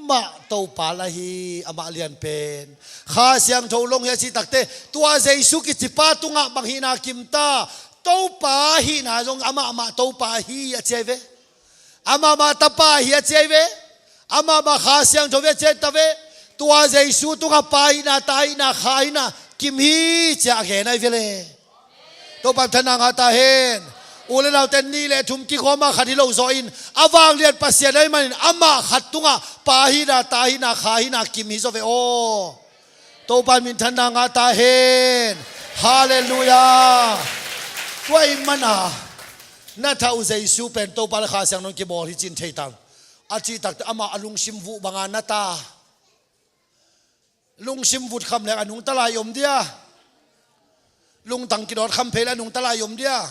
mah Topa la hi, amah lian pen. Kha Siangtho long hi a cih takteh, tua Jesu kicipa tungah bang hihna kim ta? Topa hihna zong amah mah Topa hi a ci ai ve. Amah mah Tapa hi a ci ai ve. Amah mah Kha Siangtho hi a ci ai ta ve. Tua Jesu tungah Pa hihna, Ta hihna, Kha hihna kim hi ci a gen ai ve le. Topa in thana ngah ta hen. U le naute, nih le thum kikhawm a khat hi lo zaw in, a vanglian Pasian ahih manin amah khat tungah Pa hihna, Ta hihna, Kha hihna kim hi zaw ve aw. Topa in min thana ngah ta hen. Halleluiah. Tua ahih mana na thah uh Jesu pen Topa le Kha Siangtho in kibawl hi cin thei ta un a cih takteh, amah a lungsim vuh banga na ta? Lungsim vut kham leng a nungta lai om dia? Lungtang kidawt kham phei le a nungta lai om dia?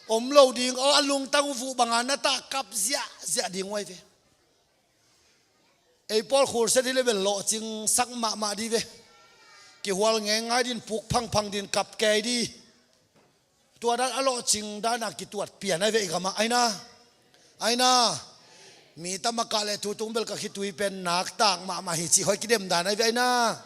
Om lo ding aw, a lungtang uh vuh banga na ta, kap ziahziah ding uh ai ve. Ei pawl khulset hi le bel lawhcing sak mahmah dih ve. Kihual ngeingai din, puk phangphang din, kap kei dih. Tua dan a lawhcing dan a kituat pian ai ve i gamah, ai na. Ai na. Mi tamakah le thu tung bel ka khitui pen naktak mahmah hi cih hoi kidem dan ai ve, ai na.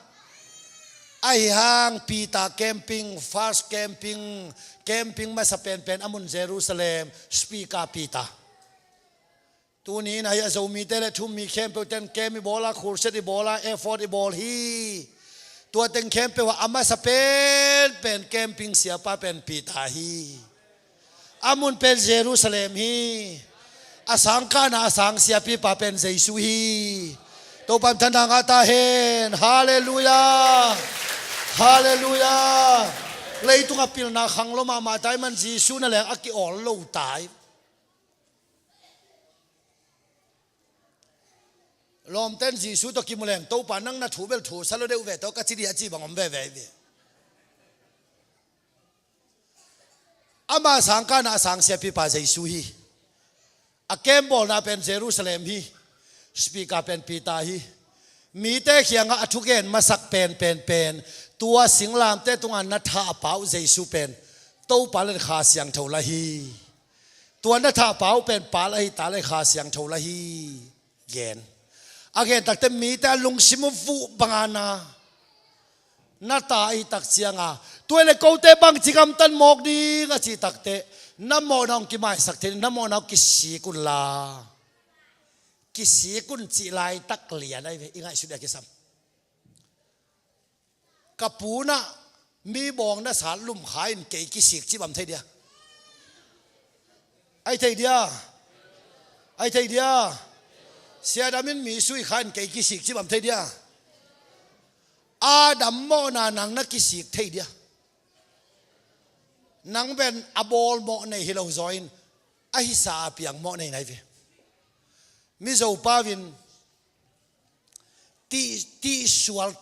Ahi hang Peter camping, first camping, camping masa penpen a mun Jerusalem, speaker Peter. Tuni in ahi a Zomite le thu-um mi khempeuh ten camp i bawl a, khulset i bawl a, effort i bawl hi. Tua teng khempeuh ah a masa penpen camping siapa pen Peter hi. A mun pen Jerusalem hi. A sangkahna a sang siapipa pen Jesu hi. Topa in thana ngah ta hen. Halleluiah. Halleluiah. Leitungah pilna khang lo mahmah tai man Jesu na leng a kiawl lo tai. Lawmten Jesu tawh kimu leng Topa nang na thu bel thu sa lo deuh ve tawh ka ci dih a ci bang om veve hi ve. Ama sangkahna a sang siapipa Jesu hi. A kembawlna pen Jerusalem hi. Speaker pen Peter hi. Mite khiangah a thugen masak pen pen pen tua singlamte tungah na thahpau Jesu pen Topa le Kha Siangtho la hi. Tua na thahpau pen Pa la hi, Ta la hi, Kha Siangtho la hi. Gen. A gen takte mite a lungsim uh vuh banga na na ta ahi tak cianga, tua le kote bangci gamtan mawk ding a cih takte na mawhna hong kimaisak thei, na mawhna hong kisik unla. Kisik un cih laitak lian ahi ve, i ngaihsut dia kisam. Ka punah mi bawng na sat lum kha in kei kisik cih bang thei dia? Ai thei dia? Ai thei dia? Siadam in mi sui kha in kei kisik cih bang thei dia? Adam mawhna nang na kisik thei dia? Nang pen a bawl mawh nei hi lo zaw in a hisa a piang mawh nei nai ve. Mizo pau in ti, ti sual,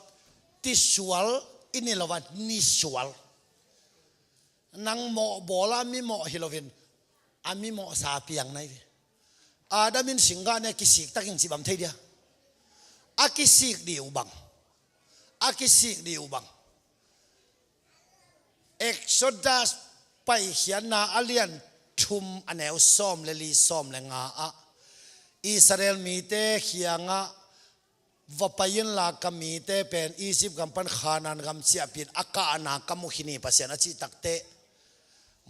ti sual i ni lo a, ni sual. Nang mawh bawl a mi mawh hi loin a mi mawhsa piang nai ve. Adam in singgah ne kisik takin cih bang thei dia? A kisik dih uh bang. A kisik dih uh bang. Exodus Paikhiatna a lian thum a neu sawm le li, sawm le nga ah Israel mite khiangah va pai inla ka mite pen Egypt gam pan Khanaan gam ciahpih in a kahna ka mu khin hi Pasian a cih takte,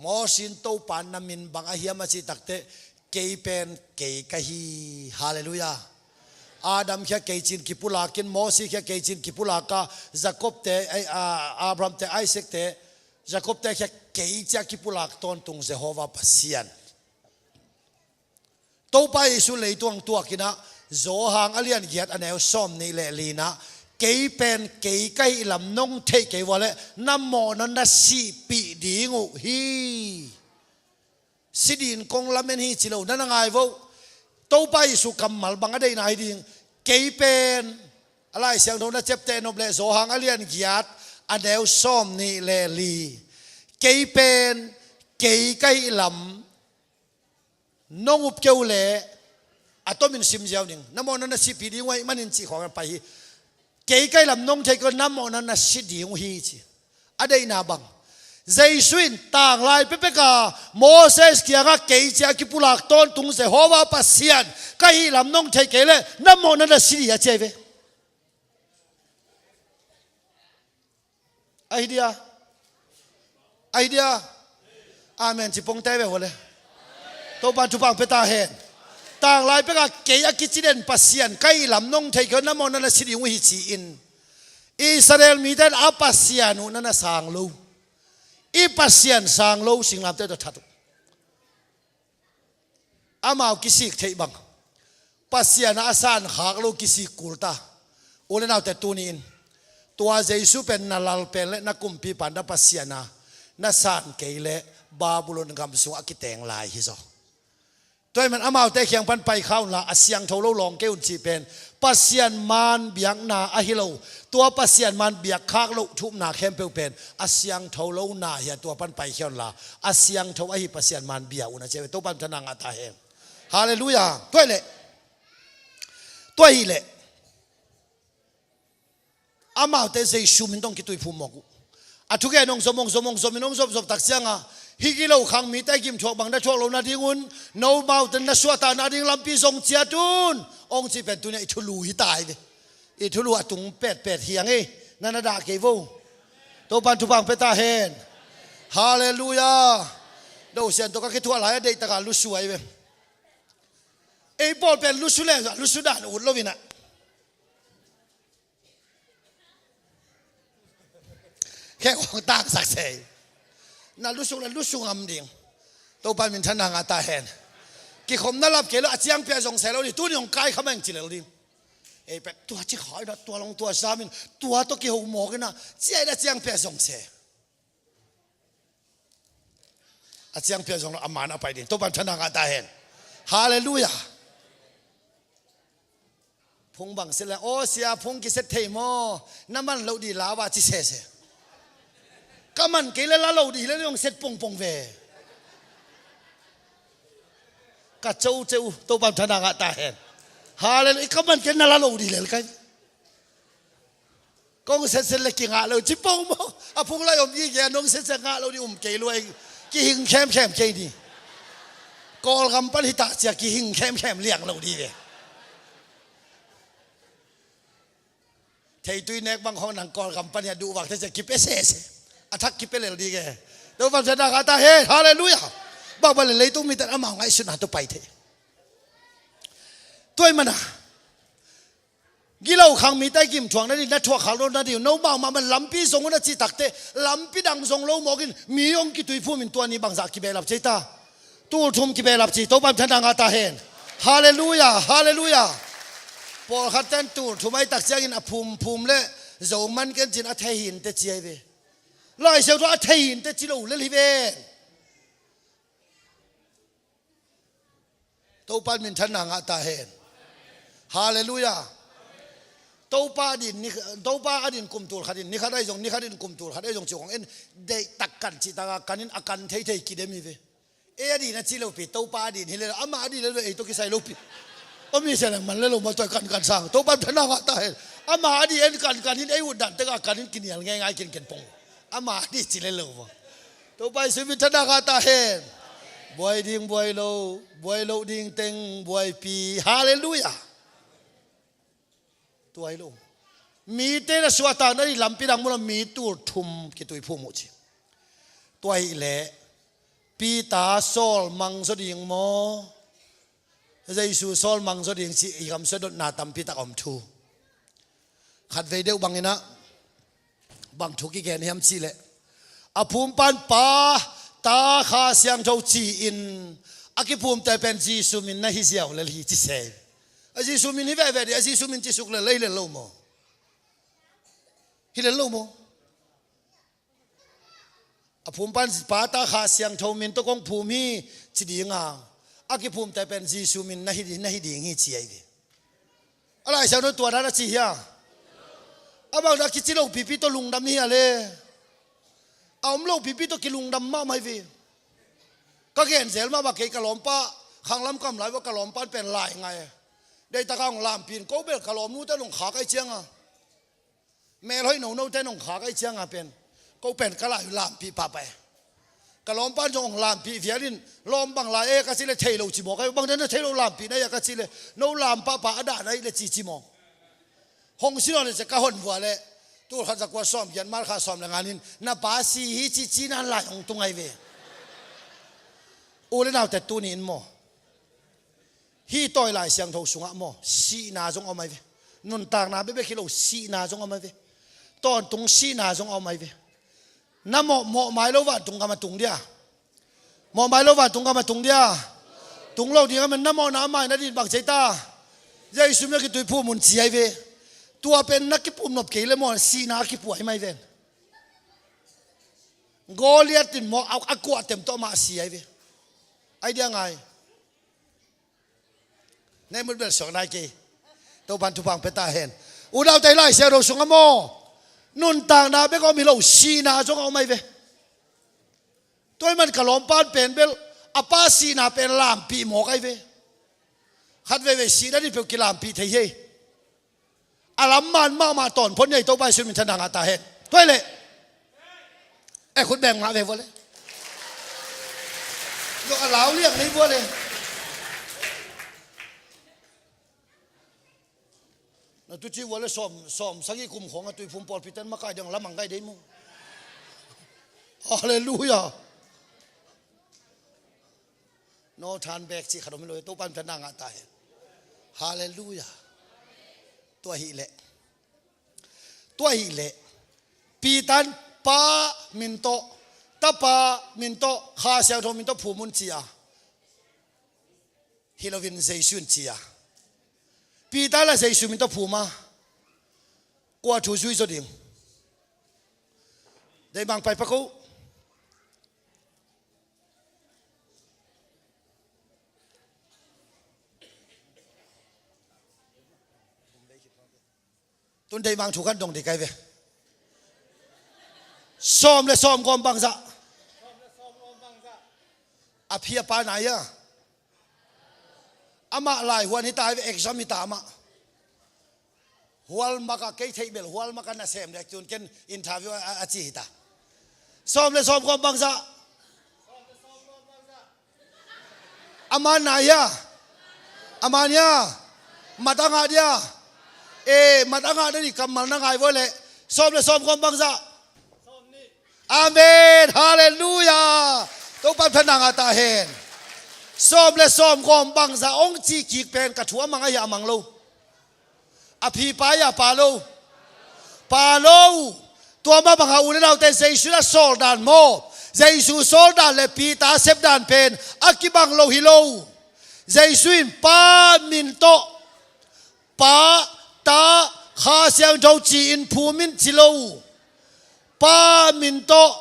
Mosi in Topa na min bang a hiam a cih takte, kei pen kei ka hi. Halleluiah. Adam khia kei cin kipulak in, Mosi khia kei cin kipulak a, Jacob te, ai, a, Abraham te, Isaac te, Jacob te khia kei cia kipulak tawntung Jehovah Pasian. Topa Jesu leitung tuakinah Johan a lian giat a neu sawm nih le linah kei pen kei ka hih lam nong theih kei vua le na mawhna na sihpih ding uh hi. Sidin kong lamen hi ci lo na na ngai vo. Topa Jesu kammal bang a deihna hi ding. Kei pen a Lai Siangtho na ciapteh nop le Johan a lian giat a neu sawm nih le li. Kei pen kei ka hih lam nong up keu le a tomin sim ziau ning. Na mawhna na sihpih ding uh ahih manin cih khawng a pai hi. Kei ka hih lam nong theih keu na mawhna na si ding uh hi ci. A deihna bang. Jesu in tanglai pepeka Moses kiangah kei cia kipulak tawntung Jehovah Pasian ka hih lam nong theih kei le na mawhna na si ding a ci ahi ve. Ahi dia? Ahi dia? Amen ci pongte ve hua le. Topan thupha pia ta hen. Tanglai peka kei a kici den Pasian ka hih lam nong theih kei na mawhna na si ding uh hi ci-in Israel mite in a Pasian uh na na sang lo. I Pasian sang lo singlamte tawh that uh. Amau kisik theih bang. Pasian a san khak lo kisik kul ta. U le naute tuni in tua Jesu pen na lal pen le na kumpipa na Pasian a na san kei le Babylon gam sungah a kiteng lai hi zaw. Tua ahih man amaute khiang pan pai kha unla a siangtho lo lawng kei un cih pen Pasian man biakna ahi lo. Tua Pasian man biak khak loh thu upna khempeuh pen a siangtho lo na hi a, tua pan pai khia unla a siangtho ahi Pasian man bia un a ci ve. Topan thana ngah ta hen. Halleluiah. Tua hi leh, tua hi leh amaute Jesu min tawh kituiphum mawk uh. A thugen hong zom, hong zom, hong zom in hong zom zom tak cianga hih gilo khang mite gimthuak bang na thuak lo nadingun nomaute na suahtak nading lampi zong ciat un hong cih pen tunia i thulu hi ta hi ve. I thulu a tung petpet hi ang ei. Na na dah kei vo. Topan thupha pia ta hen. Halleluiah. Dosian tawh ka kithuah lai a deih taka lusu ahi ve. Ei pawl pen lusu le lusu dan ut lo inah. Khe kong tangsak sei. Na lusuk le lusuk ngam ding. Topa min thana ngah ta hen. Kikhom na lap kei lo a ciang pia zong se lo ding. Tuni hong kai kha mah ing ci lel ding. Ei pek tua ci khai na tua long tua zamin tua tawh kiho mawk inah ciai na ciang pia zong se. A ciang pian zong lo, a man a pai ding. Topa in thana ngah ta hen. Halleluiah. Phung bang set le, aw sia, phung kiset thei maw? Na man loh dih la va ci sese. Ka man kei le la lo dih le zong set pongpong ve. Ka co ceu, Topa in thana ngah ta hen. Halleluiah. Ka man kei na la lo dih le kai. Kong setset le kingah lo ci pong maw? A phung lai om gige a nong setset ngah lo dih um kei luai. Kihing khemkhem kei ni. Kawlgam pan hi ta cia kihing khemkhem liang lo dih ve. Theitui nek bang khong nang Kawlgam pan hi a duh vak te cia kipia sese. A thak kipia lel dih ke. Topa in thana ngah ta hen. Halleluiah. Bang bang le leitung mite in amau ngaihsutna tawh pai thei. Tua ahih manin gilo khang mite gim thuak nading, na thuak khak lo nading, no mahmah man lampi zong un a cih takteh, lampi dang zong lo mawk in, mi hong kituiphum in tua ni bangzah kibehlap ci ei ta. Tul thum kibehlap ci, Topa in thana ngah ta hen. Halleluiah, halleluiah. Pawlkhat ten tul thum ahih tak ciangin a phumphum le zo man ken cin a thei hi inteh ci ahi ve. Lai Siangtho a thei hi inteh ci lo lel hi ven. Topa in minthanna ngah ta hen. Halleluiah. Topa a din, ni, Topa a din kum tul khat in, ni khat ahi zong, ni khat in kum tul khat ahi zong ci kong en, deihtak kan cih taka kan in a kan theithei kidem hi ve. Ei a din a ci lopi, Topa a din hi le lo, ama a din le lo, ei tawh kisai lopi. Om hi se leng man le lo, ma tuai kankan sang. Topa in minthanna ngah ta hen. Ama a din en kankan in, ei utdan teka kan in kinial ngeingai kinken pong. Ama a din ci le lo maw. Topa Jesu minthanna ngah ta hen. Buai ding buai lo, buai lo ding teng buaipi. Halleluiah. Tua hi lo. Mite na suahtak nading lampi dang mu lo, mi tul thum kituiphum uh ci. Tua hi leh Peter sawl mang zaw ding maw? Jesu sawl mang zaw ding ci i gamsua dotna tampi tak a om thu. Khatvei deuh bangin ah bang thu kigen hiam cih leh, a phumpa in Pa, Ta, Kha Siangtho ci-in a kiphumte pen Jesu min na hi ziau lel hi ci se. A Jesu min hi veve dih, a Jesu min ci suk lel hi lel lo maw? Hi lel lo maw? A phumpa in Pa, Ta, Kha Siangtho min tawh kong phum hi ci ding a, a kiphumte pen Jesu min na hi, na hi ding hi ci ahi ve. A Lai Siangtho tua dan a ci hia? A bang dan a kici lopipi tawh lungdam hi a le. A om lopipi tawh kilungdam mahmah hi ve. Ka gen zel mahmah kei, ka lawmpa, khanglam kam lai vua ka lawmpa in pen lai ngai. Deihtak a hong lampih in ko bel ka lawmnute in hong khak ahi cianga. Melhoih nonote in hong khak ahi cianga pen ko pen ka lai uh lampih pahpah e. Ka lawmpa in zong hong lampih vial in, lawm bang lai e ka cih leh thei lo ci mawk ahi, bang dan na thei lo lampih na hia ka cih leh, no lam pahpah a dah na hih leh ci ci mawk. Hong si nawn leh cia ka hon vua leh, tul khat za kua sawm giat, March kha sawm le nga ni-in na pa si hi ci ci nan lai hong tung ahi ve. U le naute tuni in maw, hih tawi Lai Siangtho sungah maw, sihna zong a om ahi ve. Nuntakna bekbek hi lo, sihna zong a om ahi ve. Tawntung sihna zong a om ahi ve. Na mawh, mawh mai lo vantung gam a tung dia? Mawh mai lo vantung gam a tung dia? Tung lo ding a, na mawhna a mai nading bang ci ei ta? Jesu min a kituiphum un ci ahi ve. Tua pen na kiphum nop kei leh maw, sihna a kipuai mai ven. Goliath in maw, a, a kuahtem tawh mah si ahi ve. Ahi dia ngai. Na ihmut bel suak nai kei. Topa in thupha hong pia ta hen. U naute, Lai Siangtho sungah maw, nuntakna bek a om hi lo, sihna zong a om ahi ve. Tua ahih manin ka lawmpa in pen bel a pa sihna pen lampih mawk ahi ve. Khat veivei sihna ding peuh kilampih thei hi. A lam man mahmah tawn phot ni ei, Topa Jesu minthanna ngah ta hen. Tua hi leh. E, khut beng mah ve vua le. Zong a lau liang nei vua le. Na tu ci vua le sawm, sawm sagih kum khawng a tuiphum pawlpi ten makai ding lamang kai dei mu. Halleluiah. No than bek cih khat om hi lo, Topa minthanna ngah ta hen. Halleluiah. Tua hi leh. Tua hi leh. Peter in Pa min tawh, Tapa min tawh, Kha Siangtho min tawh phum un ci a. Hi loin Jesu in ci a. Peter la Jesu min tawh phum a. Kua thu zui zaw ding? Deimang pai pak o. Tun deihmang thu khat dong dih kai ve. Sawm le sawm gawm bangzah. A phi a pa na hia? Amah lai huan hi ta ve, exam hi ta amah. Hualmak a kei theih bel hualmak a nasem dek cun ken interview a, a, a ci hi ta. Sawm le sawm gawm bangzah. A man na hia? A man hia? Mat a ngah dia? E, mat a ngah dia ni kammal na ngai voi leh. Sawm le sawm gawm bangzah. Amen. Halleluiah. Topa thanna ngah ta hen. Sawm le sawm gawm bangzah hong ci kik pen ka thu a mang a hia, a mang lo? A phi pa hia, pa lo? Pa lo. Tua mah bangah u le naute Jesu in a sawl dan maw? Jesu sawl dan le Peter a sep dan pen a kibang lo hi lo. Jesu in Pa min tawh, Pa, Ta, Kha Siangtho ci-in phum in ci lo. Pa min tawh,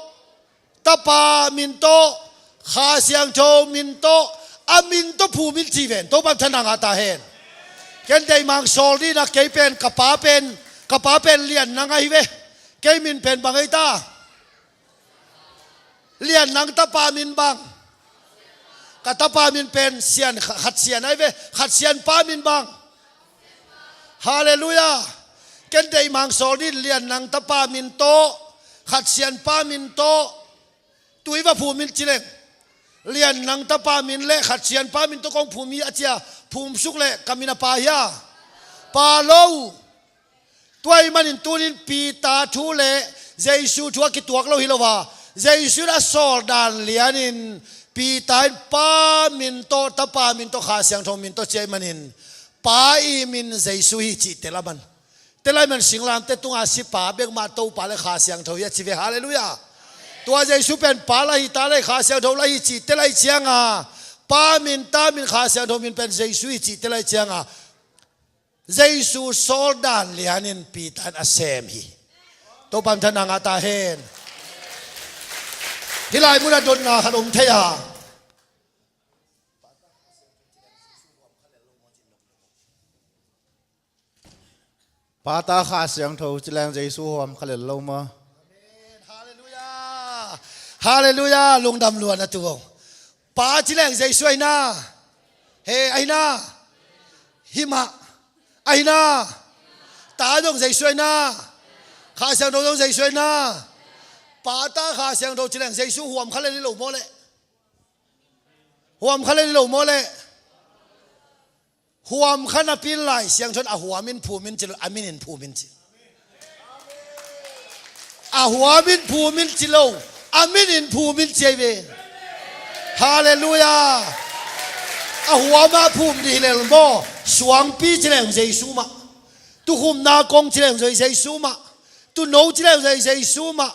Tapa min tawh, Kha Siangtho min tawh, a min tawh phum in ci ven. Topa thanna ngah ta hen. Ken deihmang sawl dih na, kei pen, ka pa pen, ka pa pen Lian Nang ahi ve. Kei min pen bang ei ta? Lian Nang tapa min bang? Ka tapa min pen Sian, Kha-, Khat Sian ahi ve. Khat Sian pa min bang? Halleluiah. Ken deihmang sawl dih, Lian Nang tapa min tawh, Khat Sian pa min tawh, tui va phum in ci leng. Lian Nang tapa min le Khat Sian pa min tawh kong phum hi a ci a, phum suk leh ka min a pa hia? Pa lo. Tua ahih manin tunin Peter thu le Jesu thu a kituak lo hi lo a, Jesu in a sawl dan lianin Peter in Pa min tawh, Tapa min tawh, Kha Siangtho min tawh ci ahih manin, Pa i min Jesu hi cih tel a man. Tel ahih man singlamteh tunga si pa bek mah Topa le Kha Siangtho hi a ci ve. Halleluiah. Tua Jesu pen Pa la hi, Ta la hi, Kha Siangtho la hi cih tel ahih cianga, Pa min, Ta min, Kha Siangtho min pen Jesu hi cih tel ahih cianga, Jesu sawl dan lianin Peter in a sem hi. Topa thanna ngah ta hen. Hih lai munah dotna khat om thei a. Pa, Ta, Kha Siangtho ci leng Jesu huam kha lel lo maw? Halleluiah. Halleluiah. Lungdam lua na tu. Pa ci leng Jesu ahi na. He, ahi na. Hi mah. Ahi na. Ta zong Jesu ahi na. Kha Siangtho zong Jesu ahi na. Pa, Ta, Kha Siangtho ci leng Jesu huam kha lel hi lo maw leh? Huam kha lel hi lo maw leh? Huam kha napi-in Lai Siangtho in a huam in phum in ci lo, a min in phum in ci. A huam in phum in ci lo, a min in phum in ci ahi ve. Halleluiah. A huam a phum dih hi lel maw? Suangpi ci leng Jesu mah. Tukhumna kong ci leng Jesu mah. Tuuno ci leng Jesu mah.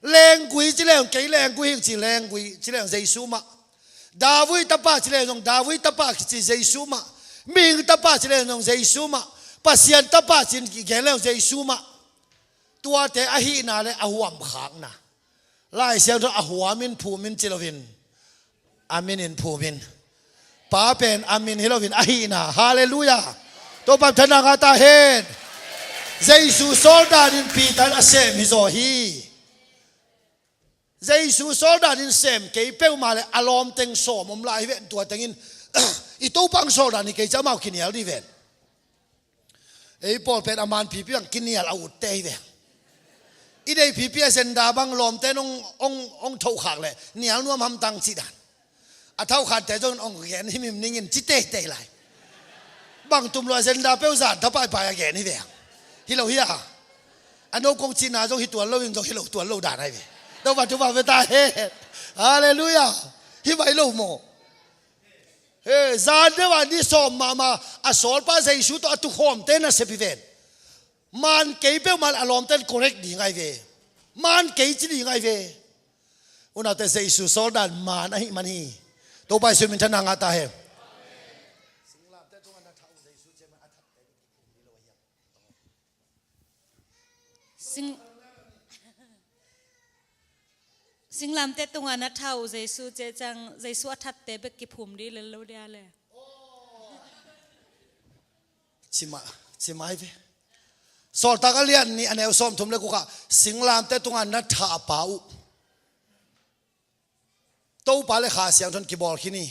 Lenggui ci leng, kei lenggui hing ci, lenggui ci leng Jesu mah. David tapa ci leng zong David tapa ci Jesu mah. Mihing tapa ci leng zong Jesu mah. Pasian tapa ci gen leng Jesu mah. Tuate ahihna le a huamkhakna, Lai Siangtho a huam in phum in ci loin, a min in phum in. Pa pen a min hi loin, ahihna. Halleluiah. Topa thanna ngah ta hen. Jesu sawl dan in Peter in a sem hi zaw hi. Jesu sawl dan in sem kei peuhmah le a lawm teng sawm om lai hi ven, tua tengin i Topa sawl dan hi kei ci a, amau kinial dih ven. Ei pawl pen a man pipi bang kinial a utte hi ven. I deih pipi a zenda bang lawmte in hong, hong, hong thohkhak leh nial nuam hamtang cih dan. A thauhkhatte zong hong gen himhim ning in ci teitei lai. Bang tum lua zenda peuh zan thapaipai a gen hi ve. Hi lo hi a. A no kong cihna zong hi tuan lo in zong hi lo tuan lo dan ahi ve. Topa thupha pia ta hen. Halleluiah. Hi vai lo maw? He, zan deuh a ni sawm mahmah a sawlpa Jesu tawh a tukhawmte nasep hi ven. Man kei peuhmah le a lawmte in correct ding ahi ve. Man kei ci ding ahi ve. Unaute, Jesu sawl dan man ahih man hi. Topa Jesu min thanna ngah ta hen. Sing, singlamteh tungah na thau Jesu cih ciang, Jesu a thatte bek kiphum dih lel lo dia le. Cimah, cimah hi ve. Sawltak a lian nih a neu sawmthum le guk ah, singlamteh tungah na thah pah uh. Topa le Kha Siangtho in kibawl khin hi.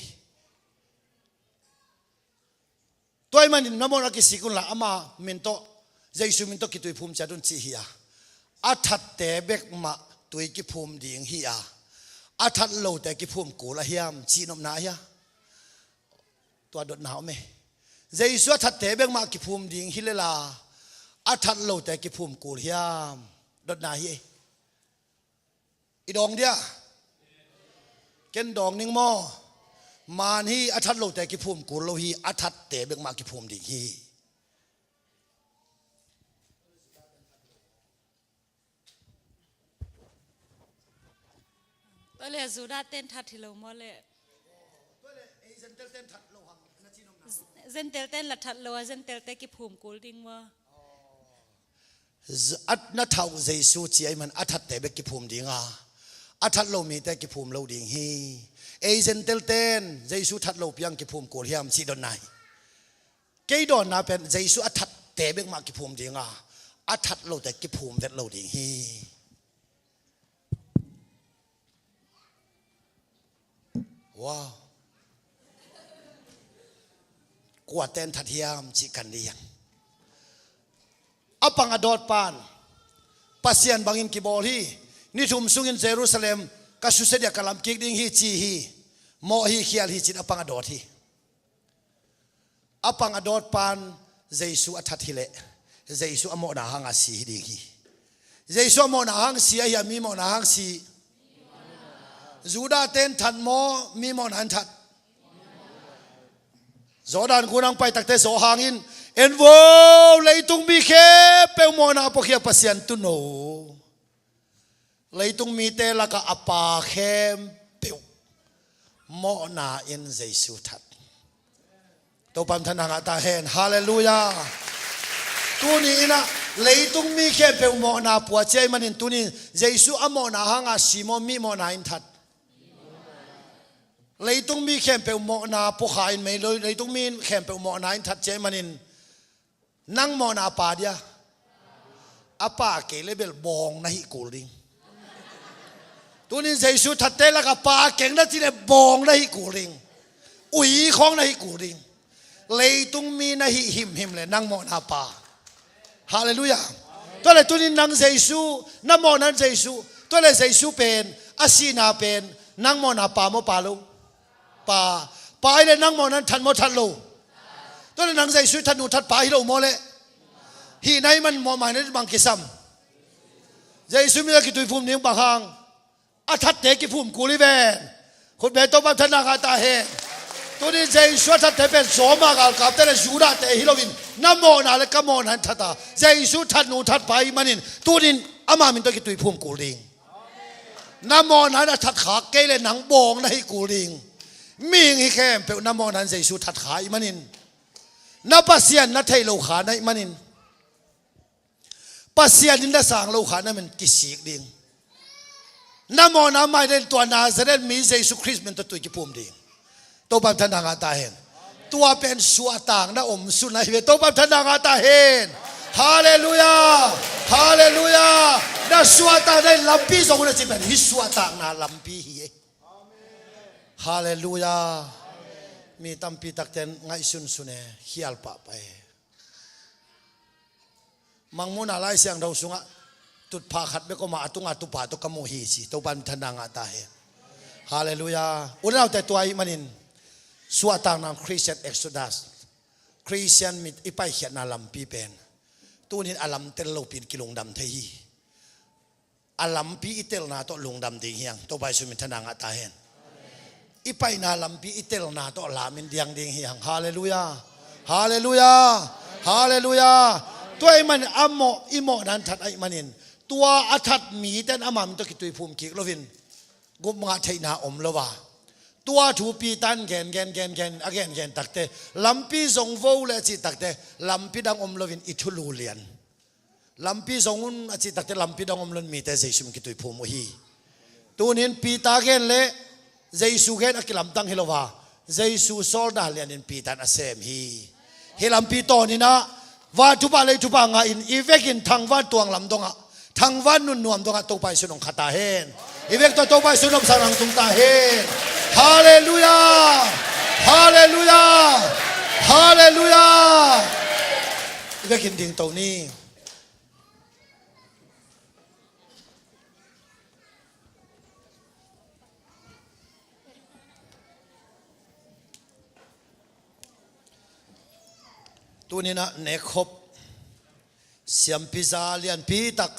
Tua ahih manin na mawhna kisik unla, ama min tawh, Jesu min tawh kituiphum ciat un ci hi a. A thatte bek mah tui kiphum ding hi a, a that lote kiphum kul a hiam cih nopna hi a. Tua dotna om e. Jesu a thatte bek mah kiphum ding hi lel a, a that lote kiphum kul hiam? Dotna hi e. I dawng dia? Ken dawng ning maw? Maan hi, a that lote kiphum kul lo hi, a thatte bek mah kiphum ding hi. Tua le Judah ten that hi lo maw le? Zentel ten la that lo a, Zentel te kiphum kul ding maw? Z-, a na thah uh Jesu ci ahih man a thatte bek kiphum ding a, a that lo mite kiphum lo ding hi. Ei Zentel ten Jesu that lo piang kiphum kul hiam cih dotna hi. Kei dawnna pen Jesu a thatte bek mah kiphum ding a, a that lote kiphum vet lo ding hi. Wow. Kua ten that hiam cih kan dih hiam? A pang a dawt pan Pasian bangin kibawl hi. Ni thum sungin Jerusalem ka susia dia, ka lam kik ding hi ci hi. Mawh hi, khial hi cin a pang a dawt hi. A pang a dawt pan Jesu a that hileh, Jesu a mawhna hanga si hi ding hi. Jesu a mawhna hang si ahi a, mi mawhna hang si? Judah ten that maw, mi mawhna in that? Jordan gun ang pai takte zaw hangin, en vo, leitung mi khempeuh mawhna puakhia Pasian tuuno. Leitung mite lakah a pa khempeuh mawhna in Jesu that. Topa minthanna ngah ta hen. Halleluiah. Tuni in ah leitung mi khempeuh mawhna pua ci ahih manin tuni in Jesu a mawhna hanga si maw, mi mawhna in that? Leitung mi khempeuh mawhna puakha in, mei lo, leitung mi khempeuh mawhna in that ci ahih manin, nang mawhna pa dia? A pa kei le bel bawng na hih kul ding. Tunin Jesu thatte lakah pa keng na cih leh bawng na hih kul ding. Ui khawng na hih kul ding. Leitung mi na hih himhim leh nang mawhna pa. Halleluiah. Tua leh tunin nang Jesu, na mawhna in Jesu, tua leh Jesu pen a sihna pen nang mawhna pa maw, pa lo? Pa. Pa ahih leh nang mawhna in that maw, that lo? Tua leh nang Jesu thatnu thatpa hi lo maw leh? Hih na hih man mawhmai na bang kisam? Jesu min a kituiphum ding bang hang? A thatte kiphum kul hi ven. Khut beng, Topa minthanna ngah ta hen. Tuni Jesu a thatte pen Roma galkapte le Judahte hi loin, na mawhna le ka mawhna in that a, Jesu thatnu thatpa ahih manin tunin ama min tawh kituiphum kul ding. Na mawhna in a that kha kei leh nang bawng na hih kul ding. Mihing hi khempeuh na mawhna in Jesu that kha ahih manin, na Pasian na theih lo kha na hih manin, Pasian in na sang lo kha na min kisik ding. Na mawhna mai den tua Nazareth mi Jesu Khrist min tawh tui kiphum ding. Topa minthanna ngah ta hen. Tua pen suahtakna omsun ahi ve. Topa minthanna ngah ta hen. Halleluiah. Halleluiah. Na suahtakna in lampi zong un a ci pen hih suahtakna lampi hi e. Halleluiah. Mi tampi takte in ngaihsunsun e, khial pahpah e. Mangmuhna Lai Siangtho sungah tutphah khat bek om a, a tunga tupa tawh ka mu hi ci. Topa minthanna ngah ta hen. Halleluiah. U le naute, tua ahih manin suahtakna, Christian Exodus, Christian mi i paikhiatna lampi pen tunin a lam tel lopi in kilungdam thei hi. A lampi i telna tawh lungdam ding hi hang. Topa Jesu minthanna ngah ta hen. I paina lampi i telna tawh lam in diang ding hi hang. Halleluiah. Halleluiah. Halleluiah. Tua ahih manin a mawh, i mawhna in that ahih manin, tua a that mite in ama min tawh kituiphum kik loin gup ngah theihna om lo a. Tua thu Peter in gen gen gen gen a gen gen takte, lampi zong vo le a cih takte, lampi dang om loin i thulu lian. Lampi zong un a cih takte lampi dang om loin mite Jesu min kituiphum uh hi. Tunin Peter gen le Jesu gen a kilamtang hi lo a, Jesu sawlna lianin Peter in a sem hi. Hih lampi tawnin ah Van thupha lei thupha ngah in i vekin thangvan tuang lam dongah, thangvan nunnuam dongah Topa Jesu in hong kha ta hen. I vek tawh Topa Jesu in nopsakna hong tung ta hen. Halleluiah. Halleluiah. Halleluiah. I vekin dingto ni. Tuni-in ah nekkhop siampi za lianpi tak